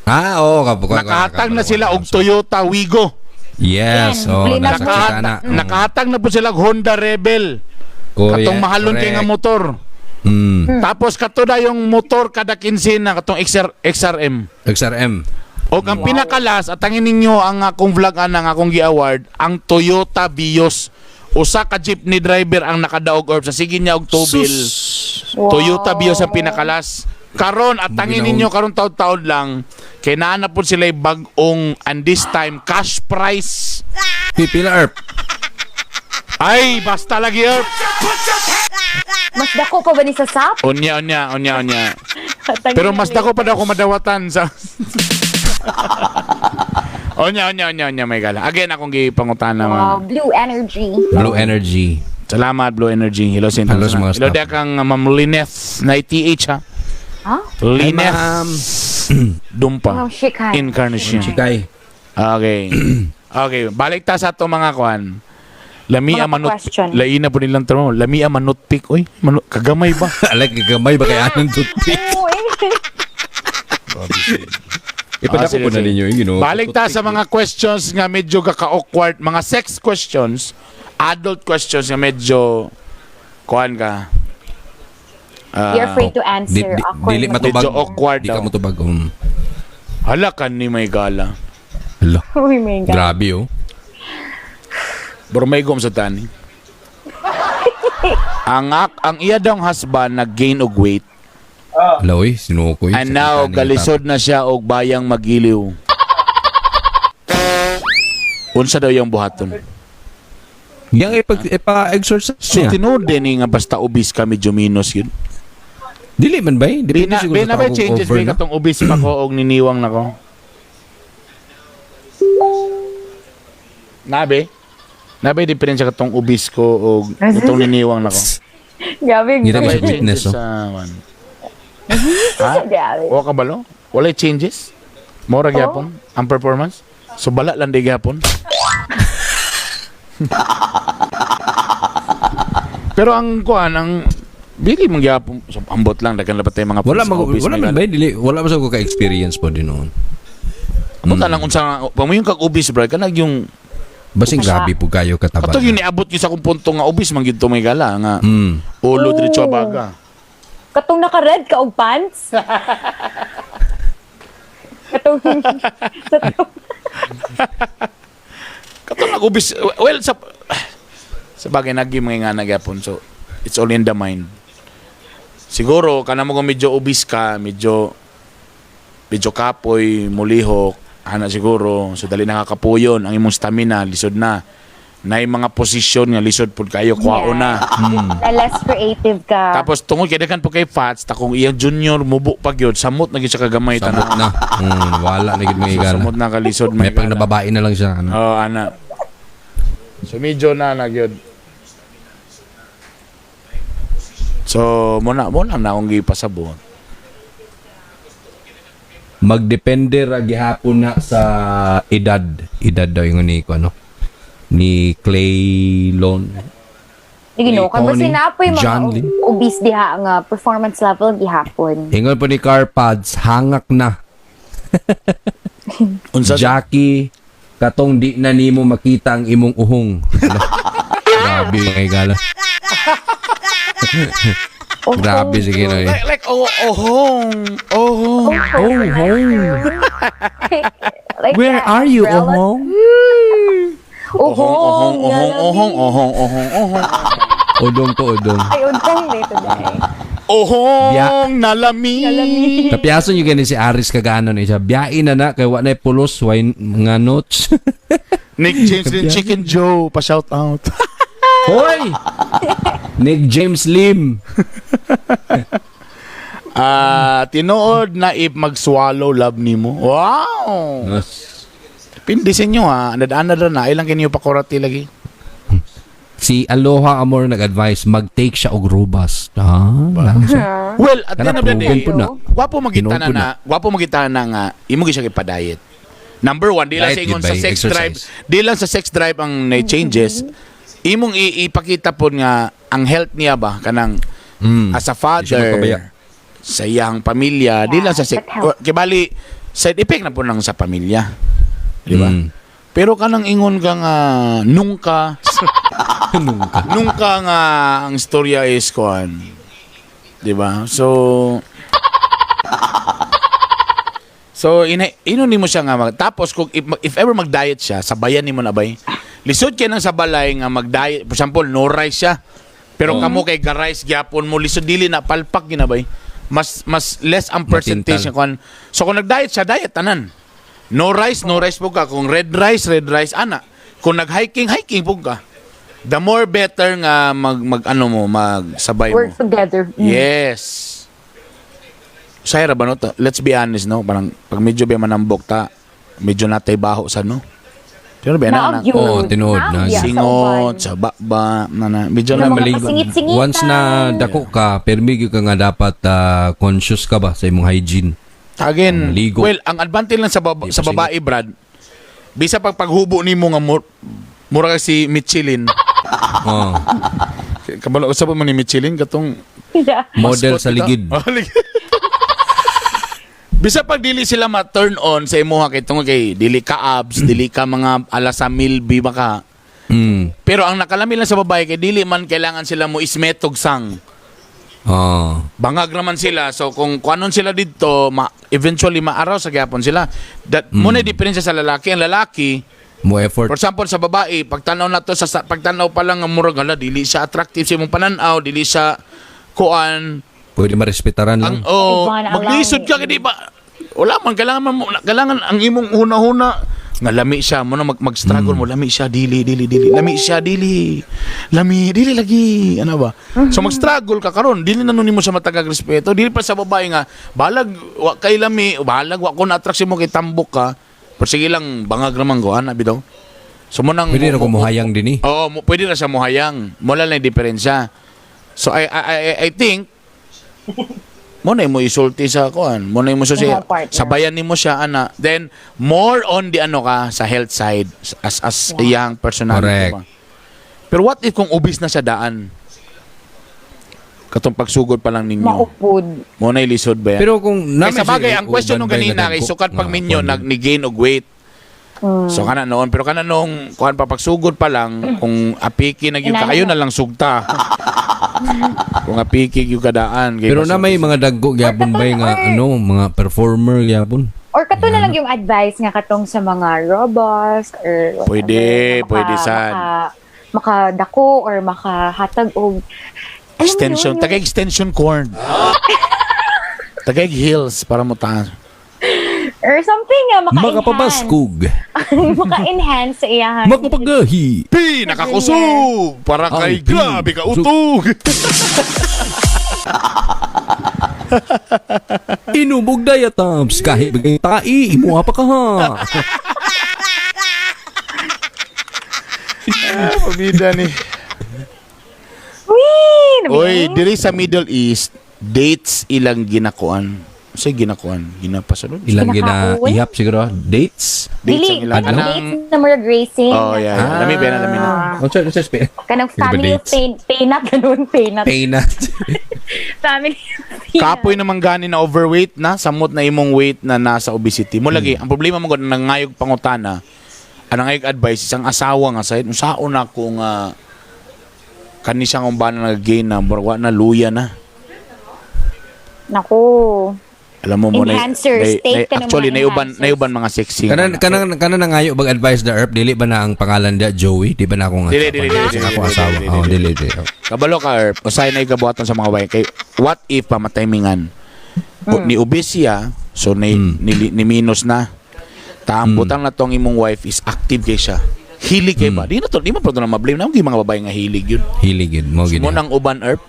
Speaker 4: Ah, oo, kapo.
Speaker 1: Nakahatag na sila og Toyota Wigo.
Speaker 4: Yes,
Speaker 2: Yan,
Speaker 4: oh,
Speaker 2: blue na
Speaker 4: nakakita na.
Speaker 1: Nakahatag na po sila og Honda Rebel.
Speaker 4: Oh,
Speaker 1: Katong
Speaker 4: yeah,
Speaker 1: mahalon kay nga
Speaker 4: correct.
Speaker 1: motor. Tapos kato na yung motor kada 15 na katong XRM.
Speaker 4: XRM.
Speaker 1: O ang pinakalas at tangin ninyo ang akong vlog ana ang akong gi-award ang Toyota Vios. Usa ka jeepney driver ang nakadaog or sa sige niya og tubil.
Speaker 2: Wow.
Speaker 1: Toyota Vios ang pinakalas. Karon at tangin
Speaker 4: Ginawag.
Speaker 1: ninyo karon taon-taon lang kay naa na pud sila bag-ong and this time cash prize.
Speaker 4: Pipila Erp.
Speaker 1: Ay, basta lagi Erp.
Speaker 2: Mas dako pa ba ni sa SAP?
Speaker 1: Unya unya unya unya. Pero mas dako pa daw ako madawatan sa Onya, onya, onya, onya, may gala. Again, akong gipangutan
Speaker 2: Wow,
Speaker 1: naman.
Speaker 2: Blue Energy.
Speaker 4: Blue Energy.
Speaker 1: Salamat, Blue Energy. Hello, sa
Speaker 4: Hello sa mga
Speaker 1: Hello,
Speaker 4: staff.
Speaker 1: di kang Ma'am Lineth na TH, ha?
Speaker 2: Ha?
Speaker 1: Lineth
Speaker 4: Ma'am.
Speaker 1: Dumpa.
Speaker 2: Wow, shikay.
Speaker 1: Incarnation.
Speaker 4: Chikay.
Speaker 1: Okay. Okay, balik ta sa ato mga kuan. Lami
Speaker 2: Mga
Speaker 1: ang manut
Speaker 2: question.
Speaker 1: Lain na po nilang termo. Lami ang manutpik. Uy, kagamay ba?
Speaker 4: Alay, gamay ba kay anong toothpick?
Speaker 2: Oo, eh.
Speaker 4: Ipadako
Speaker 1: Sige,
Speaker 4: po na
Speaker 1: sige.
Speaker 4: ninyo yung Ginoo.
Speaker 1: Balik ta sa mga questions nga medyo kaka-awkward, mga sex questions, adult questions nga medyo kuan ka.
Speaker 2: You're afraid to answer.
Speaker 4: Di,
Speaker 2: Awkward.
Speaker 4: dili matubag.
Speaker 1: Medyo awkward
Speaker 4: Di ka
Speaker 1: daw.
Speaker 4: motubag.
Speaker 1: Hala ka ni may gala.
Speaker 4: Hala.
Speaker 2: Uy, my God.
Speaker 4: Grabe oh.
Speaker 1: Pero may gom sa tani. Ang iya daw husband nag-gain og weight
Speaker 4: Hala oy, sinukoy.
Speaker 1: and now galisod na siya og bayang magiliw. Unsa daw yung buhaton?
Speaker 4: Yang ipa-exercise
Speaker 1: So
Speaker 4: niya.
Speaker 1: tinuod din ni nga basta obese ka medyo minus yun.
Speaker 4: Dili man ba?
Speaker 1: Di
Speaker 4: Depende
Speaker 1: na,
Speaker 4: siguro
Speaker 1: di
Speaker 4: sa
Speaker 1: na ba
Speaker 4: tao kung
Speaker 1: changes
Speaker 4: over
Speaker 1: ba
Speaker 4: na.
Speaker 1: katong obese pa ko og niniwang na ko? Nabe? Nabe diferensya katong obese ko og katong niniwang na ko?
Speaker 2: Grabe.
Speaker 4: Ngita
Speaker 1: Nabe
Speaker 4: sa witness,
Speaker 1: changes
Speaker 4: oh.
Speaker 1: sa one. Ha?
Speaker 2: Grabe.
Speaker 1: Wa ka balo? Walay changes? Mora gyapon ang performance? So bala lang di gyapon. Pero ang kuan ang dili man gyapon, so, ambot lang daghan dapat tayo mga
Speaker 4: Wala
Speaker 1: friends
Speaker 4: mag,
Speaker 1: sa obese,
Speaker 4: wala
Speaker 1: may
Speaker 4: man
Speaker 1: gala.
Speaker 4: ba dili wala man sa ko ka-experience po din noon.
Speaker 1: Ambot na lang unsa pamuyon kag obese bro kanag yung
Speaker 4: Basing grabe po kayo kataba.
Speaker 1: katong yung niabot gyud sa akong punto nga obese man gyud to may gala nga ulo diretso baga.
Speaker 2: Katong naka-red ka og pants. Katong sa
Speaker 1: Katong nag obese, well, sa bagay nagi mga nga nagyapon, so it's all in the mind. Siguro kana mo kung medyo obese ka, medyo medyo kapoy, mulihok, ana siguro, so dali nakakapuyon ang imong stamina lisod na. Nay mga posisyon nga lisod pud kayo kuwaon na.
Speaker 2: Na less creative ka.
Speaker 1: Tapos tungod kay daghan po kay fats, takong iyang junior mubo pa gyud, samot na gyud siya kagamay
Speaker 4: Samot
Speaker 1: tanan.
Speaker 4: na. Wala na gid mga igala.
Speaker 1: Samot na kalisod
Speaker 4: May pang
Speaker 1: gala.
Speaker 4: nababae na lang siya. Ano.
Speaker 1: Oh, ana. So medyo na na gyud. So muna mo lang na akong gipasabot.
Speaker 4: Magdepende ra gihapon na sa edad. Edad daw ingon ni ko ano ni Clay Lon.
Speaker 2: Sige no, kay
Speaker 4: Tony,
Speaker 2: basta napoy mga
Speaker 4: John Lee.
Speaker 2: obese diha nga performance level gihapon.
Speaker 4: Ingon po ni Carpads, hangak na.
Speaker 1: Unsa
Speaker 4: Jackie, katong di na nimo makita ang imong uhong. Hala. Grabe mga igala.
Speaker 2: Oh,
Speaker 4: Grabe sige na eh.
Speaker 1: Like oh ohong ohong.
Speaker 4: Oh,
Speaker 2: Like
Speaker 4: Where
Speaker 2: that
Speaker 4: are you,
Speaker 2: umbrella.
Speaker 4: ohong?
Speaker 1: Ohong ohong ohong ohong ohong ohong ohong.
Speaker 4: Odong to odong.
Speaker 2: Ay, udong dito dahil.
Speaker 1: Ohong nalami.
Speaker 2: Nalami.
Speaker 4: Kapiyason yung ganin si Aris kagano ni siya. Biyain na na kay wa na pulos way mga notes.
Speaker 1: Nick James din Chicken Joe pa shout out.
Speaker 4: Hoy! Nick James Lim.
Speaker 1: Ah, tinuod na if mag-swallow love nimo. Wow.
Speaker 4: Yes.
Speaker 1: Pindi sa inyo ha. Anad-anad na ilang kinyo pa kurati lagi.
Speaker 4: Si Aloha Amor nag-advise mag-take siya og robas. Ah, lang siya.
Speaker 1: Well, at the
Speaker 4: Kana
Speaker 1: end of the day,
Speaker 4: proven po na.
Speaker 1: Gwapo magita
Speaker 4: Tinuod
Speaker 1: na
Speaker 4: po
Speaker 1: na, gwapo magita na nga imo gyud siya ipa-diet. Number one, di lang
Speaker 4: Diet
Speaker 1: sa ingon
Speaker 4: gyud
Speaker 1: sa
Speaker 4: ba,
Speaker 1: sex
Speaker 4: exercise.
Speaker 1: drive, di lang sa sex drive ang na changes. Imong ipakita po nga ang health niya ba kanang as a
Speaker 4: Di siya
Speaker 1: father
Speaker 4: magpabaya.
Speaker 1: sa iyang pamilya, di lang sa sex.
Speaker 2: But health.
Speaker 1: Kibali side effect na po nang sa pamilya. Di ba? Pero kanang ingon ka nga nung ka
Speaker 4: Nung ka.
Speaker 1: nung ka nga ang storya is kuan. 'Di ba? So ina ino nimo siya nga tapos kung if ever mag-diet siya, sabayan nimo na bay. Lisod kay nang sa balay nga mag-diet, for example, no rice siya. Pero kamo kay ga-rice gyapon mo lisod dili na palpak ginabay. Mas mas less ang percentage
Speaker 4: Matintal.
Speaker 1: nga kuan. So kung nag-diet siya, diet tanan. No rice, no rice po ka. Kung red rice ana. Kung nag-hiking, hiking po ka. The more better nga mag, mag ano mo, magsabay mo.
Speaker 2: Work together.
Speaker 1: Yes. Sayra ba no? Let's be honest no, parang pag medyo ba manambok ta, medyo natay baho sa no. Pero ba na
Speaker 2: Naag yun.
Speaker 4: Oo, tinuod na.
Speaker 2: Naag sa
Speaker 1: Singot,
Speaker 2: uban.
Speaker 1: sa baba, na, na medyo
Speaker 2: Yung
Speaker 1: na
Speaker 2: mga
Speaker 1: maligo.
Speaker 2: pasingit-singitan.
Speaker 4: Once na dako ka, permi gyud ka nga dapat conscious ka ba sa imong hygiene.
Speaker 1: Again,
Speaker 4: Maligo.
Speaker 1: well, ang advantage lang sa
Speaker 4: Di
Speaker 1: sa
Speaker 4: pa
Speaker 1: babae, Brad, bisa pag paghubo nimo nga mura ka si Michelin.
Speaker 4: Oh,
Speaker 1: Kabalo usab mo ni Michelin katong
Speaker 2: Yeah.
Speaker 4: model
Speaker 1: mascot
Speaker 4: sa
Speaker 1: kita.
Speaker 4: ligid.
Speaker 1: Oh, ligid. Bisa pag dili sila ma-turn on sa imuha kay tungod kay dili ka abs, dili ka mga ala sa milby baka. Pero ang nakalami lang sa babae kay dili man kailangan sila mo ismetog sang.
Speaker 4: Oh.
Speaker 1: Bangag naman sila. So kung kuanon sila didto, eventually maaraw sa gyapon sila. That mo na diferensya sa lalaki. Ang lalaki,
Speaker 4: Mo effort.
Speaker 1: for example sa babae, pagtanaw na to sa pagtanaw pa lang nga murag hala dili siya attractive sa imong pananaw, dili siya kuan
Speaker 4: Pwede marespetaran lang.
Speaker 1: ang oh,
Speaker 2: Iba na
Speaker 1: maglisod
Speaker 2: lang.
Speaker 1: ka kay di ba? Wala man kailangan man kailangan ang imong huna-huna nga lami siya mo na mag-struggle mo, lami siya, dili, dili, dili, lami siya, dili, lami, dili lagi, ano ba? So mag-struggle ka karon, dili na nun nimo siya matagag respeto, dili pa sa babae nga balag wa kay lami, balag wa ko na attract mo kay tambok ka, pero sige lang, bangag naman ko ana bitaw. So mo nang
Speaker 4: Pwede na kumuhayang din eh.
Speaker 1: Oo, pwede na siya muhayang. Wala lang yung diferensya. So I think mo na mo isulti sa kuan. Mo na mo siya
Speaker 2: Iyong partner.
Speaker 1: sabayan nimo siya ana. Then more on the ano ka sa health side as a young personality
Speaker 4: Correct.
Speaker 1: ba. Pero what if kung obese na siya daan? Katong pagsugod pa lang ninyo.
Speaker 2: Maupod.
Speaker 1: Mo na ilisod ba yan?
Speaker 4: Pero kung
Speaker 1: Kay sa bagay, ang question nung
Speaker 4: uban ba yung
Speaker 1: ganina kay
Speaker 4: nagdagko?
Speaker 1: sukat pag
Speaker 4: Nga,
Speaker 1: minyo
Speaker 4: kuwan
Speaker 1: nag ni gain og weight. So kana noon, pero kana noong kuan pa pagsugod pa lang kung apiki na gyud ka
Speaker 2: Inana
Speaker 1: kayo
Speaker 2: mo.
Speaker 1: na lang sugta. Kung apiki gyud kadaan kay
Speaker 4: Pero na
Speaker 1: basta-
Speaker 4: may mga dagko gyapon ba nga ano, mga performer gyapon.
Speaker 2: Or kato na lang yung advice nga katong sa mga robust or whatever,
Speaker 1: Pwede,
Speaker 2: na
Speaker 1: pwede sad.
Speaker 2: Makadako or makahatag og alam mo
Speaker 1: Extension,
Speaker 2: yun,
Speaker 1: taga extension cord. Taga heels para mo taas.
Speaker 2: Or something nga maka-enhance.
Speaker 4: Makapabaskog.
Speaker 2: Maka-enhance sa iyahan.
Speaker 4: Makapagahi.
Speaker 1: P nakakusog para kay
Speaker 4: Ang P.
Speaker 1: grabe ka utog.
Speaker 4: Inubog diatabs kahit bagay tai imuha pa ka ha.
Speaker 1: Pabida ni.
Speaker 2: Uy!
Speaker 1: Oy, diri sa Middle East, dates ilang ginakuan. Sa ginakuan, ginapasalod.
Speaker 4: Ilang gina
Speaker 2: Kinakaon?
Speaker 4: ihap siguro ah. Dates.
Speaker 1: Dates
Speaker 2: Dili,
Speaker 1: ang ilang
Speaker 2: kanang
Speaker 1: anang
Speaker 2: dates na murag racing.
Speaker 1: Oh, yeah. Lami ba na, lami na.
Speaker 4: Oh, sorry, sorry, sorry.
Speaker 2: Kanang
Speaker 4: Iba
Speaker 2: family of
Speaker 4: dates.
Speaker 2: pain, peanut, ganun, peanut.
Speaker 4: Peanut.
Speaker 2: Family of peanut.
Speaker 1: Kapoy naman gani na overweight na, samot na imong weight na nasa obesity. Mo lagi, ang problema mo gud nangayog pangutana, ang nangayog advice isang asawa nga sa unsaon na ko nga kani siya kung ba na nag-gain na, murag wa na luya na.
Speaker 2: Naku.
Speaker 1: Alam mo mo na,
Speaker 2: Enhancers, take ka ng
Speaker 1: actually
Speaker 2: mga
Speaker 1: naiuban
Speaker 2: enhancers.
Speaker 1: naiuban mga sexy.
Speaker 4: Kanan
Speaker 1: nga.
Speaker 4: kanan kanan nangayo bag advice the herb dili ba na ang pangalan dia Joey? Di ba na akong
Speaker 1: Dili, dili, dili, dili,
Speaker 4: ako
Speaker 1: dili,
Speaker 4: asawa.
Speaker 1: dili,
Speaker 4: Oh,
Speaker 1: dili.
Speaker 4: dili dili. Oh.
Speaker 1: Kabalo ka, Herb. Usay na ikabuhatan sa mga babae. Kay, what if pa matimingan? Ni obese siya, so ni, ni minus na. Taang butang na tong imong wife is active kay siya. Hilig kay ba? Di na to, di man pa to na ma-blame. Na mga babae nga hilig yun.
Speaker 4: Hilig yun mo gid.
Speaker 1: Mo nang uban, Herb,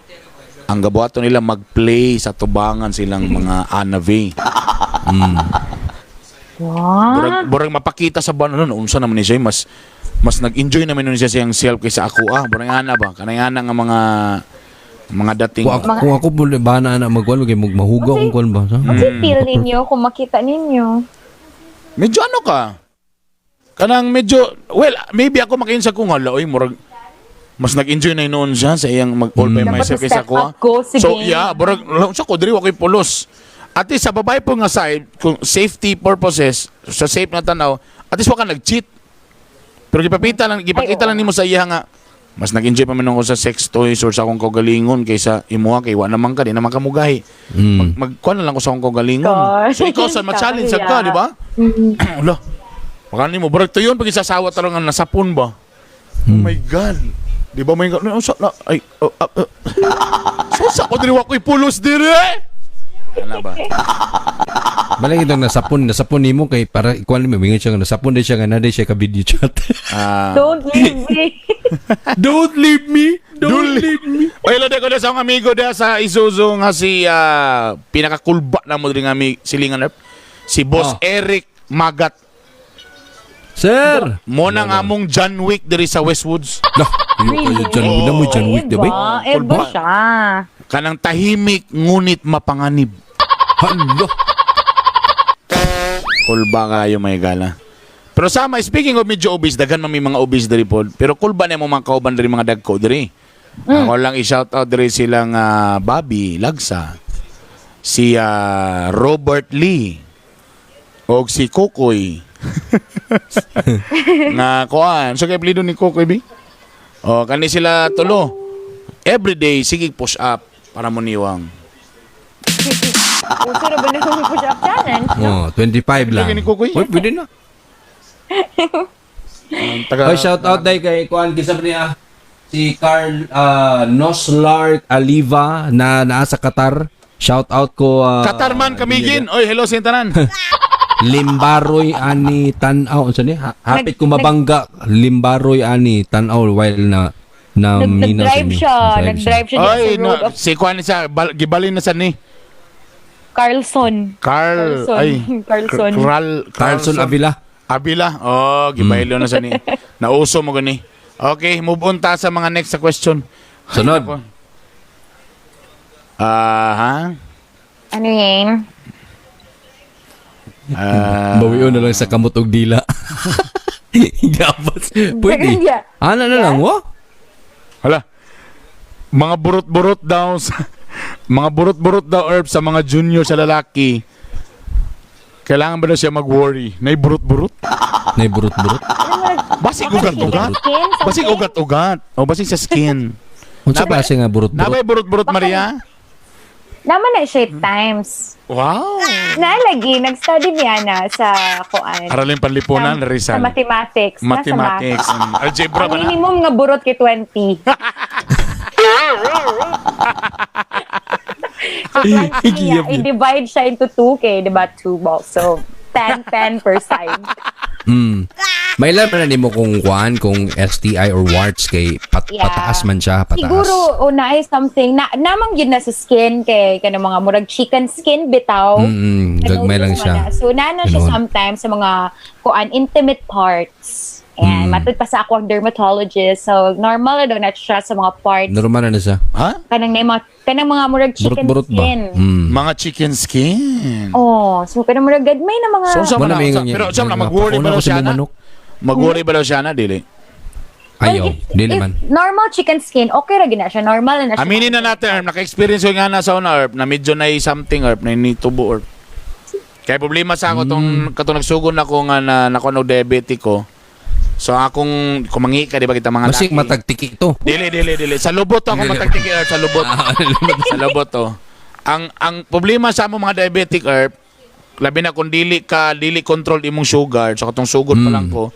Speaker 1: ang gabuhaton nila mag-play sa tubangan silang mga anave.
Speaker 2: What?
Speaker 1: Burag, burag mapakita sa ban ano, unsa naman ni siya mas mas nag-enjoy naman nun siya siyang self kaysa ako ah. Burag ana ba? Kanang ana nga mga mga dating
Speaker 4: Kung ako ba na na magkuan kay mag mahugaw kung kuan ba. Sa?
Speaker 2: What's yung feel ninyo kung makita ninyo?
Speaker 1: Medyo ano ka? Kanang medyo, well, maybe ako makinsag ko nga, oy, murag, mas nag-enjoy na noon siya sa iyang mag all by
Speaker 2: Dapat
Speaker 1: myself kaysa
Speaker 2: step
Speaker 1: ako. Ah.
Speaker 2: up ko, sige.
Speaker 1: So, yeah, murag, sa ko, diri wa ko'y pulos. At least sa babae po nga side, kung safety purposes, sa safe na tanaw, at least wa ka nag-cheat. Pero gipakita
Speaker 2: Ay, oo.
Speaker 1: lang nimo sa iya nga, mas nag-enjoy pa man ako sa sex toys or sa akong kaugalingon kaysa imuha kay wa naman ka, di naman ka mugahi. Magkuan na lang ko sa akong kaugalingon.
Speaker 2: Gosh.
Speaker 1: So ikaw sa ma-challenge sad ka, di ba? Ala. Baka nimo burag tuyon pag isasawa tarong nga nasapon ba. Oh my God. Di ba may no, sa na, ay oh, ah, ah. So sa ko diri wa ko'y pulos diri. Ano ba?
Speaker 4: Balik itong nasapon, nasapon nimo kay para ikuan nimo mingon siya nga nasapon di siya nga na di siya ka video chat.
Speaker 1: Ah.
Speaker 2: Don't leave me.
Speaker 4: Don't leave me.
Speaker 1: Don't leave me. Oy, hello ko na sa akong amigo da sa Isuzu nga si pinakakulba na mo diri nga mi silingan rep. Si Boss
Speaker 4: Oh.
Speaker 1: Eric Magat.
Speaker 4: Sir.
Speaker 1: Mo na nga among John Wick diri sa Westwoods.
Speaker 4: Lah, kayo John Wick na mo John Wick di ba?
Speaker 2: Iba, iba
Speaker 1: Kulba.
Speaker 2: siya.
Speaker 1: Kanang tahimik ngunit mapanganib.
Speaker 4: Hala.
Speaker 1: Kulba kayo may gala. Pero sama, speaking of medyo obese, daghan man may mga obese diri pod. Pero kulba na mo mga kauban diri mga dagko diri. Ako lang i-shout out diri silang Bobby Lagsa. Si Robert Lee. Og si Kukoy. Nga kuan, so kay apelyido ni Kukoy bi? O kani sila tulo. Everyday sige push up para mo niwang.
Speaker 2: Uso na ba na yung push up challenge?
Speaker 4: Oh, 25 lang.
Speaker 1: Pwede ni Kukoy.
Speaker 4: Uy, pwede na.
Speaker 1: Ang taga
Speaker 4: Oy, shout out dai kay kuan kisab niya si Carl Noslark Aliva na naa sa Qatar. Shout out ko
Speaker 1: Qatar man kamigin. Oy, hello sa tanan.
Speaker 4: Limbaroy ani tan-aw unsa ni? Hapit ko mabangga Limbaroy ani tan-aw while na na minaw sa
Speaker 2: Nag-drive
Speaker 4: inyo.
Speaker 2: siya.
Speaker 4: Nag-drive
Speaker 2: Nag-drive siya dyan
Speaker 1: Oy,
Speaker 2: sa road
Speaker 1: no,
Speaker 2: of
Speaker 1: si kuan siya gibalin na sa ni.
Speaker 2: Carlson.
Speaker 1: Carl
Speaker 2: Carlson.
Speaker 1: ay
Speaker 2: Carlson.
Speaker 1: Carl
Speaker 4: Carlson Avila.
Speaker 1: Abila. Oh, gibaylo na sa ni. Nauso mo gani. Okay, move on ta sa mga next sa question.
Speaker 4: Sunod.
Speaker 1: Ah, ha?
Speaker 2: Ano yun?
Speaker 1: Ah,
Speaker 4: Bawion na lang sa kamot og dila. Gabas. Pwede.
Speaker 2: Yeah.
Speaker 4: Ana na lang, wa?
Speaker 1: Hala. Mga burot-burot daw sa mga burot-burot daw herb sa mga junior sa lalaki. Kailangan ba daw siya mag-worry? Nay burot-burot?
Speaker 4: Nay burot-burot.
Speaker 1: Basig ugat-ugat.
Speaker 2: Skin, something?
Speaker 1: Basig ugat-ugat. O basig sa skin.
Speaker 4: Unsa klase nga burot-burot?
Speaker 1: Nabay burot-burot, Maria?
Speaker 2: Naman na siya times.
Speaker 1: Wow.
Speaker 2: Nalagi, nag-study niya na sa kuan.
Speaker 1: Aralin panlipunan,
Speaker 2: Sa
Speaker 1: Rizal.
Speaker 2: mathematics. Nasa math.
Speaker 1: Mathematics. Algebra
Speaker 2: Ang
Speaker 1: ba na?
Speaker 2: minimum nga burot kay 20. So, 20 niya, i-divide siya into 2 kay, di ba? 2 balls. So, 10, 10 per side.
Speaker 4: May alam na nimo kung kuan kung STI or warts kay pataas man siya, pataas.
Speaker 2: Siguro, una ay something, na, namang yun na sa skin kay, kanang mga murag chicken skin bitaw.
Speaker 4: Gagmay lang
Speaker 2: Na-notice mo
Speaker 4: siya.
Speaker 2: na. So, nana siya
Speaker 4: Ganoon.
Speaker 2: sometimes sa mga kuan intimate parts. And matud pa sa ako ang dermatologist. So, normal na daw na siya sa mga parts.
Speaker 4: Normal na na siya.
Speaker 1: Ha?
Speaker 2: Kanang na mga kanang mga murag chicken
Speaker 4: Burot-burot ba?
Speaker 2: skin.
Speaker 1: Mga chicken skin.
Speaker 2: Oh, so kanang murag gagmay na mga
Speaker 1: So, unsa
Speaker 4: Mo
Speaker 1: man
Speaker 4: na
Speaker 1: na,
Speaker 4: may
Speaker 1: unsa-
Speaker 4: nga-
Speaker 1: pero unsa man na,
Speaker 4: nga-
Speaker 1: mag-worry ba
Speaker 4: pakuna
Speaker 1: daw
Speaker 4: ko sa
Speaker 1: siya na?
Speaker 4: manok.
Speaker 1: Mag-worry ba daw siya na, dili?
Speaker 4: Ayaw,
Speaker 2: Well,
Speaker 4: dili
Speaker 2: if
Speaker 4: man.
Speaker 2: normal chicken skin, okay ra gina siya. Normal na na siya.
Speaker 1: Aminin na natin, Herb, naka-experience ko nga na sa una, Herb, na medyo na something, Herb, na nitubo, Herb. Kaya problema sa ako tong katong nagsugon ako nga na nakuha og diabetic ko. So akong kumangi ka di ba kita mga
Speaker 4: Masig
Speaker 1: laki.
Speaker 4: matagtiki to.
Speaker 1: Dili dili dili sa lubot to ako
Speaker 4: Dili.
Speaker 1: matagtiki Herb, sa lubot. Sa lubot to. Ang problema sa amo mga diabetic Herb, labi na kung dili ka dili control imong sugar, so katong sugod pa lang ko.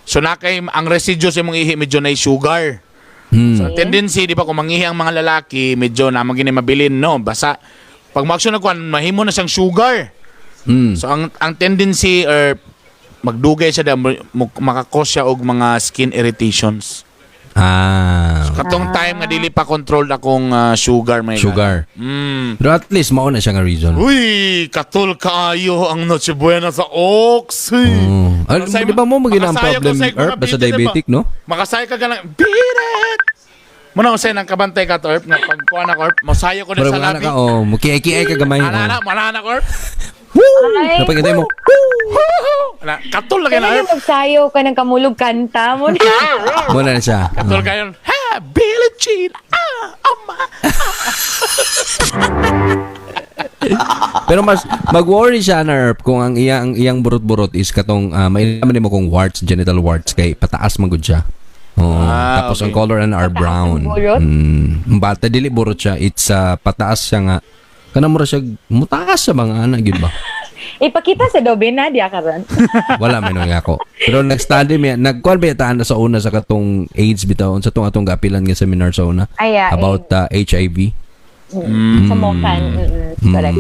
Speaker 1: So nakay ang residue sa imong ihi medyo na sugar. So, ang tendency, di ba, kung mangihi ang mga lalaki, medyo na gini mabilin, no? Basta, pag ma-action na kuan, mahimo na siyang sugar. So, ang tendency, or magdugay siya, makakos siya og mga skin irritations. Katong time nga dili pa controlled akong sugar, may
Speaker 4: Sugar. Pero at least mao na siya nga reason.
Speaker 1: Uy, katul kaayo ang Noche Buena sa Ox. Uy.
Speaker 4: Oh. Al,
Speaker 1: Makasay-
Speaker 4: di ba mo magina ang
Speaker 1: makasaya ko
Speaker 4: problem,
Speaker 1: sa mga
Speaker 4: Erp, basta
Speaker 1: bitin, di ba?
Speaker 4: diabetic, no?
Speaker 1: Makasaya ka ganang, beat it! Muna ko sa'yo, nang kabantay ka to, Erp, nga pagkuha na ko, Erp, masaya ko na
Speaker 4: Pero
Speaker 1: sa
Speaker 4: mga
Speaker 1: labi.
Speaker 4: ka, oh, mukiay-kiay ka gamay.
Speaker 1: Ana, ana,
Speaker 4: Oh.
Speaker 1: mana na ko, Erp.
Speaker 2: Ay,
Speaker 4: Napagintay mo.
Speaker 1: Ana, katul lagi na,
Speaker 2: Kaya
Speaker 1: Erp.
Speaker 2: magsayo ka ng kamulog kanta mo.
Speaker 4: Muna na siya.
Speaker 1: Katul kayo, ha, Billie Jean, ah, ama.
Speaker 4: Pero mas mag-worry siya na Erp kung ang iyang burot-burot is katong may nimo kung warts, genital warts kay pataas man gud siya. Oo.
Speaker 1: Ah,
Speaker 4: tapos
Speaker 1: okay.
Speaker 4: ang color and are
Speaker 2: Pataas
Speaker 4: brown.
Speaker 2: ang burot?
Speaker 4: Bata dili burot siya, it's pataas siya nga. Kana mura siya mutaas sa mga ana gyud ba.
Speaker 2: Ipakita sa dobe na diya karon.
Speaker 4: Wala man nung ako. Pero nag-study mi, nagkuan ba taan na sa una sa katong AIDS bitaw sa tong atong gapilan nga seminar sa una
Speaker 2: Ay, ah,
Speaker 4: about HIV.
Speaker 2: Sa Mokan. Correct.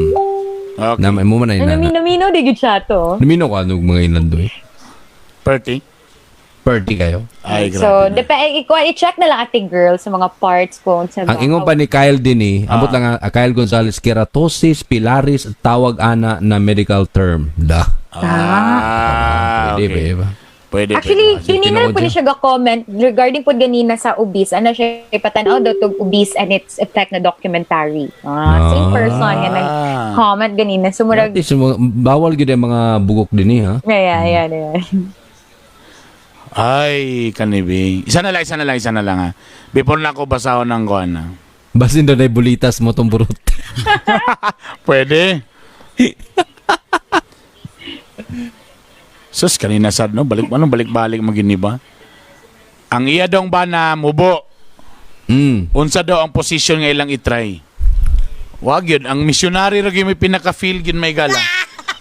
Speaker 1: Okay.
Speaker 4: Na mo man ay
Speaker 2: Ano,
Speaker 4: nana.
Speaker 2: Namino-mino, di gud siya to.
Speaker 4: Namino ko anong mga inlando eh.
Speaker 1: 30.
Speaker 4: Party kayo.
Speaker 1: Ay, grabe.
Speaker 2: So, i-check na lang ate girl sa mga parts ko. Sa
Speaker 4: Ang ingon pa ni Kyle din eh, ambot lang Kyle Gonzalez, keratosis pilaris, tawag ana na medical term. Da.
Speaker 1: Ah,
Speaker 4: Pwede
Speaker 1: okay.
Speaker 4: ba?
Speaker 1: Pwede,
Speaker 2: Actually,
Speaker 1: pwede.
Speaker 2: ganina
Speaker 4: tinuod
Speaker 2: po ni
Speaker 4: siya.
Speaker 2: siya ga-comment regarding po ganina sa obese. Ano siya ipatanaw daw tog obese and its effect na documentary. Ah, same person nga nag-comment ganina. So, murag,
Speaker 4: At least, bawal gyud ang mga bugok din eh, ha?
Speaker 2: ayan, ayan, ayan.
Speaker 1: Ay, kanibi. Isa na lang, isa na lang, isa na lang ha. Before na ako basahon ng kuan na.
Speaker 4: Basin daw na bulitas mo tong burot.
Speaker 1: Pwede. Sus, kanina sad, no? Balik, ano, balik-balik magini ba? Ang iya dong ba na mubo? Unsa daw ang position nga ilang itry? Wag yun. Ang missionary ra gyud may pinaka-feel gyud may gala.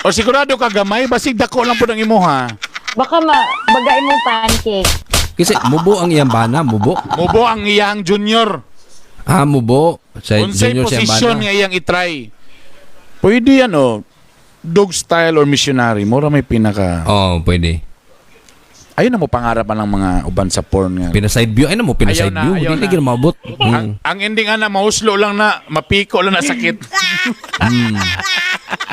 Speaker 1: O sigurado ka gamay, basig dako lang pud ang imuha.
Speaker 2: Baka ma bagay mo pancake.
Speaker 4: Kasi mubo ang iyang bana, mubo.
Speaker 1: Mubo ang iyang junior.
Speaker 4: Ah, mubo. Sa
Speaker 1: Unsay
Speaker 4: junior siyang
Speaker 1: posisyon
Speaker 4: bana.
Speaker 1: nga iyang itry? Pwede yan oh. Dog style or missionary. Mura may pinaka...
Speaker 4: Oo, oh, pwede.
Speaker 1: Ayun na mo pangarapan ng mga uban sa porn nga.
Speaker 4: Pina-side view. Ay na mo, pina-side
Speaker 1: Ayaw na,
Speaker 4: view.
Speaker 1: ayaw
Speaker 4: Dili
Speaker 1: na.
Speaker 4: gyud maabot.
Speaker 1: Ang, ang ending ana, mahuslo lang na, mapiko lang na sakit.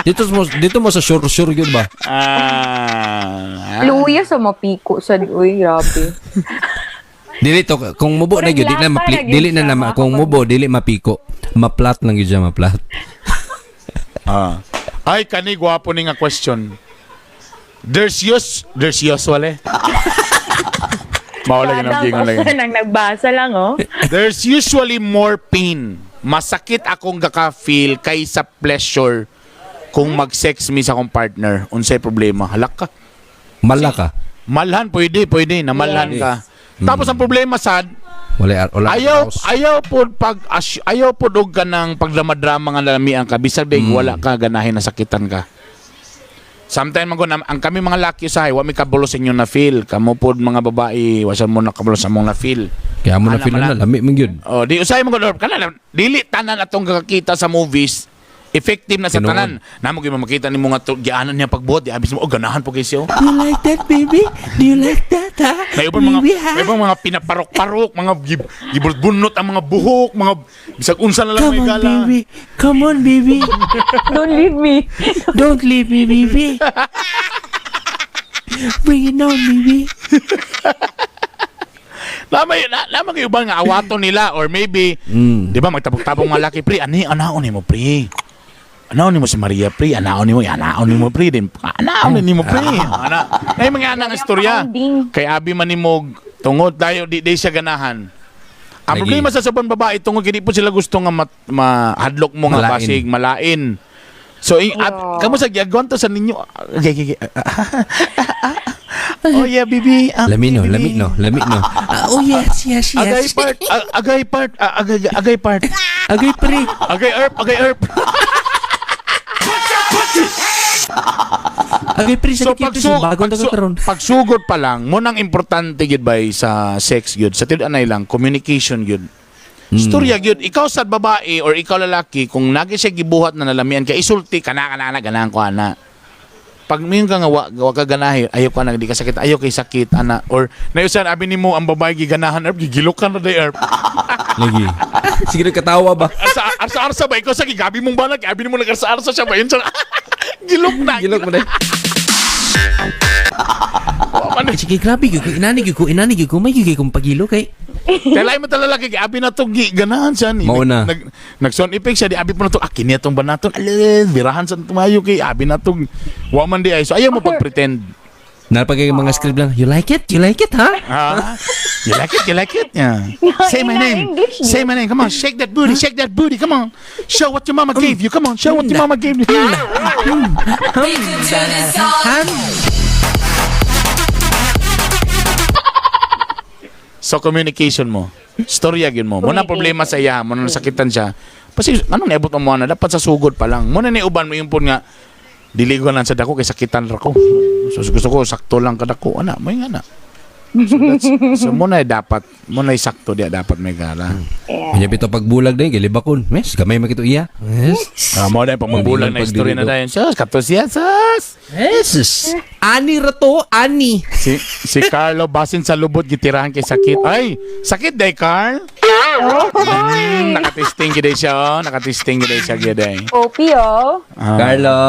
Speaker 4: Dito mo sa sure-sure gyud ba?
Speaker 1: Ah.
Speaker 2: Luya sa mapiko sa uy, grabe.
Speaker 4: Dili to kung mubo na gyud dili na
Speaker 2: Murag
Speaker 4: mapli,
Speaker 2: lata na gyud
Speaker 4: dili na,
Speaker 2: siya,
Speaker 4: na
Speaker 2: mga
Speaker 4: kung
Speaker 2: kapag-
Speaker 4: mubo dili mapiko. Maplat lang gyud siya, maplat.
Speaker 1: Ah. Ay, kani gwapo ni nga question. There's usually. Mawala yun ang gingon lagi.
Speaker 2: Nang nagbasa lang, oh.
Speaker 1: There's usually more pain. Masakit akong gaka-feel kaysa pleasure kung mag-sex mi sa akong partner. Unsay problema? Halak ka.
Speaker 4: Mala ka.
Speaker 1: Malhan pwede, pwede namalhan
Speaker 4: Yes.
Speaker 1: ka. Tapos ang problema sad,
Speaker 4: Wala wala
Speaker 1: ayaw
Speaker 4: arouse.
Speaker 1: ayaw po pag ayaw po og ka ng pagdrama-drama nga lamian ka bisag mm. Wala ka ganahin na sakitan ka. Sometimes man gud, ang kami mga laki usahay wa mi kabalo sa inyo na feel. Kamo pod mga babae, wa sa mo nakabalo sa among na feel.
Speaker 4: Kaya mo na
Speaker 1: Ana
Speaker 4: feel
Speaker 1: man
Speaker 4: na lami man gyud.
Speaker 1: Oh, di usahay man gud kana dili tanan atong kakita sa movies effective na sa
Speaker 4: Tinuod.
Speaker 1: tanan. Namo gyud makita nimo nga to, gianan niya pagbuhat, di abis mo oh ganahan po kay siya.
Speaker 5: Do you like that, baby? Do you like that, huh?
Speaker 1: May ubang mga
Speaker 5: Baby, ha?
Speaker 1: may ubang mga pinaparok-parok, mga gibunot ang mga buhok, mga bisag unsa na lang
Speaker 5: Come
Speaker 1: may
Speaker 5: on,
Speaker 1: gala.
Speaker 5: baby. Come on, baby.
Speaker 2: Don't leave me.
Speaker 5: Don't leave me, baby. Bring it on, baby.
Speaker 1: Lamay na, lamang yung ubang nga awato nila or maybe di ba magtabok-tabok mga laki pre, ani anaon nimo pre. Anaon nimo si Maria pre, anaon nimo, anaon nimo pre din. Anaon nimo pre. Ana. Nay mga anang istorya.
Speaker 2: Pounding.
Speaker 1: Kay abi man nimo tungod tayo di siya ganahan. Ang
Speaker 4: Lagi.
Speaker 1: problema sa sabon babae tungod kay di po sila gusto nga mahadlok mo nga
Speaker 4: Malain.
Speaker 1: basig malain. So at, kamo sa giagwanto sa ninyo. Okay, okay, okay. Oh yeah, baby. Ah,
Speaker 4: Lami no,
Speaker 1: baby.
Speaker 4: lami no, lami no.
Speaker 5: Ah, oh, yes, yes,
Speaker 1: Agay
Speaker 5: yes.
Speaker 1: part, agay part, agay agay part.
Speaker 5: Agay, pre.
Speaker 1: Agay erp, agay erp.
Speaker 5: Agay, pre. Sa
Speaker 1: So
Speaker 5: so,
Speaker 1: pagsu
Speaker 5: bagong
Speaker 1: pagsu-
Speaker 5: taga karon.
Speaker 1: pagsugod pa lang, mo nang importante gyud bay sa sex gyud. Sa tinud-anay lang communication gyud. Istorya gyud, ikaw sa babae or ikaw lalaki kung nagi siya gibuhat na nalamian ka isulti kana kana na ganahan ko ana. Pag mayon ka nga wa ka ganahi, ayaw ka na di ka sakit, ayaw kay sakit ana or nayusan abi nimo ang babae giganahan erp gigilukan ra day erp.
Speaker 4: Lagi. Sige katawa ba?
Speaker 1: Arsa arsa arsa ba ikaw sa gigabi mong banag, abi nimo nagarsa arsa siya ba yun siya. Gilok na.
Speaker 4: Gilok mo na.
Speaker 1: Wa man.
Speaker 5: Sige, grabe. Gyud ko. Inani gyud ko. Inani gyud ko. May gyud kong pagilo kay.
Speaker 1: Kaya mo talaga kay abi na to gi ganahan siya ni.
Speaker 4: Mao na.
Speaker 1: Nag sound effect siya di abi pa na to ah kini atong banaton. Alin, birahan sa tumayo kay abi na to. Wa man di ay. So ayaw mo pag-pretend.
Speaker 4: Napagay mga script lang. You like it? You like it, ha?
Speaker 1: Ha? You like it? You like it? Yeah. Say my name.
Speaker 2: English
Speaker 1: Say my name. Come on, shake that booty. Shake that booty. Come on. Show what your mama gave you. Come on, show what your mama gave you.
Speaker 3: We could do this all
Speaker 5: Han.
Speaker 1: So communication mo. Storya gyud mo. Muna problema sa iya, muna nasakitan siya. Kasi anong niabot mo ana dapat sa sugod pa lang. Muna ni uban mo yung pun nga dili ko lang sa dako kay sakitan ra ko. So gusto ko sakto lang kadako ana, mo yung ana. So that's, so muna dapat muna sakto dia dapat may gala.
Speaker 2: Yeah.
Speaker 4: Kanya bitaw pagbulag din, gilibakon. Mes, gamay makito iya. Yes.
Speaker 1: Ah, mo na pamagbulan na istorya na dayon. Sus, kato siya, sus.
Speaker 5: Jesus. Ani ra to, ani.
Speaker 1: Si Carlo basin sa lubot gitirahan kay sakit. Ay, sakit day Carl. Nakatisting gid siya, oh. Nakatisting gid siya gid ay.
Speaker 2: OP, oh.
Speaker 1: Ah.
Speaker 4: Carlo.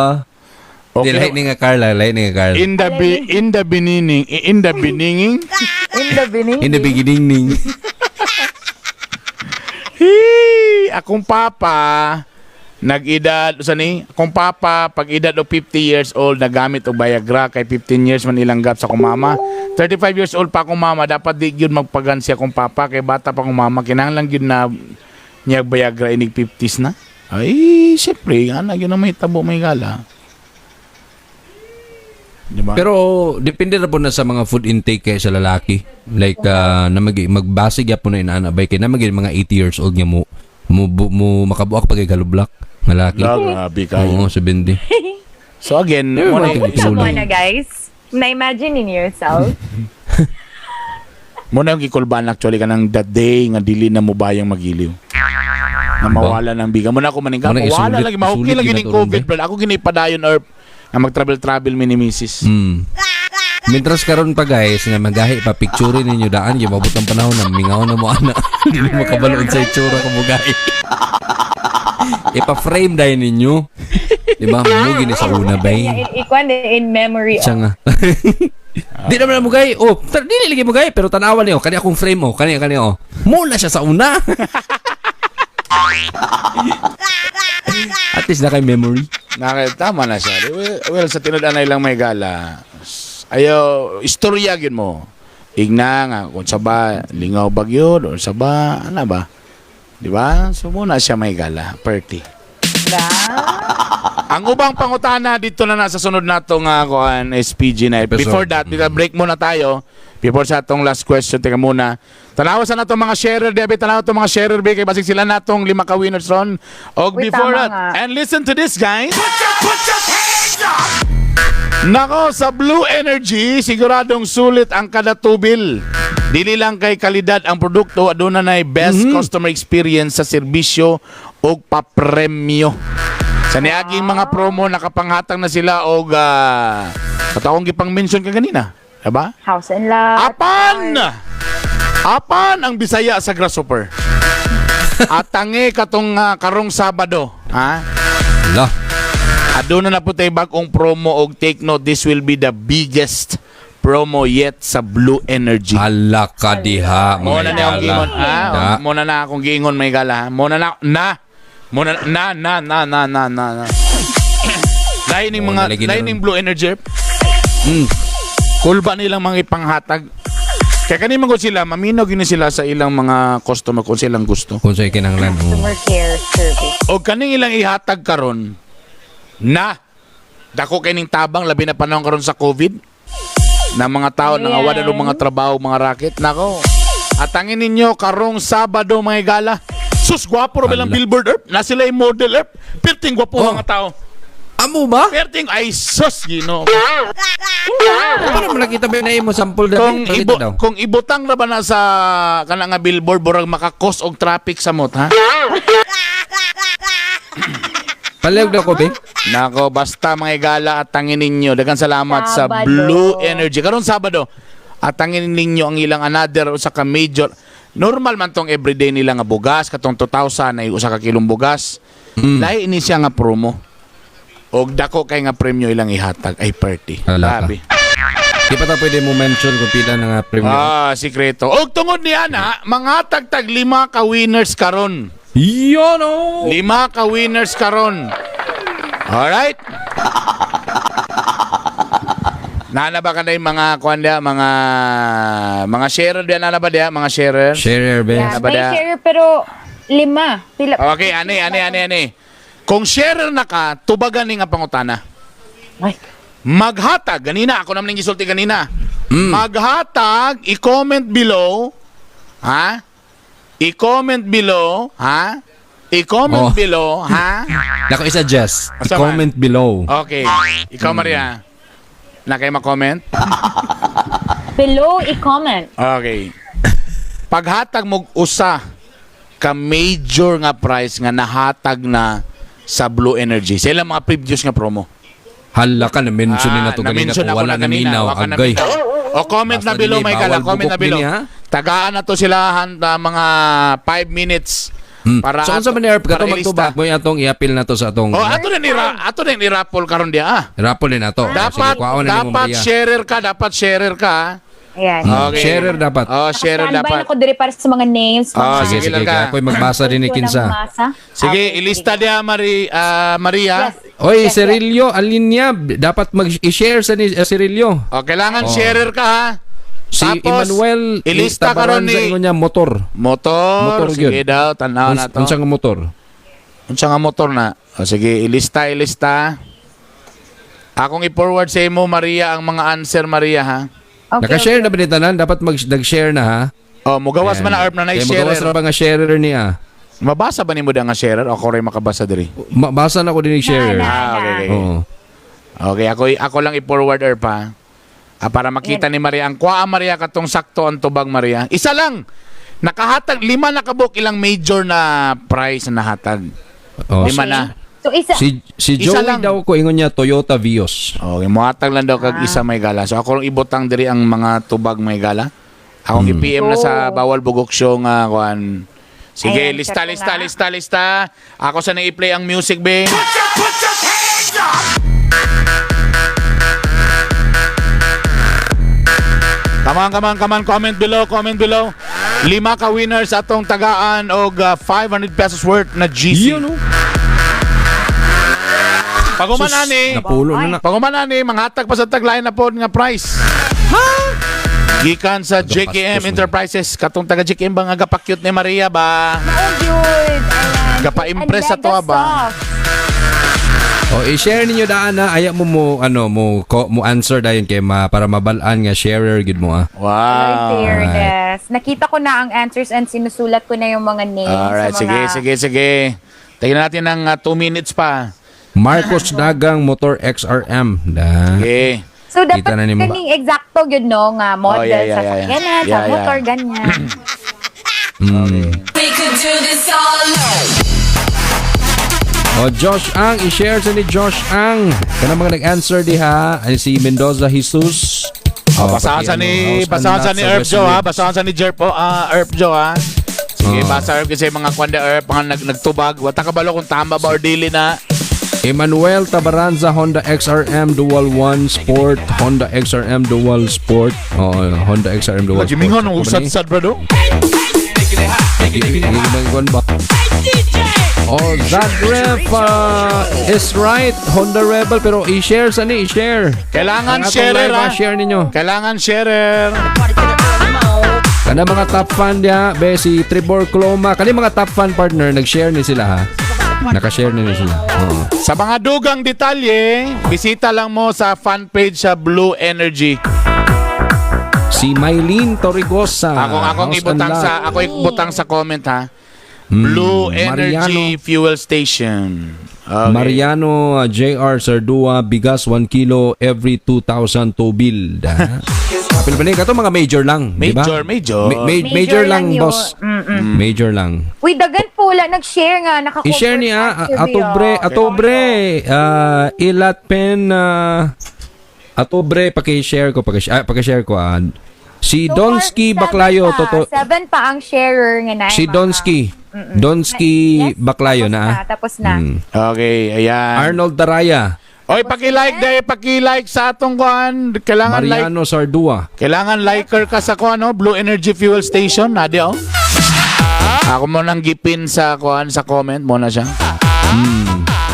Speaker 1: Okay.
Speaker 4: Di, lahi ni nga Carla, lahi ni nga Carla.
Speaker 1: In the be, in the beginning, in the beginning,
Speaker 2: In the beginning.
Speaker 4: In the beginning ning.
Speaker 1: Hee, akong papa nag-edad sa ni akong papa pag edad og 50 years old nagamit og Viagra kay 15 years man ilang gap sa akong mama. 35 years old pa akong mama dapat di gyud magpagan siya akong papa kay bata pa akong mama kinahanglan gyud na niya Viagra inig 50s na. Ay, siyempre, ana gyud ang may tabo may gala. Di ba?
Speaker 4: Pero depende na po na sa mga food intake kay sa lalaki. Like na magbase gyapon na inaana bay kay na mga 80 years old nga mo makabuak pag galublak nga lalaki.
Speaker 1: Grabe kayo.
Speaker 4: Oo, 70.
Speaker 1: So again,
Speaker 4: Never
Speaker 1: mo na,
Speaker 4: mind.
Speaker 2: Sa mo na, guys. Na-imagine in yourself.
Speaker 1: mo na yung gikulban actually kanang that day nga dili na mo bayang magiliw. Na mawala ng biga. Mo na ako maningka.
Speaker 4: Mo na
Speaker 1: Mawala
Speaker 4: isulit-
Speaker 1: lagi. Mahuki
Speaker 4: isulit
Speaker 1: lagi
Speaker 4: yun
Speaker 1: ning
Speaker 4: na to,
Speaker 1: COVID,
Speaker 4: Ron,
Speaker 1: bro. Ako ginipadayon or nga mag-travel-travel mi ni misis.
Speaker 4: Mintras karon pa guys nga magahi pa picture ninyo daan gyud mabot ang panahon na mingaw na mo ana. Dili mo kabalo sa itsura ko mo gahi. Ipa-frame dahil ninyo. Di ba? Mugi ni sa una bay.
Speaker 2: Ikuan in memory
Speaker 4: Siya
Speaker 2: of.
Speaker 4: nga. Di naman na mo gay. Oh, dili lagi mo gay pero tanawan niyo kani akong frame oh, kani kani oh. Muna siya sa una. At least na kay memory.
Speaker 1: Tama na siya. Well, sa tinud-anay lang may gala. Ayo, istorya gyud mo. Igna nga kung sa ba lingaw bagyo or sa ba ano ba? Di ba? So muna siya may gala, party.
Speaker 2: Ba?
Speaker 1: Ang ubang pangutana dito na nasa sunod nato nga kuan SPG na.
Speaker 4: Episode.
Speaker 1: Before that, dito break muna tayo. Before sa atong last question, teka muna. Tanawa sa natong mga sharer, Debbie, tanawa itong mga sharer, be, kay basig sila natong lima ka winners ron. Og
Speaker 2: Uy,
Speaker 1: before
Speaker 2: tama
Speaker 1: that,
Speaker 2: nga.
Speaker 1: and listen to this, guys. Nako, sa Blue Energy, siguradong sulit ang kada tubil. Dili lang kay kalidad ang produkto, aduna nay best customer experience sa serbisyo og papremyo. Sa niaging mga promo, nakapanghatag na sila og katawang gipang mention ka ganina, diba?
Speaker 2: House and lot.
Speaker 1: Apan! Apan ang Bisaya sa Grasshopper. Atangi katong karong Sabado, ha?
Speaker 4: La.
Speaker 1: Aduna na po tayo bagong promo og take note, this will be the biggest promo yet sa Blue Energy.
Speaker 4: Hala ka diha
Speaker 1: Mo na
Speaker 4: mga
Speaker 1: na akong
Speaker 4: igala.
Speaker 1: giingon, ha?
Speaker 4: Da.
Speaker 1: Mo na na akong giingon may gala, ha? Mo na na na. Mo na na na na na na na. na. Lain ning
Speaker 4: Mo
Speaker 1: mga
Speaker 4: na lagi na
Speaker 1: lain
Speaker 4: ron.
Speaker 1: ning Blue Energy. Kulba nilang mga ipanghatag. Kaya kanina ko sila, maminaw gini sila sa ilang mga customer kung silang gusto.
Speaker 4: Kung sa'yo kinanglan. Oh.
Speaker 2: Customer care service.
Speaker 1: O kaning ilang ihatag karon na dako kay ning tabang labi na panahon karon sa COVID na mga tao
Speaker 2: Ayan.
Speaker 1: nangawala ng mga trabaho mga racket nako. Atangin ninyo karong Sabado mga gala. Sus gwapo ra bilang
Speaker 4: Ala.
Speaker 1: billboard erp na sila yung model erp. Perting gwapo
Speaker 4: Oh.
Speaker 1: mga tao.
Speaker 4: Amo ba?
Speaker 1: Perting ay sus Ginoo.
Speaker 4: Paano mo nakita ba na imo sample na?
Speaker 1: Kung
Speaker 4: Pakita
Speaker 1: ibo,
Speaker 4: daw.
Speaker 1: kung ibutang ra ba na sa kana nga billboard burag makakos og traffic sa mot ha.
Speaker 4: Palihog daw ko, be.
Speaker 1: Nako, basta mga igala at tangin ninyo. Daghang salamat sa
Speaker 2: Sabado.
Speaker 1: Blue Energy. Karon Sabado, at tangin ninyo ang ilang another usa ka major. Normal man tong everyday nila nga bugas katong 2,000 ay usa ka kilong bugas. Lahi ni siya nga promo. Og dako kay nga premyo ilang ihatag ay party.
Speaker 4: Hala ka.
Speaker 1: Grabe.
Speaker 4: Di pa ta pwede mo mention kung pila na nga premium.
Speaker 1: Ah, sikreto. Og tungod ni ana, mga tagtag lima ka winners karon.
Speaker 4: Yan oh!
Speaker 1: Lima ka winners karon. Alright? Nana ba kanay mga kuan dia, mga sharer dia nana ba dia, mga sharer?
Speaker 4: Sharer, be.
Speaker 2: Yeah,
Speaker 1: Ano ba
Speaker 2: may
Speaker 1: da?
Speaker 2: share pero lima. Pila.
Speaker 1: Okay, ani ani ani ani. Kung sharer na ka, tubagan ni nga pangutana.
Speaker 2: Ay,
Speaker 1: Maghatag ganina ako naman ning gisulti ganina. Maghatag, i-comment below, ha? I-comment below, ha? I-comment
Speaker 4: Oh.
Speaker 1: below, ha?
Speaker 4: Nako, isa Jess.
Speaker 1: Asa man?
Speaker 4: I-comment below.
Speaker 1: Okay. Ikaw, Maria. Na kayo ma-comment?
Speaker 2: below i-comment.
Speaker 1: Okay. Paghatag mo usa ka major nga price nga nahatag na sa Blue Energy. Sa ilang mga previous nga promo.
Speaker 4: Hala ka, na-mention ni na to kanina.
Speaker 1: Ah, na-mention
Speaker 4: Kung
Speaker 1: ako
Speaker 4: wala
Speaker 1: na
Speaker 4: na
Speaker 1: kanina,
Speaker 4: minaw.
Speaker 1: wala na
Speaker 4: Agay.
Speaker 1: minaw. O comment
Speaker 4: Basta
Speaker 1: na below,
Speaker 4: dili,
Speaker 1: may gala.
Speaker 4: bawal
Speaker 1: Comment na
Speaker 4: bukok
Speaker 1: below.
Speaker 4: dili, ha?
Speaker 1: Tagaan na to sila handa mga 5 minutes. Para
Speaker 4: So, unsa man ni Erp,
Speaker 1: para
Speaker 4: kato
Speaker 1: ilista.
Speaker 4: magtubag mo yung atong i-appeal na to sa atong
Speaker 1: Oh, ato na ni raffle karon dia ah.
Speaker 4: Rapol din ato.
Speaker 1: Dapat
Speaker 4: Sige, kuhaon na nimo,
Speaker 1: dapat
Speaker 4: Maria.
Speaker 1: sharer ka, dapat sharer ka. ah.
Speaker 2: Ayan.
Speaker 1: Okay.
Speaker 4: Sharer dapat.
Speaker 1: Oh, sharer
Speaker 2: Standby
Speaker 1: dapat.
Speaker 2: na ko diri para sa mga names.
Speaker 1: Ah,
Speaker 2: Mga
Speaker 4: Sige,
Speaker 1: sige
Speaker 4: sige.
Speaker 1: lang ka.
Speaker 4: Kaya ako'y magbasa din ni
Speaker 2: Walang
Speaker 4: Kinsa.
Speaker 2: masa.
Speaker 1: Sige,
Speaker 2: Okay,
Speaker 1: ilista
Speaker 2: sige.
Speaker 1: dia Maria.
Speaker 2: Yes.
Speaker 4: Oy,
Speaker 2: Yes, yes.
Speaker 4: Cirillo, Alinya, dapat mag-i-share sa ni Cirillo.
Speaker 1: O, kailangan
Speaker 4: Oh.
Speaker 1: sharer ka ha.
Speaker 4: Si
Speaker 1: Tapos,
Speaker 4: Emmanuel
Speaker 1: ilista karon
Speaker 4: Tabaranza
Speaker 1: ni
Speaker 4: ingon niya motor.
Speaker 1: motor.
Speaker 4: Motor
Speaker 1: Sige
Speaker 4: gyud.
Speaker 1: daw, tanaw na to.
Speaker 4: Unsa nga motor?
Speaker 1: Unsa nga motor na? O, sige, ilista, ilista. Akong i-forward sa imo, Maria, ang mga answer, Maria, ha?
Speaker 2: Okay,
Speaker 4: Naka-share
Speaker 2: okay.
Speaker 4: na ba ni tanan? Dapat nag-share na ha.
Speaker 1: Oh, mugawas man na Erp na
Speaker 4: Kaya magawas
Speaker 1: na-share.
Speaker 4: ra ba nga sharer niya?
Speaker 1: Mabasa ba nimo da nga sharer? Ako rin makabasa diri.
Speaker 4: Mabasa na ko din yung sharer.
Speaker 2: Na, na.
Speaker 1: Ah, okay.
Speaker 4: Oo.
Speaker 1: Okay, ako lang i-forward, Erp, ha? Ah, para makita ni Maria ang kuha Maria katong sakto ang tubag, Maria. Isa lang. Nakahatag lima na kabuk ilang major na prize na nahatag.
Speaker 4: Oh.
Speaker 1: Lima na.
Speaker 2: So, isa.
Speaker 4: Si
Speaker 1: Isa
Speaker 4: Joey
Speaker 1: lang.
Speaker 4: daw ko ingon niya Toyota Vios.
Speaker 1: Okay, muhatag lang daw kag isa may gala. So ako lang ibutang diri ang mga tubag may gala. Akong i-PM na sa
Speaker 2: Oh.
Speaker 1: Bawal Bugok Show nga kuan. Sige,
Speaker 2: Ayan,
Speaker 1: lista,
Speaker 2: check ko
Speaker 1: lista,
Speaker 2: nga.
Speaker 1: lista, lista. Ako sa na-i-play ang music, be. Come on, come on, come on. Comment below, comment below. Lima ka winners atong tagaan og 500 pesos worth na GC.
Speaker 4: Yun oh.
Speaker 1: Paguman ani.
Speaker 4: Napulo na na.
Speaker 1: Paguman ani, manghatag pa sa taglain na pod nga price. Gikan sa
Speaker 4: Ito,
Speaker 1: JKM
Speaker 4: bastos mo.
Speaker 1: Enterprises, katong taga JKM ba nga gapakyut ni Maria ba?
Speaker 2: Oh, yun. Ayan.
Speaker 1: Gapa-impress
Speaker 2: And
Speaker 1: sa to,
Speaker 2: mega
Speaker 1: ba?
Speaker 2: soft.
Speaker 4: Oh, i-share ninyo daan na aya mo mo ano mo ko, mo answer dayon kay ma, para mabalaan nga sharer gid mo ah.
Speaker 1: Wow.
Speaker 2: In fairness. Nakita ko na ang answers and sinusulat ko na yung mga names.
Speaker 1: Alright,
Speaker 2: sa
Speaker 1: sige,
Speaker 2: mga.
Speaker 1: sige, sige. Tingnan natin ng 2 minutes pa.
Speaker 4: Marcos Dagang Motor XRM. Da.
Speaker 1: Okay.
Speaker 2: So, dapat
Speaker 4: Kita na nimo.
Speaker 2: kaning eksakto yun, no? Nga model
Speaker 1: Oh, yeah,
Speaker 2: sa
Speaker 1: yeah.
Speaker 2: sakyanan, sa
Speaker 1: Yeah.
Speaker 2: motor, ganyan.
Speaker 3: We could do this all night.
Speaker 4: Oh, Josh Ang, i-share sa ni Josh Ang. Kana mga nag-answer diha ay si Mendoza Jesus.
Speaker 1: Oh, basahan
Speaker 4: pati
Speaker 1: sa
Speaker 4: ano,
Speaker 1: ni
Speaker 4: House and
Speaker 1: basahan sa
Speaker 4: Lot
Speaker 1: ni
Speaker 4: sa
Speaker 1: Erp
Speaker 4: West
Speaker 1: Joe ha,
Speaker 4: Ridge.
Speaker 1: basahan sa ni Jerp oh, Erp Joe ha. Sige,
Speaker 4: Oh.
Speaker 1: basa Erp kasi mga kwanda Erp mga nagtubag, wala ka balo kung tama ba or dili na.
Speaker 4: Emmanuel Tabaranza Honda XRM Dual 1 Sport, Honda XRM Dual Sport. Oh, Honda XRM Dual Sport.
Speaker 1: Jimingon
Speaker 4: Sakto ba ni?
Speaker 1: usad-sad bro.
Speaker 4: Gibang ba? Oh, Zagreb is right. Honda Rebel pero i-share sa ni, i-share.
Speaker 1: Kailangan
Speaker 4: Ang atong
Speaker 1: sharer
Speaker 4: live,
Speaker 1: ha.
Speaker 4: share ninyo.
Speaker 1: Kailangan sharer.
Speaker 4: Kana mga top fan diha, be si Trevor Cloma. Kani mga top fan partner nag-share ni sila ha. Naka-share ni sila. Oo.
Speaker 1: Sa mga dugang detalye, bisita lang mo sa fan page sa Blue Energy.
Speaker 4: Si Mylene Torrigosa.
Speaker 1: Akong akong
Speaker 4: House and
Speaker 1: ibutang
Speaker 4: Lot.
Speaker 1: sa ako ibutang sa comment ha. Blue Energy
Speaker 4: Mariano.
Speaker 1: Fuel Station. Okay.
Speaker 4: Mariano JR Sardua bigas 1 kilo every 2,000 tobil. Da. Apil ba ni kato mga major lang, di ba?
Speaker 1: Major, major.
Speaker 4: Major lang,
Speaker 2: yun.
Speaker 4: boss.
Speaker 2: Mm-mm.
Speaker 4: Major lang.
Speaker 2: Uy, dagan pula. Nag-share nga. Naka-comfort
Speaker 4: I-share niya
Speaker 2: answer
Speaker 4: atobre,
Speaker 2: yun.
Speaker 4: atobre, ilat pen atobre paki-share ko paki-share ko ah. Si
Speaker 2: So far,
Speaker 4: Donski
Speaker 2: seven
Speaker 4: Baclayo
Speaker 2: pa.
Speaker 4: toto
Speaker 2: Seven pa ang sharer nga na.
Speaker 4: si Donski Donski
Speaker 2: Yes,
Speaker 4: Baclayo
Speaker 2: tapos
Speaker 4: na.
Speaker 2: na, tapos na.
Speaker 1: Okay, ayan.
Speaker 4: Arnold Daraya,
Speaker 1: Oy, paki-like dahil paki-like sa atong kuan. Kailangan like
Speaker 4: Mariano Sardua.
Speaker 1: Kailangan liker ka sa kuan, no? Blue Energy Fuel Station, nadi oh. Ako mo nang gipin sa kuan sa comment mo na siya.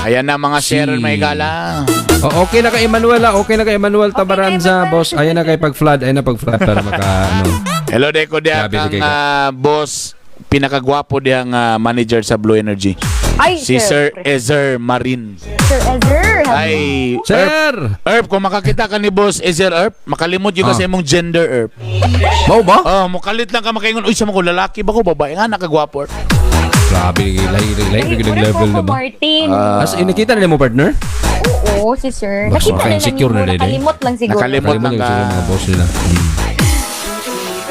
Speaker 1: Ayan na mga sharer may gala.
Speaker 4: Oh, okay na kay Emanuel, ah. Okay na kay Emanuel Tabaranza,
Speaker 2: Emmanuel.
Speaker 4: boss. Ayan na kay pag-flood, ayan na pag-flood para maka ano.
Speaker 1: Hello Deko diha
Speaker 4: Grabe,
Speaker 1: kang
Speaker 4: sige ka.
Speaker 1: boss pinakagwapo diha nga manager sa Blue Energy.
Speaker 2: Ay,
Speaker 1: Si Sir
Speaker 2: syempre.
Speaker 1: Ezer Marin.
Speaker 2: Sir Ezer.
Speaker 1: Ay, Erp,
Speaker 4: Sir!
Speaker 1: Erp, kung makakita ka ni boss Ezer Erp, makalimot yun kasi imong gender Erp.
Speaker 4: Mao ba?
Speaker 1: Oh, mukalit lang ka makaingon, uy, sa mga ko lalaki ba ko babae nga nakagwapo. Erp.
Speaker 4: Grabe, lahi lahi
Speaker 2: Ay,
Speaker 4: lahi
Speaker 2: mura
Speaker 4: level
Speaker 2: po
Speaker 4: na
Speaker 2: ko,
Speaker 4: ba?
Speaker 2: Martin.
Speaker 4: As in, nakita na mo partner?
Speaker 2: Oo, si Sir.
Speaker 4: Basta
Speaker 2: Nakita na lang
Speaker 4: insecure
Speaker 2: nimo,
Speaker 4: na din eh.
Speaker 2: Nakalimot lang siguro.
Speaker 1: Nakalimot.
Speaker 4: Nakalimot
Speaker 1: lang
Speaker 4: lang
Speaker 1: ka.
Speaker 4: sila mga boss nila.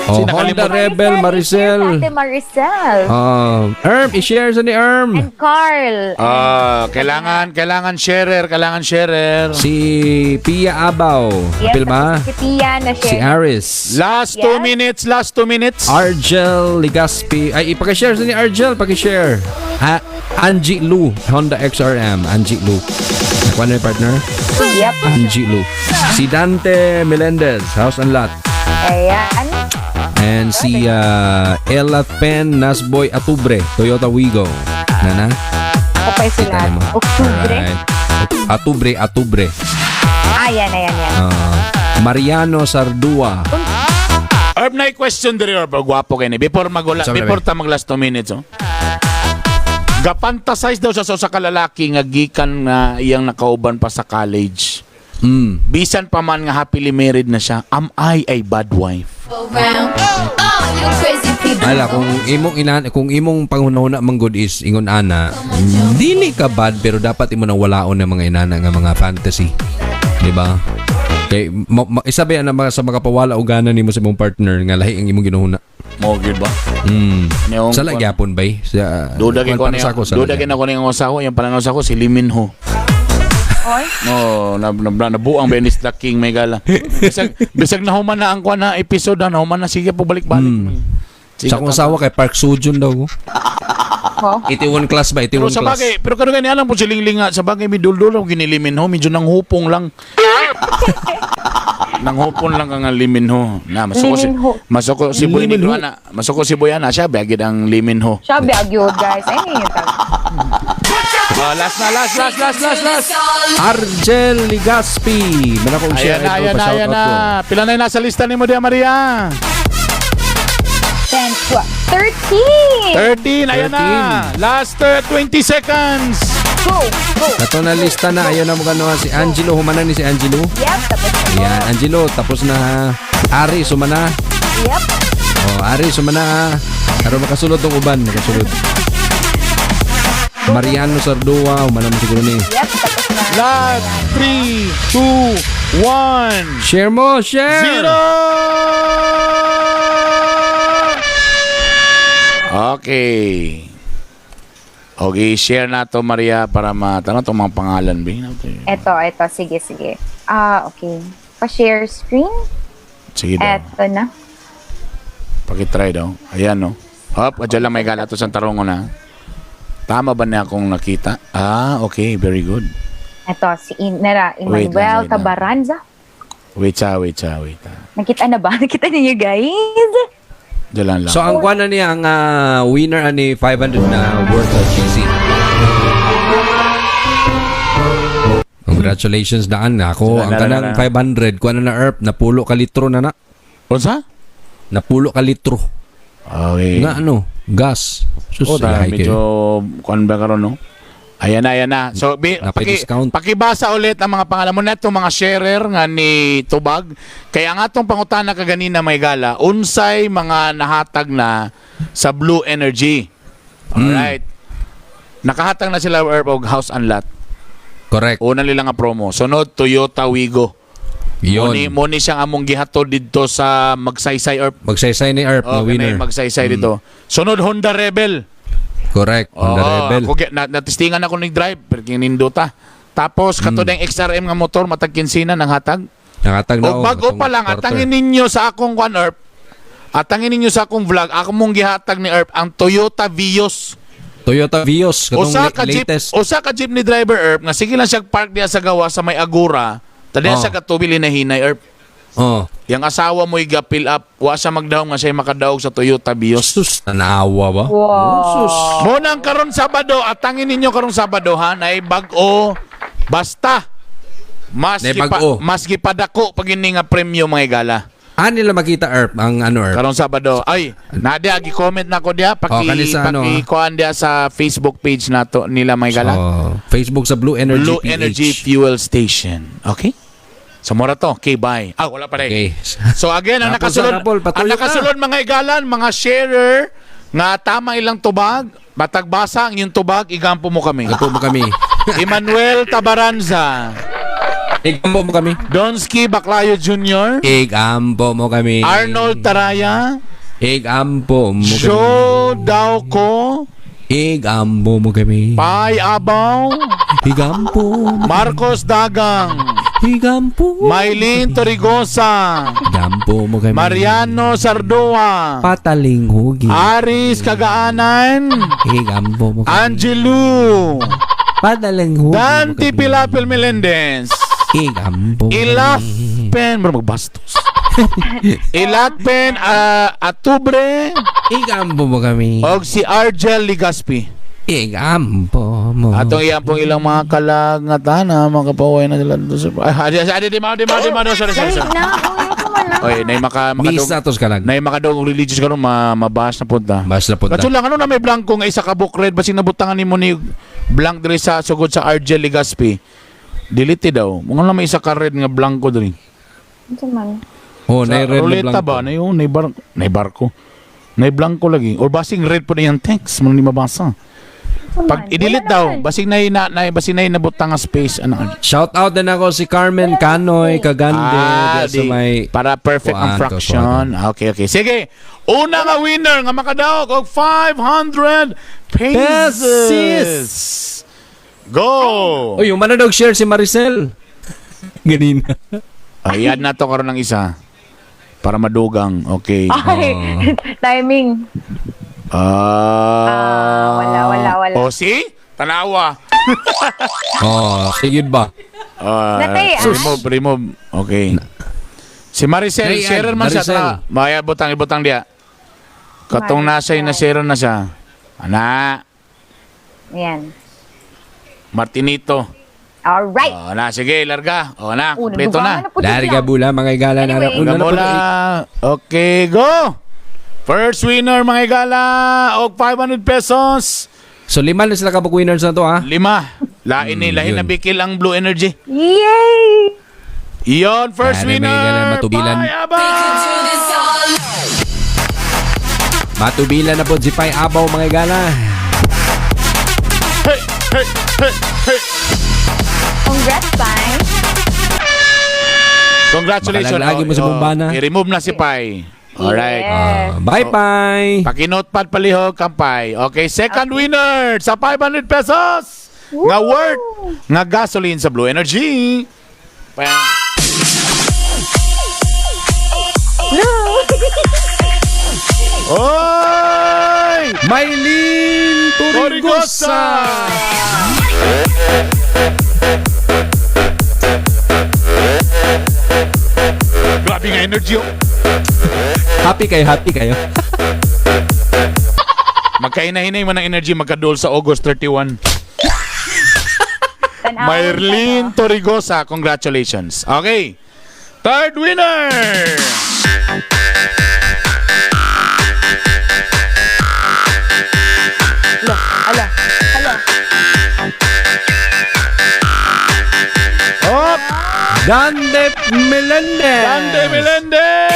Speaker 4: Oh,
Speaker 1: Kasi
Speaker 4: Honda
Speaker 1: nakalimot.
Speaker 4: Rebel, Maricel.
Speaker 2: Ate Maricel.
Speaker 4: Erm, i-share sa ni Erm.
Speaker 2: And Carl.
Speaker 1: Ah, kailangan sharer, kailangan sharer.
Speaker 4: Si Pia Abaw.
Speaker 2: Yes,
Speaker 4: Apil ba?
Speaker 2: tapos si Pia na
Speaker 4: Si
Speaker 2: share.
Speaker 4: Aris.
Speaker 1: Last 2
Speaker 2: Yes.
Speaker 1: minutes, last 2 minutes.
Speaker 4: Argel Ligaspi. Ay, ipakishare sa ni Argel. Pakishare. Ha, Angie Lu. Honda XRM. Angie Lu. Nakuha na yung partner?
Speaker 2: Yep.
Speaker 4: Angie Lu. Si Dante Melendez. House and Lot.
Speaker 2: Ayan.
Speaker 4: And si Ella Pen Nasboy Atubre. Toyota Wigo. Nana?
Speaker 2: Ako pa
Speaker 4: Kita
Speaker 2: sila.
Speaker 4: mo.
Speaker 2: Oktubre.
Speaker 4: Alright. Atubre, Atubre.
Speaker 2: Ayan, ayan, ayan.
Speaker 4: Mariano Sardua.
Speaker 1: Erp na question diri Erp, gwapo kay ni. Before magula,
Speaker 4: Sabi,
Speaker 1: before ta mag last 2 minutes, oh. Gapantasize daw siya sa usa ka lalaki nga gikan na iyang nakauban pa sa college. Bisan pa man nga happily married na siya, am I a bad wife?
Speaker 3: Around. All you crazy people.
Speaker 4: Ala, kung imong panghunahuna man gud is ingon ana, dili ka bad pero dapat imo nang walaon ng mga inana nga mga fantasy. Di ba? Kay isa ba yan na mga sa makapawala og gana nimo sa imong partner nga lahi ang imong ginuhuna.
Speaker 1: Mo gyud ba? Niyong-
Speaker 4: Sala gyapon bay. Sa
Speaker 1: Duda gyud ko
Speaker 4: kuwan para
Speaker 1: niya.
Speaker 4: sa ako, sala
Speaker 1: Duda gyud
Speaker 4: gyapon.
Speaker 1: ako niyang asawa, yung pananaw sa ako si Liminho.
Speaker 2: Oy.
Speaker 1: No, na nabuang Venice the King may gala. Bisag nahuman na ang kuan na episode na nahuman na sige po balik-balik. Sige,
Speaker 4: Sa akong asawa kay Park Sojun daw.
Speaker 2: Oh.
Speaker 4: 81 class ba? 81
Speaker 1: Pero sa
Speaker 4: class.
Speaker 1: bagay, pero kano gani alam po si Lingling nga, sa bagay may duldul ang ginilimin ho, medyo nanghupong lang. Nanghupon lang ang limin ho. Na masuko si
Speaker 2: Liminho.
Speaker 1: masuko si Boy
Speaker 4: Liminho.
Speaker 1: Negro ana, masuko si Boy ana siya bagid ang limin ho.
Speaker 2: Siya agyod, guys. Ay, yun talaga.
Speaker 1: Ah, last na last last last last last.
Speaker 4: Argel Ligaspi. Meron akong
Speaker 1: Ayan
Speaker 4: share
Speaker 1: na,
Speaker 4: idol
Speaker 1: ayan
Speaker 4: pa
Speaker 1: na, ayan
Speaker 4: shoutout
Speaker 1: na.
Speaker 4: ko.
Speaker 1: Pila na yung nasa lista ni mo diya, Maria?
Speaker 2: 10, 12, 13!
Speaker 1: 13, ayan na. Last 20 seconds.
Speaker 2: Go! Go!
Speaker 4: Ato na lista na ayaw na mo kano si Angelo humana ni si Angelo.
Speaker 2: Yep, tapos na po.
Speaker 4: Yan, Angelo, tapos na. Ari, sumana.
Speaker 2: Yep.
Speaker 4: Oh, Ari, sumana. Aron makasulod tong uban, makasulod. Mariano Sardua, humana mo siguro ni.
Speaker 2: Yep, tapos na.
Speaker 1: Last 3, 2, 1,
Speaker 4: Share mo, share!
Speaker 1: 0! Okay. Okay, share na to Maria para matanong itong mga pangalan. Ba?
Speaker 2: Eto, eto. Sige, sige. Ah, okay. Pa-share screen.
Speaker 1: Sige daw.
Speaker 2: Eto na.
Speaker 1: Pakitry daw. Ayan, no. Hop, adyan lang may gala to sa tarong ko na. Tama ba niya akong nakita? Ah, okay. Very good.
Speaker 2: Eto, si Nara,
Speaker 1: Wait lang,
Speaker 2: Emmanuel
Speaker 1: wait lang.
Speaker 2: Tabaranza.
Speaker 1: Wait sa, wait sa, wait sa.
Speaker 2: Nakita na ba? Nakita niyo, guys?
Speaker 1: Diyan lang lang.
Speaker 4: So ang kuha na niya ang winner ani 500 na worth of GC. Congratulations daan ako
Speaker 1: Sila,
Speaker 4: ang
Speaker 1: na, na,
Speaker 4: kanang
Speaker 1: na.
Speaker 4: 500 kuha na na erp napulo ka litro na na.
Speaker 1: Unsa?
Speaker 4: Napulo ka litro.
Speaker 1: Okay.
Speaker 4: Nga ano, gas. Sus,
Speaker 1: Oh, ta,
Speaker 4: ilahi kayo.
Speaker 1: medyo kuan ba karon no? Ayan na, ayan na. So,
Speaker 4: Napay-discount.
Speaker 1: pakibasa ulit ang mga pangalan mo na itong mga sharer nga ni Tubag. Kaya ang atong pangutana kaganina may gala, unsay mga nahatag na sa Blue Energy. Alright. Nakahatag na sila Erp og house and lot.
Speaker 4: Correct.
Speaker 1: Una nila nga promo. Sunod, Toyota Wigo.
Speaker 4: Yun.
Speaker 1: Muni siyang among gihatod didto sa Magsaysay Erp.
Speaker 4: Magsaysay ni Erp na
Speaker 1: Oh,
Speaker 4: winner.
Speaker 1: kanay Magsaysay dito. Sunod, Honda Rebel.
Speaker 4: Correct. Honda
Speaker 1: Oo,
Speaker 4: Rebel.
Speaker 1: Ako, natistingan ako ni drive, pero kinindota. Tapos, katod ang XRM nga motor, matag kinsina ng hatag.
Speaker 4: Nakatag na
Speaker 1: O bago
Speaker 4: katong
Speaker 1: pa lang,
Speaker 4: quarter.
Speaker 1: atangin ninyo sa akong kwan, Erp. Atangin ninyo sa akong vlog, ako mong gihatag ni Erp, ang Toyota Vios.
Speaker 4: Toyota Vios katong
Speaker 1: Usa ka jeep,
Speaker 4: latest.
Speaker 1: usa ka jeepney driver, Erp, nga sige lang siya park diya sa gawa sa may Agora. Tadi
Speaker 4: Oh.
Speaker 1: siya katubili na hinay, Erp.
Speaker 4: Oh.
Speaker 1: Yang asawa mo iga fill up, wa siya magdahong nga siya makadaog sa Toyota Vios.
Speaker 4: Sus, tanawa ba?
Speaker 2: Wow.
Speaker 4: Sus.
Speaker 1: Mo nang karon Sabado, atangin ninyo karong Sabado ha, nay bag-o basta mas
Speaker 4: Nay bag-o.
Speaker 1: mas gipadako pag ini nga premyo mga igala.
Speaker 4: Ah, nila makita Erp ang ano Erp.
Speaker 1: Karong Sabado. Ay, nadia gi-comment na ko dia
Speaker 4: Oh,
Speaker 1: paki
Speaker 4: kani sa ano,
Speaker 1: paki kuan dia sa Facebook page nato nila mga igala.
Speaker 4: Oh, Facebook sa Blue Energy
Speaker 1: Blue
Speaker 4: PH.
Speaker 1: Energy Fuel Station. Okay? So mora to, okay, bye. Ah, wala pa rin.
Speaker 4: Okay.
Speaker 1: So again, ang
Speaker 4: Napol
Speaker 1: nakasulod,
Speaker 4: sa napol,
Speaker 1: ang
Speaker 4: patuyo
Speaker 1: nakasulod mga igalan, mga sharer, nga tama ilang tubag, batagbasa ang iyong tubag, igampo mo kami.
Speaker 4: Igampo mo kami.
Speaker 1: Emmanuel Tabaranza,
Speaker 4: Igampo mo kami.
Speaker 1: Donski Baclayo Jr.,
Speaker 4: Igampo mo kami.
Speaker 1: Arnold Taraya,
Speaker 4: Igampo mo kami.
Speaker 1: Joe Dauko,
Speaker 4: Igampo mo kami.
Speaker 1: Pai Abaw,
Speaker 4: Igampo mo.
Speaker 1: Marcos Dagang,
Speaker 4: Igampo.
Speaker 1: Maylin Torrigosa,
Speaker 4: Igampo mo kami.
Speaker 1: Mariano Sardoa,
Speaker 4: Patalinghugi.
Speaker 1: Aris Kagaanan,
Speaker 4: Igampo mo kami.
Speaker 1: Angelo,
Speaker 4: Patalinghugi.
Speaker 1: Dante Pilapil Melendez,
Speaker 4: Igampo mo kami.
Speaker 1: Ilafpen, bro, magbastos. Ilakpen Atubre
Speaker 4: Igampo mo kami.
Speaker 1: og si Argel Ligaspi.
Speaker 4: Igampo mo.
Speaker 1: Atong iyang pong ilang mga kalangatan ha, mga kapaway na sila dito sa... Ay, adi, adi, di, di, di, di, sorry, sorry,
Speaker 2: Dali
Speaker 1: sorry.
Speaker 2: na. Uy, ako man na.
Speaker 1: Oy, nay maka makadong
Speaker 4: Misa tos ka lang.
Speaker 1: nay makadong og religious karon ma mabas na punta.
Speaker 4: Bas na punta.
Speaker 1: Katso lang ano na may blanco nga isa ka book red basig nabutangan nimo ni blank diri sa sugod sa Argel Ligaspi. Delete daw. Mga na may isa ka red nga blanco diri.
Speaker 2: Unsa man?
Speaker 4: Oh,
Speaker 1: Sa
Speaker 4: na red na
Speaker 1: ruleta
Speaker 4: blanco.
Speaker 1: ba na yun? Nay bar nay barko. Nay blanco lagi. Or basing red po na yung text mo ni mabasa.
Speaker 2: Unsa
Speaker 1: Pag
Speaker 2: man?
Speaker 1: i-delete
Speaker 2: Wala
Speaker 1: daw,
Speaker 2: naman.
Speaker 1: basing na na, na basing na nabutang nga space ano.
Speaker 4: Shout out din ako si Carmen Canoy Kagande
Speaker 1: Ah,
Speaker 4: diya sa
Speaker 1: di,
Speaker 4: may
Speaker 1: para perfect ang
Speaker 4: Kuan to,
Speaker 1: fraction. Okay. Sige. Una nga winner nga makadaog og 500 pesos.
Speaker 4: Pesos.
Speaker 1: Go.
Speaker 4: Uy, yung manadog share si Maricel. Ganina.
Speaker 1: Ayan na to karon ng isa. Para madugang. Okay.
Speaker 2: Ay, timing.
Speaker 1: Ah,
Speaker 2: wala.
Speaker 1: Oh, see? Tanawa.
Speaker 4: Oh, sige ba?
Speaker 1: Ah,
Speaker 2: Natay, ah.
Speaker 1: remove, remove. Okay. Si Maricel,
Speaker 4: Nay,
Speaker 1: sharer man siya.
Speaker 4: Maricel.
Speaker 1: Tara. Maya, butang, ibutang diya. Katong nasa na share na siya. Ana,
Speaker 2: Ayan.
Speaker 1: Martinito.
Speaker 2: Alright.
Speaker 1: Oh, na, sige, larga. Oh, na,
Speaker 2: Oh,
Speaker 1: kompleto
Speaker 2: nadugangan
Speaker 1: na.
Speaker 2: po sila.
Speaker 4: Larga bula mga igala na
Speaker 2: Anyway.
Speaker 4: una na po.
Speaker 1: Bola. Okay, go! First winner, mga igala, og 500 pesos.
Speaker 4: So lima na sila kabuk winners na to ah.
Speaker 1: Lima. Lain ni, lain
Speaker 4: yun.
Speaker 1: na bikil ang Blue Energy.
Speaker 2: Yay!
Speaker 1: Iyon, first
Speaker 4: Yari, mga
Speaker 1: winner.
Speaker 4: igala, matubilan.
Speaker 1: Bye, aba!
Speaker 4: Matubila na po si Pai Abaw mga igala.
Speaker 1: Hey, hey, hey, hey.
Speaker 2: Congrats, Pai.
Speaker 1: Congratulations.
Speaker 4: Makalaglag mo sa
Speaker 1: Oh,
Speaker 4: bumbana.
Speaker 1: I-remove na si Pai. Alright.
Speaker 2: Yes.
Speaker 4: Ah, bye Pai.
Speaker 1: Paki-notepad palihog kampay. Okay, second winner sa 500 pesos nga worth nga gasoline sa Blue Energy. Pa-
Speaker 2: No!
Speaker 1: Oy!
Speaker 4: Maylin Torrigosa.
Speaker 1: Torrigosa! Grabe nga energy oh.
Speaker 4: Happy kayo, happy kayo.
Speaker 1: Magkainahinay man ang energy magkadol sa August 31.
Speaker 2: Tanawan
Speaker 1: Mayrlene
Speaker 2: ka,
Speaker 1: Torrigosa, congratulations. Okay. Third winner!
Speaker 2: no? Ala, ala, ala.
Speaker 1: Up!
Speaker 4: Dande Melendez.
Speaker 1: Dante Melendez!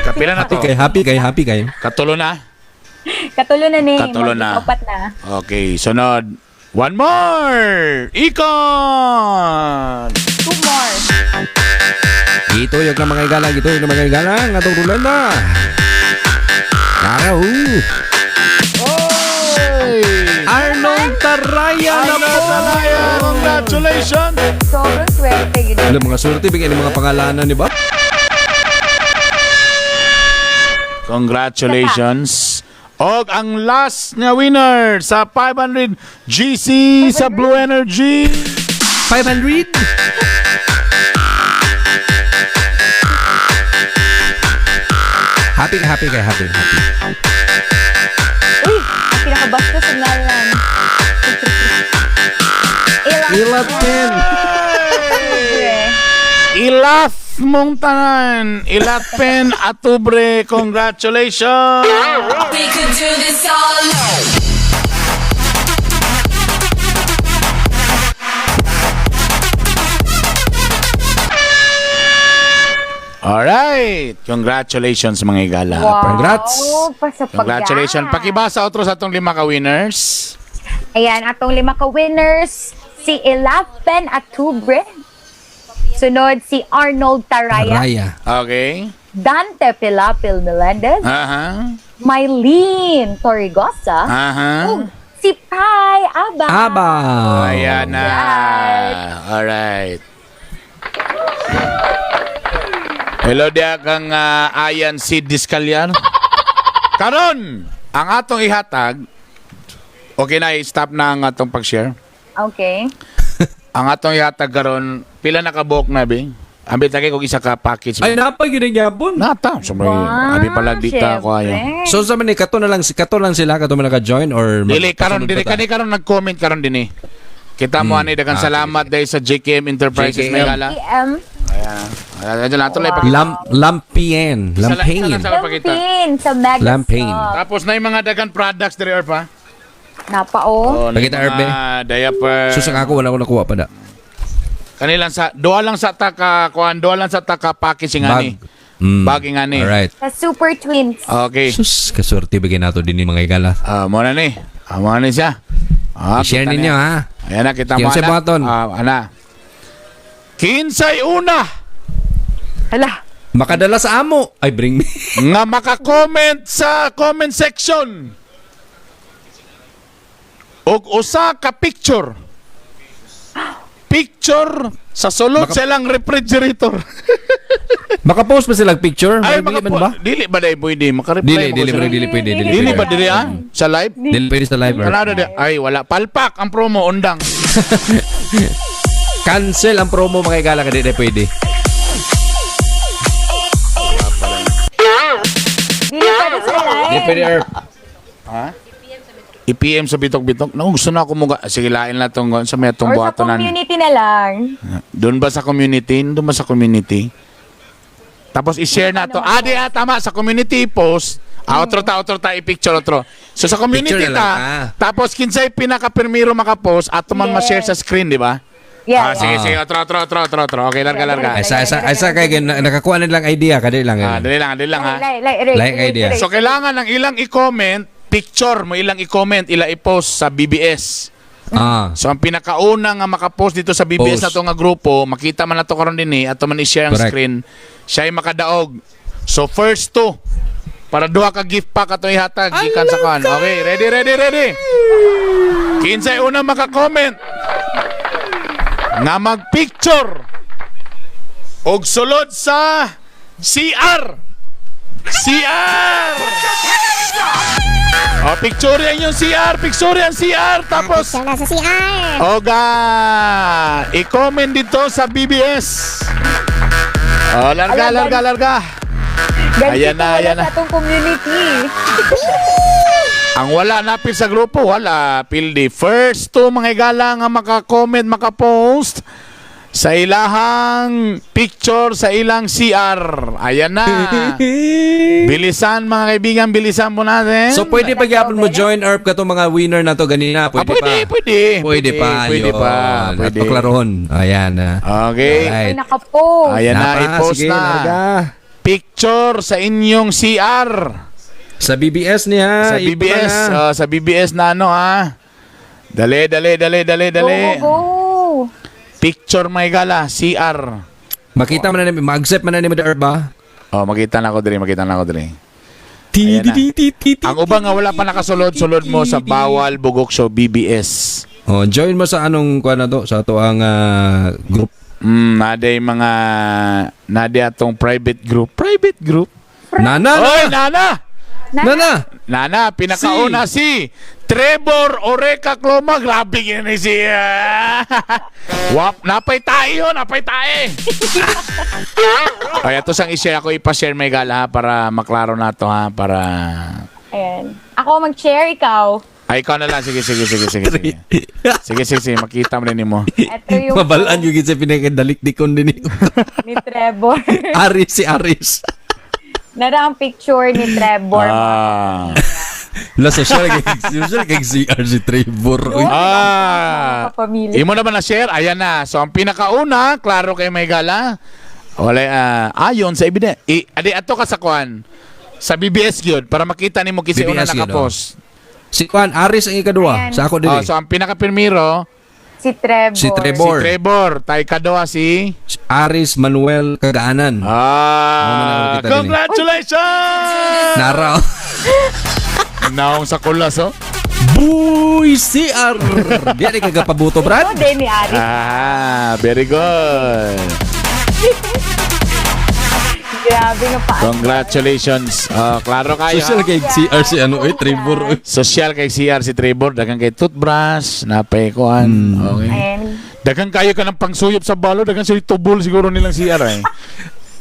Speaker 1: Kapila na
Speaker 4: Happy
Speaker 1: to.
Speaker 4: kayo, happy kayo, happy kayo.
Speaker 1: Katulo na.
Speaker 2: Katulo na ni.
Speaker 1: Katulo na.
Speaker 2: Upat na.
Speaker 1: Okay, sunod. One more! Icon!
Speaker 2: Two more.
Speaker 4: Gituyog na mga igala, gituyog na mga igala, ang atong ruleta. Tara,
Speaker 1: Oy!
Speaker 4: Arnold Taraya na
Speaker 1: Arnold
Speaker 4: po!
Speaker 1: Taraya, congratulations!
Speaker 2: Sobrang swerte. Yun.
Speaker 4: Alam, mga swerte, bigyan ng mga pangalanan, di ba?
Speaker 1: Congratulations. Og ang last nga winner sa 500 GC sa Blue Energy.
Speaker 4: 500? Happy, happy kayo, happy, happy.
Speaker 2: Uy, ang pinakabastos ang ngalan. Ilang.
Speaker 4: Ilatin!
Speaker 1: Ilaf mong tanan. Ilapen atubre. Congratulations.
Speaker 3: We could do this all night.
Speaker 1: Alright. Congratulations mga igala.
Speaker 2: Wow.
Speaker 4: Congrats.
Speaker 2: Pasapagyan.
Speaker 1: Congratulations. Pakibasa otro sa atong lima ka winners.
Speaker 2: Ayan, atong lima ka winners, si Ilafen Atubre. Sunod, si Arnold Taraya.
Speaker 4: Taraya.
Speaker 1: Okay.
Speaker 2: Dante Pilapil Melendez.
Speaker 1: Aha.
Speaker 2: Mylene Torrigosa.
Speaker 1: Aha.
Speaker 2: Ug si Pai Aba.
Speaker 4: Aba.
Speaker 1: Ayan na. Alright. Hello diya kang Ayan C. Discalian. Karon, ang atong ihatag, okay na, i-stop na ang atong pag-share.
Speaker 2: Okay.
Speaker 1: Ang atong ihatag karon, pila na kabuok na, bi? Ambit lagi kung isa ka package.
Speaker 4: Ay, napag yun ang yapon.
Speaker 1: Nata, sumay. Abi pala dita ko ayo.
Speaker 2: syempre.
Speaker 4: So sa man ni kato na lang si kato lang sila kato man naka-join or
Speaker 1: Dili karon
Speaker 4: pasunod
Speaker 1: dili
Speaker 4: pa ta?
Speaker 1: kani karon nag-comment karon dinhi. Kita mo ani daghang
Speaker 4: Ah,
Speaker 1: salamat dahil sa JKM Enterprises
Speaker 4: JKM.
Speaker 1: may gala.
Speaker 2: PM.
Speaker 1: Ayan. Ayan, ato lang ipakita.
Speaker 4: Lampien.
Speaker 1: Isa lang-
Speaker 4: Lampien.
Speaker 1: isa lang sa ipakita.
Speaker 2: Lampin sa Mega
Speaker 4: Lampin.
Speaker 2: Shop.
Speaker 1: Tapos na yung mga dagan products diri Erp ha.
Speaker 2: Napa, oh.
Speaker 1: Oh, na yung
Speaker 4: Pakita, Erp,
Speaker 1: mga diaper.
Speaker 4: Susang ako, wala ko nakuha pa na.
Speaker 1: Kanilang sa duha lang sa taka kuan, duha lang sa taka packaging ani.
Speaker 4: Bag. Mm.
Speaker 1: Bag nga ni.
Speaker 4: Alright.
Speaker 2: Sa Super Twins.
Speaker 1: Okay.
Speaker 4: Sus, kasurti bigyan nato din ni mga igala.
Speaker 1: Ah, mo na ni. Ah, mo na ni siya. Ah,
Speaker 4: I-share
Speaker 1: kita
Speaker 4: ninyo
Speaker 1: niya.
Speaker 4: ha.
Speaker 1: Ayan na, kita mo
Speaker 4: Kinsay
Speaker 1: ana.
Speaker 4: buhaton?
Speaker 1: Ah, ana. Kinsay una
Speaker 2: Hala.
Speaker 4: Makadala sa amo. Ay, bring me.
Speaker 1: nga maka-comment sa comment section og usa ka picture picture sa sulod sa ilang refrigerator.
Speaker 4: Makapost ba silang picture?
Speaker 1: Ay,
Speaker 4: Dili man ba?
Speaker 1: Dili ba dai pwede maka-reply
Speaker 4: Dili,
Speaker 1: mo
Speaker 4: dili,
Speaker 1: ko sila.
Speaker 4: dili, pwede, dili,
Speaker 1: Dili
Speaker 4: pwede.
Speaker 1: ba dili ah? Sa live?
Speaker 4: Dili pwede sa live. Erp.
Speaker 1: Kanado di. Ay, wala. Palpak ang promo undang.
Speaker 4: Cancel ang promo mga igala ka dili pwede.
Speaker 2: Dili pwede sa
Speaker 4: Dili
Speaker 2: live.
Speaker 4: pwede, Erp.
Speaker 1: I-PM sa bitok-bitok. Naku, gusto na ako mo. Sige, lain na tong sa may atong
Speaker 2: Or sa
Speaker 1: buhatonan.
Speaker 2: community na lang.
Speaker 1: Doon ba sa community? Doon ba sa community? Tapos i-share na to. Ah, di ah, tama. Sa community post. Ah, otro ta, i-picture otro. So sa community
Speaker 4: Picture na
Speaker 1: ta,
Speaker 4: lang, ah.
Speaker 1: tapos kinsay pinaka-permiro makapost, ato man
Speaker 2: Yes.
Speaker 1: ma-share sa screen, di ba?
Speaker 2: Yeah.
Speaker 1: Ah, sige,
Speaker 4: Ah.
Speaker 1: sige. Otro, otro, otro, otro, otro. Okay, larga, larga.
Speaker 4: Ay, sa kay nakakuha na lang idea kadili lang.
Speaker 1: Ah, dali lang, dali lang ha.
Speaker 2: Like, like, like,
Speaker 4: Like idea.
Speaker 1: So kailangan ang ilang i-comment, picture mo ilang i-comment, ila i-post sa BBS.
Speaker 4: Ah.
Speaker 1: So ang pinakauna nga makapost dito sa BBS
Speaker 4: Post.
Speaker 1: na to nga grupo, makita man nato karon dinhi ato man i-share ang
Speaker 4: Correct.
Speaker 1: screen, siya ay makadaog. So first two para duha ka gift pack ato ihatag gikan sa kan. Okay, ready ready ready. Kinsay una maka-comment nga mag-picture og sulod sa CR. CR. O, picture yan yung CR, picture yan CR, tapos
Speaker 6: Wala sa CR.
Speaker 1: Oga, i-comment dito sa BBS. Oh, larga,
Speaker 2: Alam,
Speaker 1: larga, larga.
Speaker 2: Ganito
Speaker 1: Ayan na,
Speaker 2: wala
Speaker 1: ayan na.
Speaker 2: sa atong community.
Speaker 1: Ang wala napil sa grupo, wala. Pildi. First two mga igala nga maka-comment, maka-post sa ilahang picture sa ilang CR. Ayan na. Bilisan mga kaibigan, bilisan po natin.
Speaker 4: So pwede pa gyapon mo join Erp kato mga winner na to ganina,
Speaker 1: Ah,
Speaker 4: pwede,
Speaker 1: pwede,
Speaker 4: pa.
Speaker 1: pwede.
Speaker 4: Pwede pa.
Speaker 1: Pwede
Speaker 4: yun.
Speaker 1: pa.
Speaker 4: At
Speaker 1: Pwede.
Speaker 4: paklarohon. Ayan. Ah.
Speaker 1: Okay.
Speaker 2: Ay,
Speaker 4: Alright.
Speaker 2: nakapost.
Speaker 1: Ayan na,
Speaker 4: Napa,
Speaker 1: i-post
Speaker 4: sige,
Speaker 1: na.
Speaker 4: larga.
Speaker 1: Picture sa inyong CR.
Speaker 4: Sa BBS niya.
Speaker 1: Sa
Speaker 4: ito
Speaker 1: BBS,
Speaker 4: na.
Speaker 1: oh, sa BBS na ano ha. Dali, dali, dali, dali, dali.
Speaker 2: Go, go, go.
Speaker 1: Picture may gala, CR.
Speaker 4: Makita man na ni, ma-accept man na ni mo Erp ba?
Speaker 1: Oh, makita na ako diri, makita na ako diri. Ayan na. Ang uban nga wala pa nakasulod, sulod mo sa Bawal Bugok Show BBS.
Speaker 4: Oh, join mo sa anong kuan na to sa ato ang ah, group.
Speaker 1: Nade mga nade atong private group. Private group.
Speaker 4: Nana,
Speaker 1: Oy,
Speaker 4: nana,
Speaker 1: nana!
Speaker 4: nana.
Speaker 1: Nana, pinakauna si Trevor Oreca Cloma. Grabe yun ni siya. Wap, napay tayo, napay tayo. Ay, ito sang i-share ako, ipa-share may gala ha, para maklaro na to ha, para.
Speaker 2: Ayan. Ako mag-share, ikaw.
Speaker 1: Ay, ikaw na lang. Sige, sige, sige, sige. Sige, sige, sige, sige. Makita mo rin mo.
Speaker 2: Ito yung
Speaker 4: Mabalaan yung sa pinakadalikdikon din
Speaker 2: ni Trevor.
Speaker 4: Aris si Aris.
Speaker 2: Nara ang picture ni Trevor.
Speaker 1: Ah.
Speaker 4: La social kay social kay CR si Trevor. Uy.
Speaker 1: Ah.
Speaker 2: Kapamilya.
Speaker 1: Imo na ba na-share? Ayan na. So, ang pinakauna, klaro kay may gala. Wala, ayon sa ebiden. I, adi, ato ka sa kuan. Sa BBS yun, para makita nimo kasi una
Speaker 4: BBS yun, oh.
Speaker 1: nakapost.
Speaker 4: Si Juan Aris ang ikaduha
Speaker 2: Ayan.
Speaker 4: sa ako
Speaker 1: Oh,
Speaker 4: dili.
Speaker 1: so, ang pinakapirmiro,
Speaker 2: Si Trevor.
Speaker 4: Si Trevor.
Speaker 1: si Trevor. Tay kadoa si.
Speaker 4: Si Aris Manuel Kagaanan.
Speaker 1: Ah,
Speaker 4: Ano man ang kita din eh.
Speaker 1: congratulations!
Speaker 4: Nara.
Speaker 1: Naong sa kulas, oh.
Speaker 4: Buy CR. Di ani kagapabuto,
Speaker 2: Ito
Speaker 4: Brad.
Speaker 2: din ni Aris.
Speaker 1: Ah, very good.
Speaker 2: Grabe nga pa.
Speaker 1: Congratulations. Ah, klaro kayo.
Speaker 4: Social
Speaker 1: ha?
Speaker 4: kay CR si ano oy Trevor oy.
Speaker 1: Social kay CR si Trevor, daghang kay toothbrush, napay kuan. Okay.
Speaker 2: Ayan.
Speaker 1: Daghang kayo ka ng pangsuyop sa balo, daghang sila tubol siguro nilang CR ay.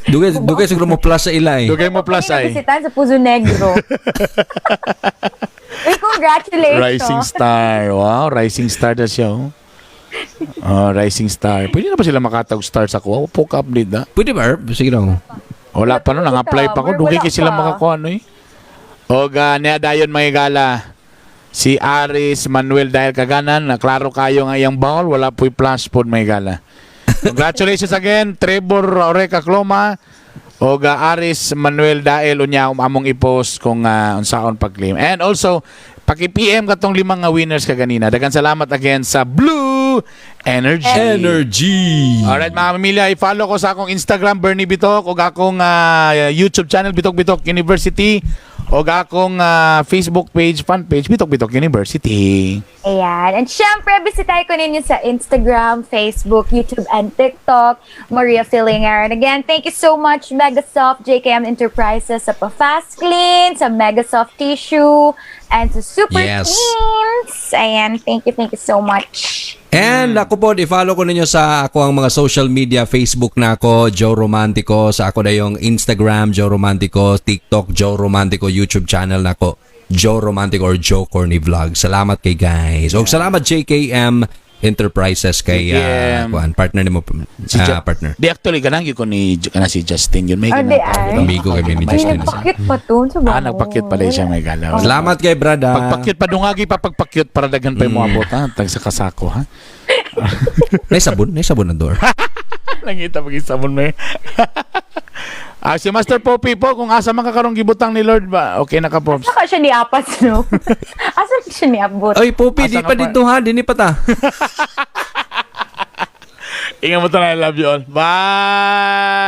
Speaker 4: Dugay dugay siguro mo plus sa ila eh.
Speaker 1: Dugay mo plus ay.
Speaker 2: Bisitahan sa Puzo Negro. Uy, congratulations.
Speaker 1: Rising star. Wow, rising star na siya. Oh. Oh, rising star. Pwede na ba sila makatag star sa kuha? Poke update na.
Speaker 4: Pwede ba, Herb? Sige daw.
Speaker 1: Wala pa no, nang-apply pa ko. Dugay
Speaker 2: Wala
Speaker 1: kay sila
Speaker 2: pa.
Speaker 1: makakuha no eh. O ga niya dayon mga gala. Si Aris Manuel dahil kaganan, na klaro kayo nga iyang bawol, wala po'y plus pod may gala. Congratulations again, Trevor Oreca Cloma o ga Aris Manuel Dael unya among i-post kung unsaon pag-claim. And also, paki-PM katong limang nga winners kaganina. Daghang salamat again sa Blue Energy.
Speaker 4: Energy!
Speaker 1: Alright mga pamilya, i-follow ko sa akong Instagram Bernie Bitok ug akong YouTube channel Bitok Bitok University ug akong Facebook page, fan page Bitok Bitok University.
Speaker 2: Ayan. And syempre, bisitahin ko ninyo sa Instagram, Facebook, YouTube, and TikTok, Maria Fillinger. And again, thank you so much, Megasoft, JKM Enterprises, sa Pa-Fast Clean, sa Megasoft Tissue, and sa Super Teams. Ayan. Thank you so much.
Speaker 4: And ako po, i-follow ko ninyo sa ako ang mga social media, Facebook na ako, Joe Romantico, sa ako na yung Instagram, Joe Romantico, TikTok, Joe Romantico, YouTube channel na ako, Joe Romantico or Joe Corny Vlog. Salamat kay guys. O salamat JKM Enterprises kay
Speaker 1: JKM.
Speaker 4: kuan, partner nimo
Speaker 1: Si
Speaker 4: partner.
Speaker 1: Di actually ganang gyud ko ni kana si Justin yun may
Speaker 2: Ah,
Speaker 1: ganang
Speaker 2: di
Speaker 1: tawag.
Speaker 2: ay.
Speaker 4: Amigo kami ni
Speaker 2: Ay,
Speaker 4: Justin.
Speaker 2: nagpa-cute pa to. Sa
Speaker 1: Ah, nagpa-cute pala siya may gala.
Speaker 4: Salamat kay brada.
Speaker 1: Pagpa-cute pa dungagi pa pagpa-cute para daghan pa yung moabot ha tag sa kasako ha.
Speaker 4: Nay sabon ang door.
Speaker 1: Nangita pag isabon mo eh. Ah, si Master Poppy po, kung asa man ka karong gibutang ni Lord ba? Okay na ka, Pops.
Speaker 2: Saka siya ni Apas, no? Asa siya ni Abot?
Speaker 4: Oy, Poppy,
Speaker 1: Asa
Speaker 4: di
Speaker 1: ka
Speaker 4: pa
Speaker 1: pa?
Speaker 4: dito ha, dini pa ta.
Speaker 1: Ingat mo tayo. I love you all. Bye!